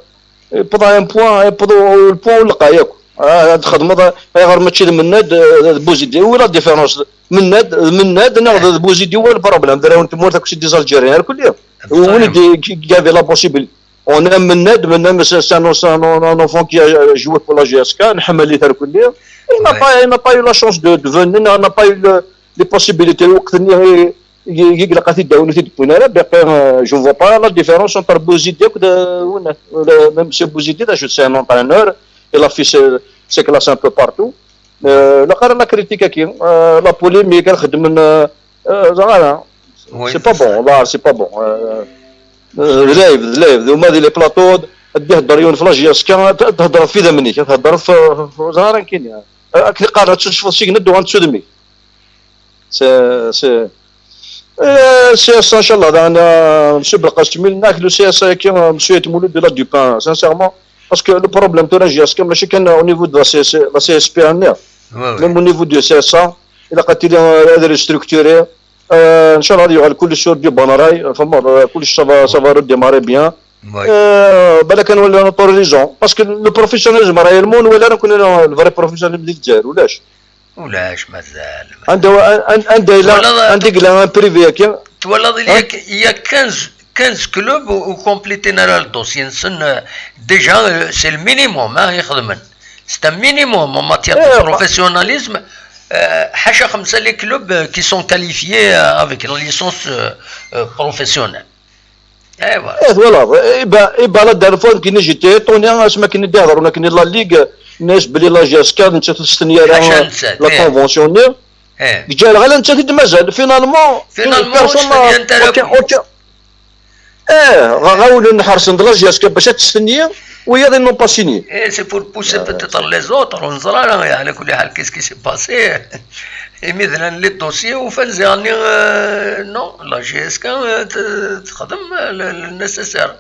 يبدا un point, يبدا le point ولقى ياك. آه، هاد الخدمة ضا-، غير ماشي مناد، آه، بوزيدي. ولا différence؟ مناد، مناد، ناخذ بوزيدي هو le problème. دراهم تمورت كلشي des Algériens الكل. وين دي، qui avait la possibilité. On a مناد، مناد, c'est un, c'est un, un enfant qui a joué pour la J S K, نحمل لي الكل. Il n'a Ouais. pas, il n'a pas eu la chance de, de venir, n'a pas eu le, les possibilités. وقت اللي يقلق تيداون تيدبوين على باقي, euh, je vois pas la différence entre Bouzidi et, euh, même si Bouzidi, là, je sais, un entraîneur, il a fait ses, ses classes un peu partout. Euh, la, la critique, euh, la polémique, الخدمة, euh, euh, voilà. Oui, C'est pas c'est bon, là, c'est pas bon. Euh, euh, live, live, هما هذه les plateaux, تهضر يون في la J S K, تهضر في ذمني، تهضر في, في زهران كينيا. راك قاعد تشوف شي ندو غنتسو دمي. C'est, c'est, euh, C S A, إن شاء الله, أنا, monsieur Belkacem, ناكلو C S A كي monsieur يتمولد de la Dupin, sincèrement. Parce que le problème de la J S K, ماشي كان au niveau de la C S, la C S P هنا. Oui, oui. Même au niveau du C S A, il a قتلي, euh, structuré. Euh, إن شاء الله, il y aura le coup sur du bon rail. Enfin, bon, euh, كلش ça va, ça va redémarrer bien. Oui. Euh, بالك نولي نطور les gens. Parce que le professionnalisme, réellement, ولا نكون أنا le vrai professionnalisme ديال الجزائر, ولاش؟ ولاش مازال. عندها، عن-، عندها إلا، ولا عندك إلا un privé كي. تولى il y a quinze, quinze clubs وكومبليتينا على le dossier نسن. Déjà, euh, c'est le minimum, ها يخدمن. C'est un minimum en matière إيه، de professionnalisme. Euh, حاشا خمسة les clubs, euh, qui sont qualifiés, euh, avec la licence, euh, euh, professionnelle. ايوا. ايه، voilà. إبا، إبا لا دار فون كي نجي تي طوني اسمع كي ندي هضروا كي la ligue, الناس بلي la J S K نتا تستني حاشا راه نسات، la إيه. Convention. ايه. جا غير انت تدمزل finalement. Finalement, Personne تستني انت اوكي، راكي. اوكي. ايه، غا-، غاولوا نحرص ندير la J S K باش تستني ويا دي نو با سيني. ايه، c'est pour pousser peut-être les autres, on verra, على كل حال, qu'est-ce qui s'est passé. Et مثلا les dossiers وفان زي راني, euh, non, la J S K, euh, ت-, تخدم le, le nécessaire.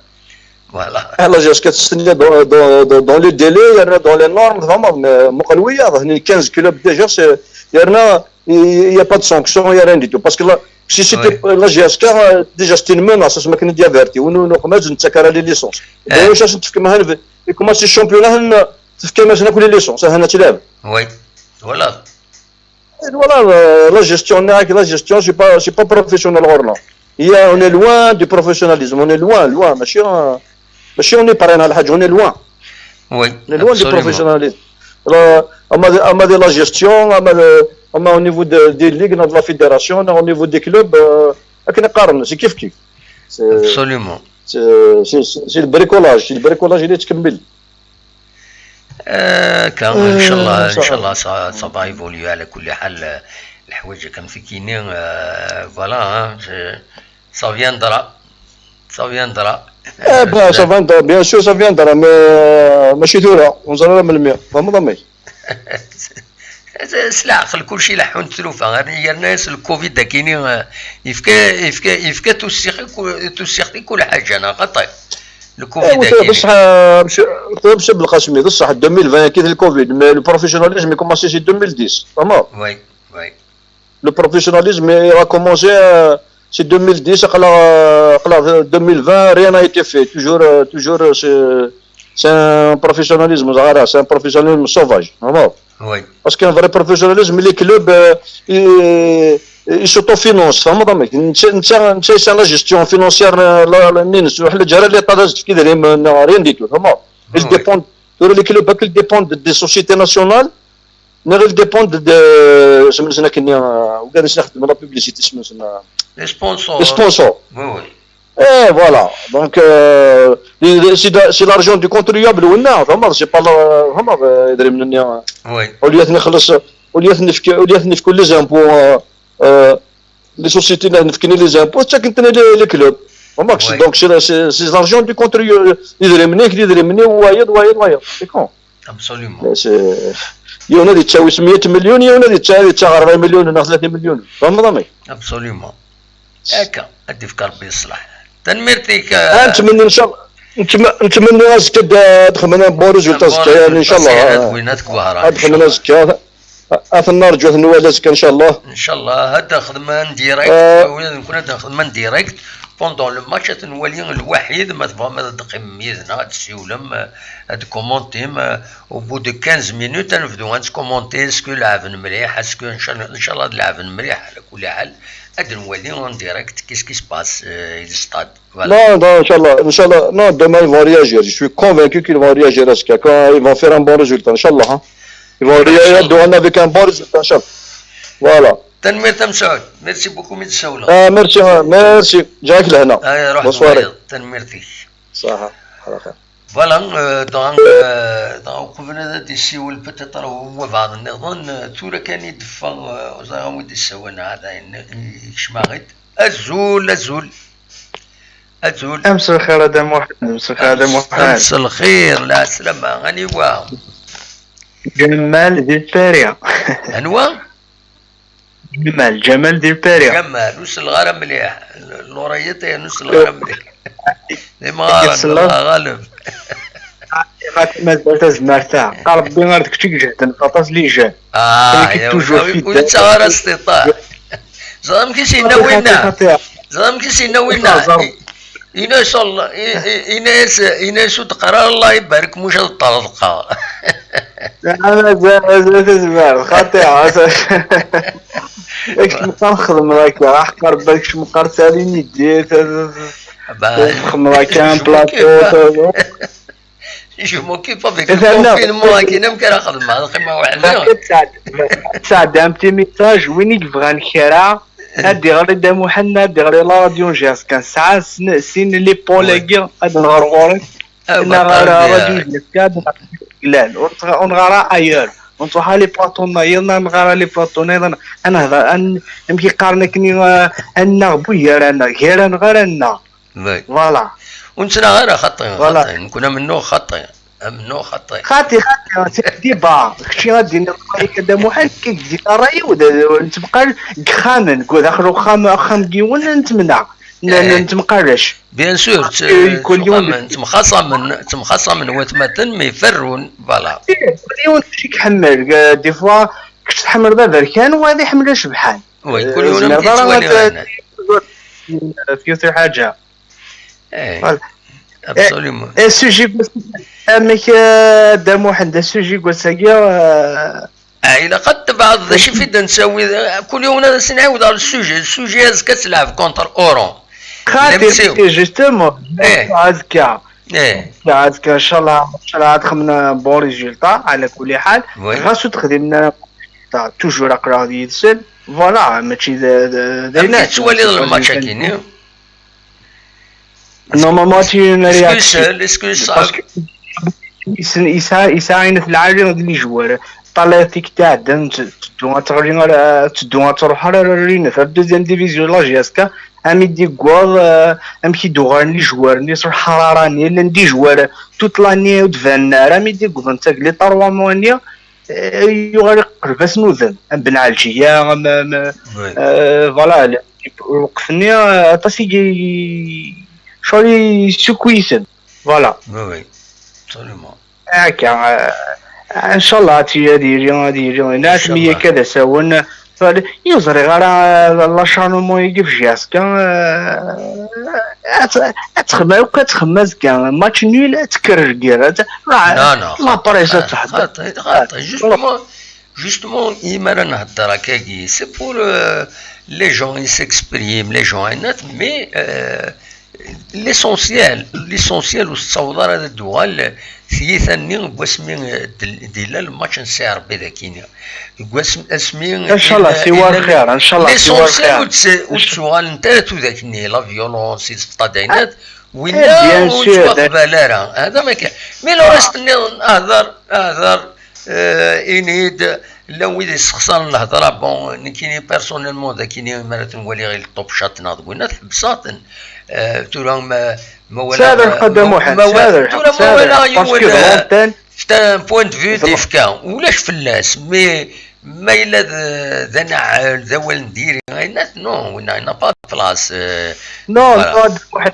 Voilà. La J S K تستنى dans, dans, dans, dans les délais, يا رنا dans les normes, vraiment, mais مقلوية, هني quinze clubs déjà, c'est, يا رنا, il n'y a pas de sanction, il n'y a rien du tout. Parce que là, si c'était Ouais. la J S K, euh, déjà c'est une menace, c'est ce que nous avons averti, ou nous, nous, nous, nous, les licences. Eh. Donc, ça, c'est que maintenant, il commence le championnat, il commence à les licences, ça, c'est Oui, voilà. Et voilà, euh, la gestion, la gestion, c'est pas, c'est pas professionnel, Orlan. Il y a, on est loin du professionnalisme, on est loin, loin. ماشي, euh, ماشي on est paré على حاجة, on est loin. Oui, On est loin du absolument. Professionnalisme. Là, أما, أما de la gestion, أما, أما au niveau de, des ligues, de la fédération, au niveau des clubs, euh, Akken i qqaren, c'est kif kif. C'est- Absolument. C'est c'est- c'est le bricolage, c'est le bricolage اللي يتكمل. آه، كان ان شاء الله، ان شاء الله ça, ça va évoluer. على كل حال، آه، الحوايج كان في كيني، آه، voilà، hein, je- ça viendra. Ça viendra. Eh ben, ça viendra, bien sûr, ça viendra, mais euh, ماشي ثورة، ونزل من المية، فهمت أمي؟ سلاخ كل شيء لحون تلوفا، غير يرنا الكوفيد داكيني، آه، يفكا يفكا يفكا توسيخي كل توسيخي كل حاجه. انا خطي الكوفيد ايوا، داكيني. بصح آه، مش مش بالقاسمي، بصح ألفين وعشرين كي الكوفيد، mais le professionnalisme commencé c'est ألفين وعشرة، فهمت؟ Oui, oui. Le professionnalisme il a commencé, euh, c'est ألفين وعشرة، قلع قلع ألفين وعشرين، rien n'a été fait. Toujours, euh, toujours, euh, c'est c'est un professionnalisme, c'est un professionnalisme sauvage, vraiment. Oui. Parce qu'un vrai professionnalisme, les clubs, euh, ils, ils s'autofinancent, فهمت أمك؟ نتا نتا نتا c'est la gestion financière، آه، لا لا نين سو حل جرى اللي طاز في كذا، rien du tout، فهمت؟ Ils Oui. dépendent، les clubs ils dépendent des sociétés nationales. نغير dépend de سميتنا كني، آه، وكان نخدم la publicité، سميتنا Les sponsors. Les sponsors. Oui, oui. Eh, voilà. Donc, euh, c'est c'est- c'est l'argent du contribuable, ولا فهمت؟ C'est pas la، فهمت؟ آه، يدري مني، آه، Oui. وليات نخلص، وليات نفك، وليات نفك les impôts، آه، آه، les sociétés نفكني les impôts، تاكنتني les clubs. فهمت؟ Oui. Donc c'est c'est c'est l'argent du contribuable. يدري مني، يدري مني، وايد وايد وايد. C'est con. Absolument. C'est يونا دي تساوي مية مليون، يونا دي تساوي تساوي أربعين مليون ولا ثلاثين مليون، فهمت أمي؟ Absolument. هكا، هادي فيك ربي يصلح. تنميرتك. آه، نتمنى ان شاء الله، نتم- نتمنى ازكى د- دخلنا بون ريزولتا ازكى، يعني ان شاء الله. ويناتك وهران دخلنا ازكى، اثنا نرجو نوال ازكى ان شاء الله. ان شاء الله. هذا خدمه ديريكت، آه. ولا نكون هذا خدمه ديريكت. Pendant le match تنولي الوحيد ما تبغى ما تدقي ميزنا، هاد السيولم، هاد كومونتيم، au bout de quinze minutes نبدو غنتكومونتي، اسكو لعب مليح، اسكو ان شاء الله، ان شاء الله لعب مليح. على كل حال، هاد نولي en direct qu'est-ce qui se passe, euh, le stade. Voilà. Non, non, ان شاء الله، ان شاء الله. Non, demain ils vont réagir. Je suis convaincu qu'ils vont réagir ازكى. Ils vont faire un bon résultat, ان شاء الله, hein. Ils vont réagir avec un bon résultat, ان شاء الله. Voilà. تنميرت مسعود. Merci beaucoup من السولة. آه، merci, merci. جاك لهنا. آه، روح Bonsoir. تنميرتي. صح، على خير. Voilà, euh, donc, euh, donc, وقفنا هذا يسيول peut-être هو بعض النظام، آه، ثورة كان يدفع، آه، وزارة ودي السوانة هذا ين-، يكشماغيت. أزول، أزول. أزول. أمس الخير هذا محمد، أمس الخير هذا محمد. أمس الخير، لا سلامة، غني وا. جمال دي البارية. أنوا؟ جمال، جمال دي البارية. جمال، وصل غير مليح. لوريتي وصل غير مليح. ديما غالب، الله غالب. ما زال تزمرتها. قال ربي غير داك الشيء جهد، نفطاس لي جهد. آه، كي يا toujours ولد، في ولا الدار. تسعى راه استطاع. زعما كي سينا خطير، وينا. خطير. زعما كي سينا وينا. خطير، زعما. إناس الله، إي-، إي-، إناس، إناس تقرا الله يبارك، مش هاد الطريقة. أنا زعما تزمر، خطير. كاش مقر خدم راك، راح قرب كاش مقر سالي ندير. با- خدم راك كان شو بلاطو. كيفاه؟ Je m'occupe avec le إذا لا. Confinement، كاين ما كان خدمة، الخدمة وحدة. تساعد، تساعد un petit message وين يبغى الخيرة. هادي غير دا محمد، هادي غير لا راديو جاز كان ساعة سن-، سين لي بولاكي، هاد نهار غوري. آه، إنا بطل غير بيها. راديو جاز كان قلال. ونغارا أيور. ونتوحى لي بلاطو نايض، نغارا لي بلاطو نايض. أنا هضر، أن-، أمكي قارنك ني، آه، أن نغبو يا رانا، غير أنا، غير أنا. باي. Voilà. ونتنا غير خطي، Voilà. خطي. نكون منو خطي. منو خطي. خاطي، خاطي، سي ديبا. كشي غادي نقول لك هذا محال كي تجي راي ولا نتبقى خامن، نقول داخل خام، خام كيون نتمنى. ن-، إيه. نتمقرش. Bien sûr، ت-، يكون يوم تخمن، تمخاصم، تمخاصم وثمتن مي فرون، voilà. كل يوم شي كحمل، آه، des fois كنت تحمل باب بركان وهذا يحمل شبحان. وي، آه، كل يوم زعما كي راه توالي غت-، هنا. فيوتشر حاجة. إيه. Voilà. Absolument. إيه، سوجي بس، أمك، آه، دا محمد، سوجي قلت لك، آه، آه، إلا قد بعض شي في دنساوي، آه، كل يوم أنا سنعاود على السوجي، السوجي هاز كتلعب كونتر أورون. خاطي، لمسيو. خاطي، جوستومون. إيه. هذكا. إيه. هذكا، إن شاء الله، إن شاء الله غتخمنا بون ريزولتا، على كل حال. وي. غاسو تخدمنا، توجور أقرا غادي يدسل. Voilà, mačči d d d ayen. Amek tettwaliḍ lmatch-agi-nni? Normalement, c'est une réaction. Est-ce que c'est, est-ce que c'est... Parce que yesɛa, yesɛa ayen lɛali d les joueurs. Ṭṭalayeḍ tikkelt iɛeddan, tteddu ad teɣli ara, tteddu ad truḥ ara, ara rinef ar deuxième division la J S K. Ami d-yeggaḍ, amek i d-uɣalen les joueurs-nni s lḥarara-nni, llan des joueurs toute l'année ur d-banen ara, ami d-yeggaḍen tagli trois mois-nni, yuɣal iqerreb-asen udem, am Ben Ɛelǧiya, am, am, voilà, lweqt-nni aṭas i, ccɣel yessukk-iten. Voilà. Oui, oui, absolument. Akka, ncallah ad yili, ad yili, ad yili. Ncallah. Akka d asawen. Ur ẓriɣ ara, l'acharnement-agi f J S K, ad txemmem akk, ad txemmem azekka. Match nul, ad tekker lgir. Non, non, la presse ad teḥḍer. Justement, justement, imi ara nhedder akkagi, c'est pour, euh, les gens, ils s'expriment, les gens, mais, euh, l'essentiel, l'essentiel ur tettaweḍ ara ad d-tuɣal tyita-nni deg wasmi, eh, d-, d-illa lmatch n Si Ṛebbi dagi-nni. Deg wasmi, asmi... Ncallah, siwa lxir, ncallah, siwa lxir. L'essentiel ur tt-, ur ttuɣalent ara tidak-nni, la violence, i tfeṭṭa d ayen, winna ur yettwaqbal ara. Hada ma kan. Mais le reste-nniḍen, ahder, ahder, Eh, ini-d, llan wid yessexṣaren lehḍra, bon, nekkini personnellement, d akini mi ara ten-waliɣ i top chat neɣ deg winna, ḥebseɣ-ten. Eh, tura ma, ma walaɣ, tura ma walaɣ yiwen, eh, c'est un point de vue d-yefka, ulac fell-as, mais ma yella d, d anaɛel, d awal n diri, ayennat, non, winna, il n'a pas de place, eh, non, voilà.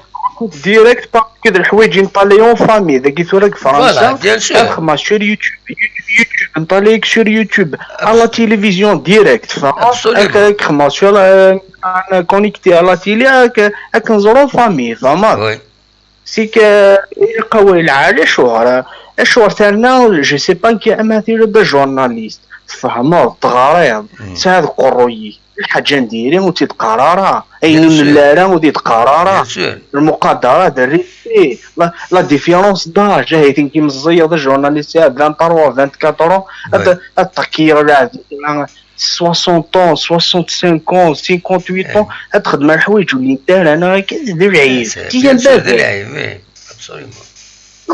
Direct, parce que d leḥwayeǧ i neṭṭalay en famille, dagi tura deg Fransa, voilà, bien sûr. Ad xedmeɣ sur YouTube, YouTube, YouTube, neṭṭalay sur YouTube, à la télévision direct, fehmeḍ? Absolument. Ad xedmeɣ sur, euh, connecté à la télé, ad, ad k-nẓer en famille, fehmeḍ? Oui. C'est que, ilaq awal lɛali, acuɣer, acuɣer terna, je sais pas, nekk ama tili d journaliste, tfehmeḍ, teɣriḍ, tesɛiḍ deg uqerruy-ik. Lḥaǧa n diri ur tt-id-qqar ara. Ayen ur nelli ara ur t-id-qqar ara. Lmuqadara d rriti. La, la différence d'âge. Ahat nekk meẓẓiyeɣ d ajurnalist à vingt-trois, vingt-quatre ans. Ad, ad ṭṭekkiyeɣ lɛebd soixante ans, soixante-cinq ans, cinquante-huit ans. Ad txedmeḍ leḥwayeǧ ur llint ara. Neɣ akka d lɛib. Tiyam baba.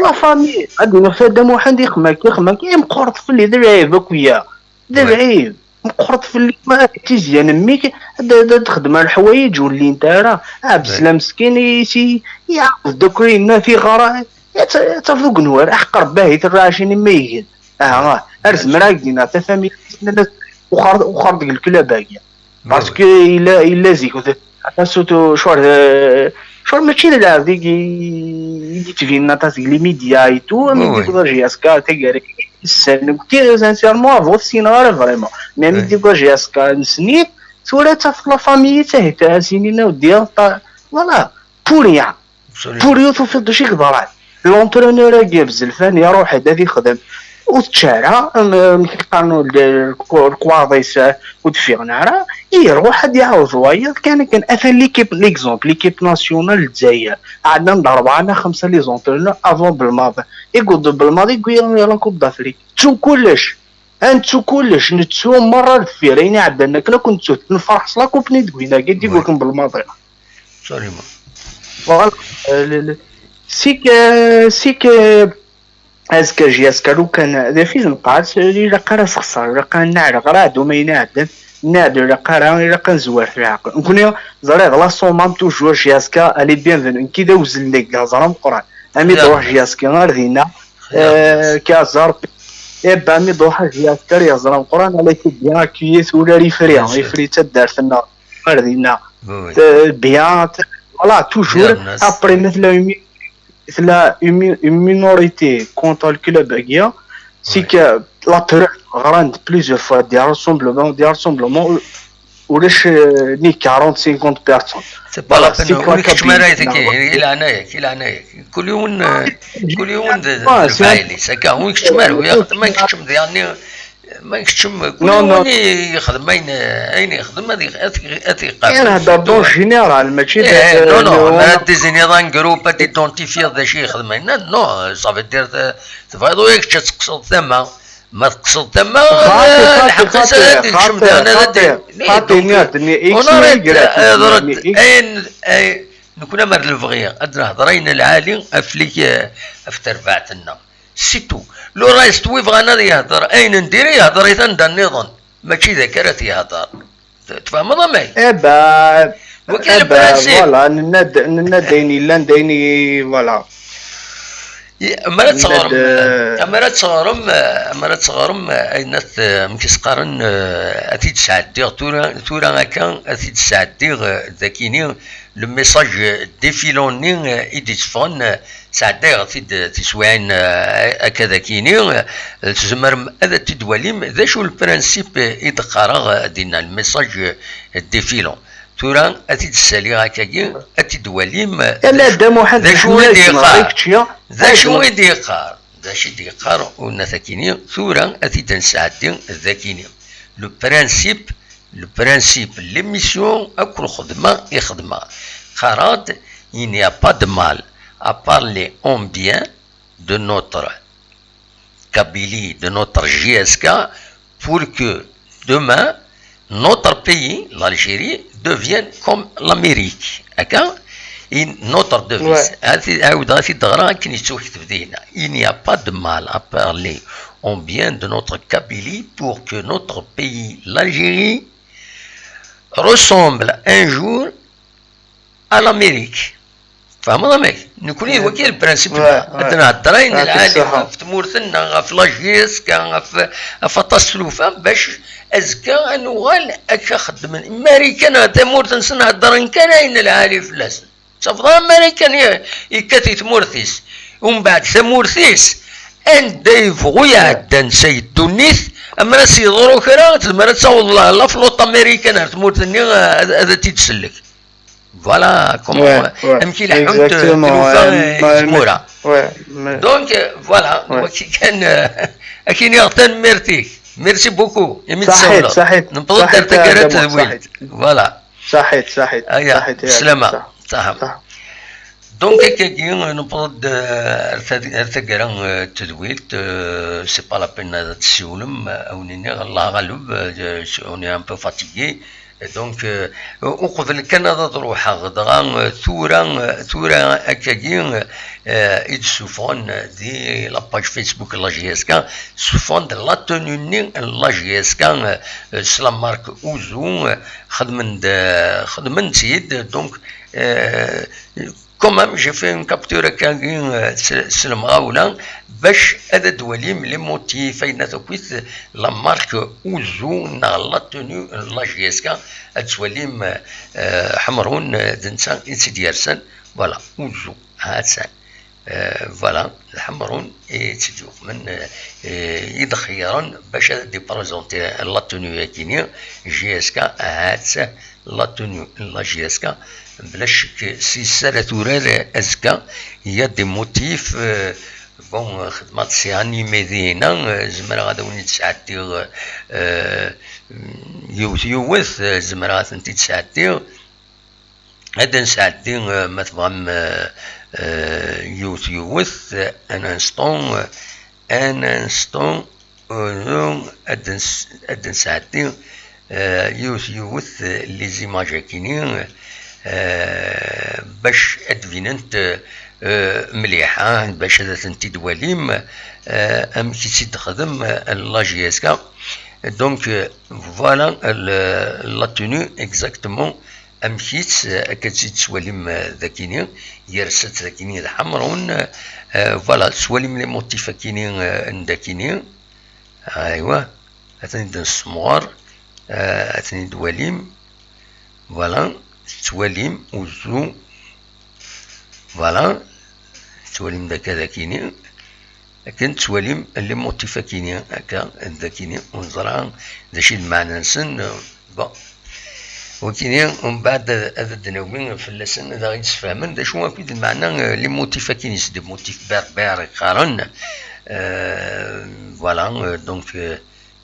La famille. Ad d-naf Dda Muḥend ixem akka, ixem akka. Imqur ṭfel d lɛib akk ya. D lɛib. Meqqret fell-i ma tizya n mmi-k, ad, ad, ad xedmeɣ leḥwayeǧ ur llint ara. Ɛebsla meskin, i, si, iɛawed-d akk yenna tiɣra, ad t-, ad tafeḍ ugnwar, aḥeqq Rebbi ahi terra ɛecrin ma igen. Aha, ar zemreɣ ad k-d-iniɣ tafamilt-is, nnan-as, wexxer, wexxer deg leklab-agi. Parce que yella, yella zik, aṭas utu-, cwar d, cwar mačči d lɛebd i, i d-yettbinen aṭas deg les médias et tout, am i d-yewweḍ J S K taggara-agi, ssnen, sincèrement, ur t-ssineɣ ara vraiment. Mais am i d-yewweḍ J S K nesni, tura ad tafeḍ la famille, ttahit, ad as-inin, a weddi, voilà, pour rien. Absolument. Pour rien, tufiḍ d acu i yeḍran. L'entraîneur-agi abzelfan iruḥ-d ad ixdem. Ur tečča ara, am, amek i qqaren, le-, le-, lekwaɣeḍ-is, ur d-ffiɣen ara, iruḥ ad iɛawed wayeḍ kan akken. Atan l'équipe, l'exemple, l'équipe nationale n Lezzayer, ɛeddan-d rebɛa neɣ xemsa les entraîneurs avant Belmaḍi. Iguddu Belmaḍi, yewwi la Coupe d'Afrique. Ttun kullec. Ad nettu kullec, nettu merra deffir ayen iɛeddan akken akk nettu-t. Nferḥ s la coupe-nni deg winagi, d iwakken Belmaḍi. Absolument. Voilà. Euh, le, le, c'est que, c'est que, azekka J S K lukan d afid nqas, ilaq ara sexṣer, ilaq ara neɛreq, ara ɛeddu ma yena ɛeddan, neɛdu ilaq ara, ilaq ad nezwer fi lɛeqel. Nekni, ẓriɣ, la somme toujours J S K, elle est bienvenue. Nekki d awzel n gaz, ara meqqran. Ami d-ruḥ J S K ar dinna, euh, kaẓar, eh ben, ami d-ruḥ J S K, ar yeẓra meqqran, elle a été bien accueillie, tura ifri, ifri taddart-nneɣ. Ar dinna. Oui, oui. Euh, bien, voilà, toujours. Après, ma tella une mi-, tella une mi-, une minorité contre le club-agi, c'est que la terre grande plusieurs fois des rassemblements, des rassemblements, ulac, euh, ni quarante, cinquante personnes. C'est pas la peine. Ur ikeččem ara ayt-agi, i leɛnaya-k, i leɛnaya-k. Kul yiwen, euh, kul yiwen d, d lefɛayel-is, akka, ur ikeččem ara, ma ikeččem d, yeɛni, Ma keččem, kul yiwen yexdem ayen, ayen yexdem, ad yeq-, ad yeq-, ad yeqqar. Nehder en général, mačči d, eh, non, non, ma ad d-tiziniḍ un groupe, ad identifiyeḍ d acu yexdem ayen, non, ça veut dire, eh, tebɣiḍ ula kečč ad tekkseḍ tama, Ma teqseḍ tama, xaṭi, xaṭi, lḥeqq-is xaṭi, ad d-tekcem xaṭi, daɣen, ad xaṭi, d-, xaṭi, nniɣ-d, nni, on arrête, eh, ḍrat, ayen, ay, nekkni mer lebɣi, ad nehder ayen lɛali, aflik, eh, af terbaɛt-nneɣ. C'est tout. Le reste, wi bɣan ad yehder, ayen n diri, yehder-it anda nniḍen. Mačči d akka ara t-yehder. T-, tfehmeḍ amek? Eh ben, wagi eh ben, le principe. Voilà, nenna-d, nenna-d ayen yellan, d ayen i, voilà. I-, amar ad teɣrem, eh, amar ad teɣrem, eh, amar ad teɣrem, eh, ayen at, eh, amek i s-qqaren, eh, ad t-id-sɛeddiɣ tura, tura akka, ad t-id-sɛeddiɣ, eh, dakini, le message défilant-nni, eh, i d-itteffɣen, eh, sɛeddayeɣ-t-id tiswiɛin, eh, akka dakini, eh, tzemrem ad t-id-walim, d acu le principe, eh, i d-qqareɣ, eh, dinna, le message, eh, défilant. Tura, ad t-id-ssaliɣ akkagi, ad t-id-walim, eh, d acu, d acu i d-yeqqar? D acu i d-yeqqar? D acu i d-yeqqar? Unat akini, tura ad t-id-nesɛeddi d akini. Le principe, le principe, l'émission, akk lxedma i xedmeɣ. Qqareɣ-d, il n'y a pas de mal à parler en bien de notre Kabylie, de notre J S K, pour que demain, notre pays, l'Algérie, devienne comme l'Amérique. Akka, in notre devise. Ouais. Ad t-, ɛawdeɣ ad t-id-ɣreɣ akken yettwakteb dinna. Il n'y a pas de mal à parler en bien de notre Kabylie pour que notre pays, l'Algérie, ressemble un jour à l'Amérique. Tfehmeḍ amek? Nekkni d wagi le principe-nneɣ. Ad nhedder ayen lɛali ɣef tmurt-nneɣ, ɣef la J S K, ɣef, ɣef aṭas n tlufa, bac azekka ad nuɣal akka xeddmen Imarikan ɣer tamurt-nsen, heddren kan ayen lɛali fell-asen. Tafeḍ Amarikan i-, yekkat i tmurt-is, umbeɛd tamurt-is, anda yebɣu iɛeddan s ay ddunit, amar as-yeḍru kra, tezmer ad taweḍ la, la flotte américaine ar tmurt-nni, ad, ad t-id-tsellek. Voilà comment, ouais, ouais, amek i leḥḥunt, exactement, tlufa, ouais, i tmura. Ouais, mais donc, euh, voilà, ouais. Wagi kan, euh, ad k-iniɣ tanemmirt-ik. Merci beaucoup. Imi d-tsawleḍ. Saḥit, saḥit. Newweḍ-d ar taggara n tedwilt. Voilà. Saḥit, saḥit. Aya, saḥit, ya, slama. Saḥ, saḥ. Donc, akkagi, newweḍ-d, euh, ar tad-, ar taggara, euh, n tedwilt, euh, c'est pas la peine ad tessiwlem, euh, ad wen-iniɣ, Allah ɣaleb, euh, on est un peu fatigué. Donc, euh, uqbel kan ad, ad ruḥeɣ, dɣa, euh, tura, euh, tura akkagi, euh, i d-ssufɣen di la page Facebook n la J S K, ssufɣen-d la tenue-nni n la J S K, euh, s la marque Ouzou, euh, xedmen-d, euh, xedmen-tt-id, donc, euh, quand même, j'ai fait une capture akkagi, euh, s, s lemɣawla, bac ad d-twalim les motifs, ayen akk-it la marque Ouzou neɣ la tenue n la J S K, ad twalim, euh, Ḥemrun, euh, d netta i tt-id-yersen, voilà, Ouzou, ha-tt-an. Euh, voilà, d Ḥemrun i tt-id-yuqmen, euh, i d-xeyyren bac ad d-iprezenti la tenue-agi-nni, J S K, ha-tt-an. La tenue n la J S K, bla ccek, s yes ara turar azekka, il y a des motifs, euh, bon, xedmeɣ-d si animé dinna, euh, zemreɣ ad awen-id-sɛeddiɣ, euh, yiwet yiwet, euh, zemreɣ ad tent-id-sɛeddiɣ. Ad d-nesɛeddi, euh, ma tebɣam, euh, euh, yiwet yiwet, euh, un instant, euh, un instant. Unu, ad d-nes-, ad d-nesɛeddi, eh, yiwet yiwet, eh, les images-agi-nni, eh, bac ad d-binent, eh, mliḥ, ah, bac ad tent-id-twalim, eh, amek i tt-id-texdem, eh, la J S K. Donc, eh, voilà, le, la tenue exactement. Amek-itt, eh, akka tt-id-tettwalim, eh, dagini, yers-itt dagini d Ḥemrun, eh, voilà, tettwalim les motifs akini, eh, n dagini, aywa, atan-id nessemɣer, eh, atan-id walim, voilà, tettwalim Ouzou, voilà, tettwalim d akka dagini, akken tettwalim les motifs akini, akka, dagini, ur neẓra d acu i d lmeɛna-nsen, eh, Bon. Wakini, umbeɛd ad, ad d-nawi fell-asen, ad aɣ-id-sfehmen d acu akk i d lmeɛna, eh, les motifs akini, c'est des motifs berbères, qqaren. Euh, voilà, euh, donc, euh,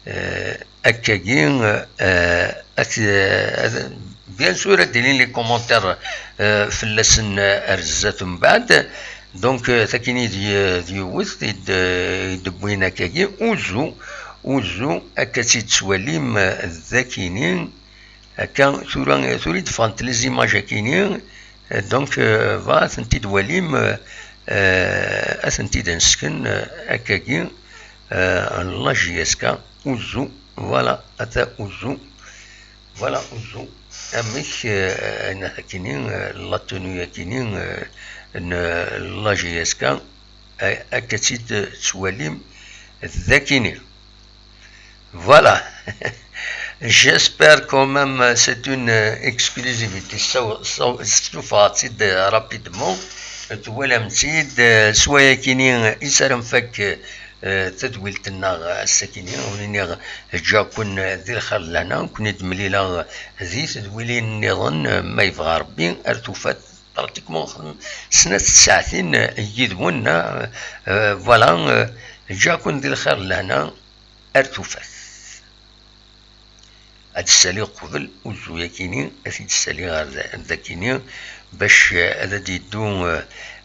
euh, akkagi, euh, ak-, euh, ad, bien sûr, ad d-ilin les commentaires, euh, fell-asen, euh, ar zdat umbeɛd. Donc, euh, takini d, d yiwet i d, i d-wwin akkagi, uzu, uzu, akka tt-id-tettwalim, euh, d akini, akka tura, tura i d-ffɣent les images akini, euh, donc, euh, va, ad tent-id-walim, euh, euh, ad tent-id-nesken, euh, akkagi, euh, la J S K, uzu, voilà, ata uzu. Voilà, uzu. Amek, euh, ayen akini, euh, la tenue akini, euh, n, euh, la J S K, euh, akka tt-id-tettwalim d akini. Voilà. J'espère quand même, euh, c'est une, euh, exclusivité. Saw-, saw-, ssufɣeɣ-tt-id, euh, rapidement. Twalam-tt-id, euh, s wayakini, euh, i s ara nfak, euh, euh, tadwilt-nneɣ ass-akini, ur iniɣ ǧǧaken di lxir d lehna, ken-id-mlileɣ di tedwilin nniḍen, ma yebɣa Rebbi, ar tufat, pratiquement snat tsaɛtin yid-wen, euh, voilà, euh, ǧǧaken di lxir d lehna, ar tufat. Ad d-ssaliɣ qbel uzu-yakini, ad t-id-ssaliɣ ar da-, dakini, bac, eh, ad d-yeddu,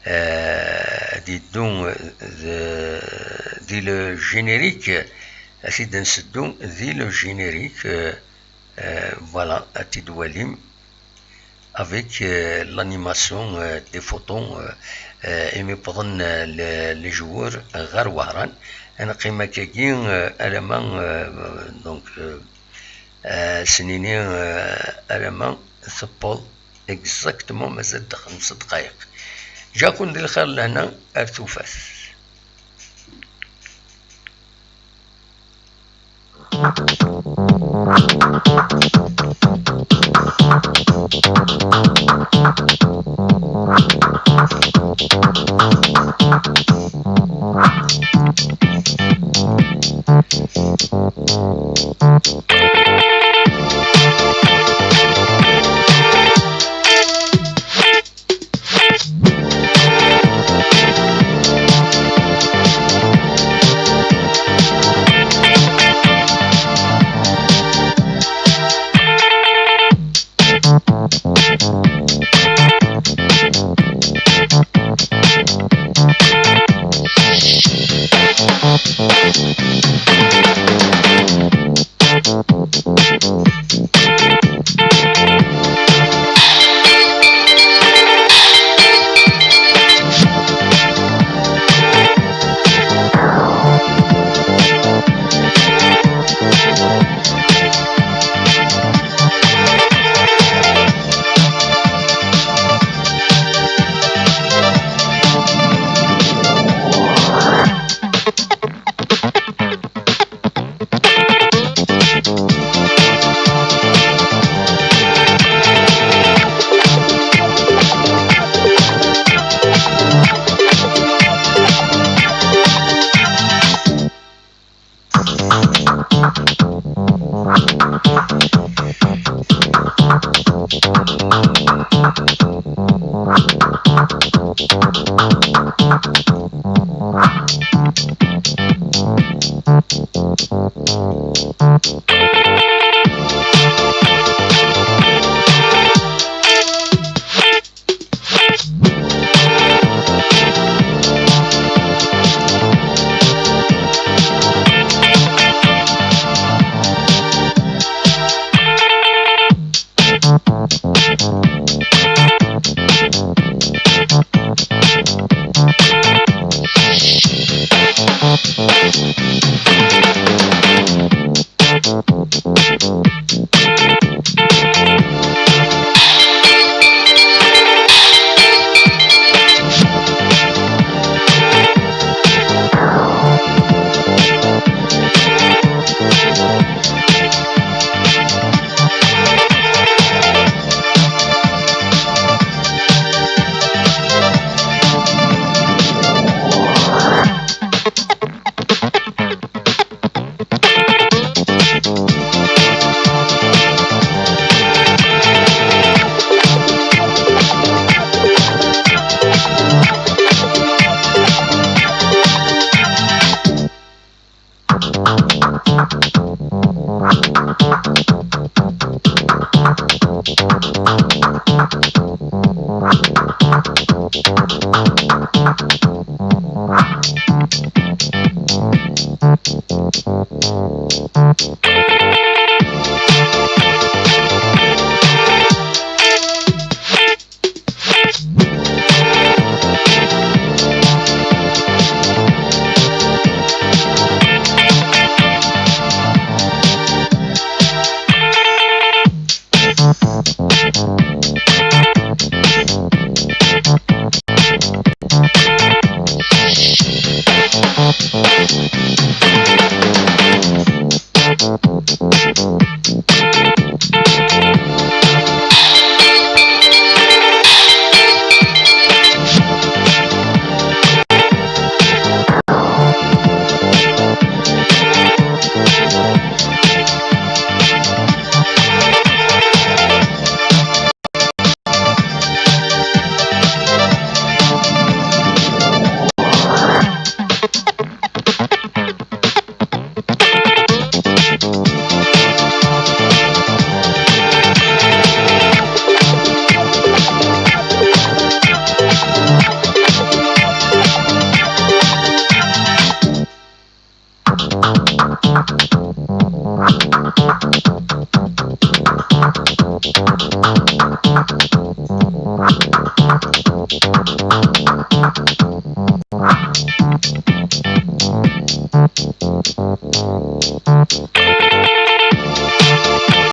eh, ad d-yeddu, eh, d-, di le générique, ad t-id-nseddu di le générique, eh, eh, voilà, ad t-id-walim. Avec, euh, l'animation, euh, des photos, euh, euh, imi wwḍen, euh, le-, les joueurs ɣer Wehran. Ad neqqim akkagi, euh, alamma, euh, donc, euh, euh, s-nini, euh, alamma tewweḍ exactement mazal-d xemsa dqayeq. Ǧǧaken di lxir lehna ar tufat.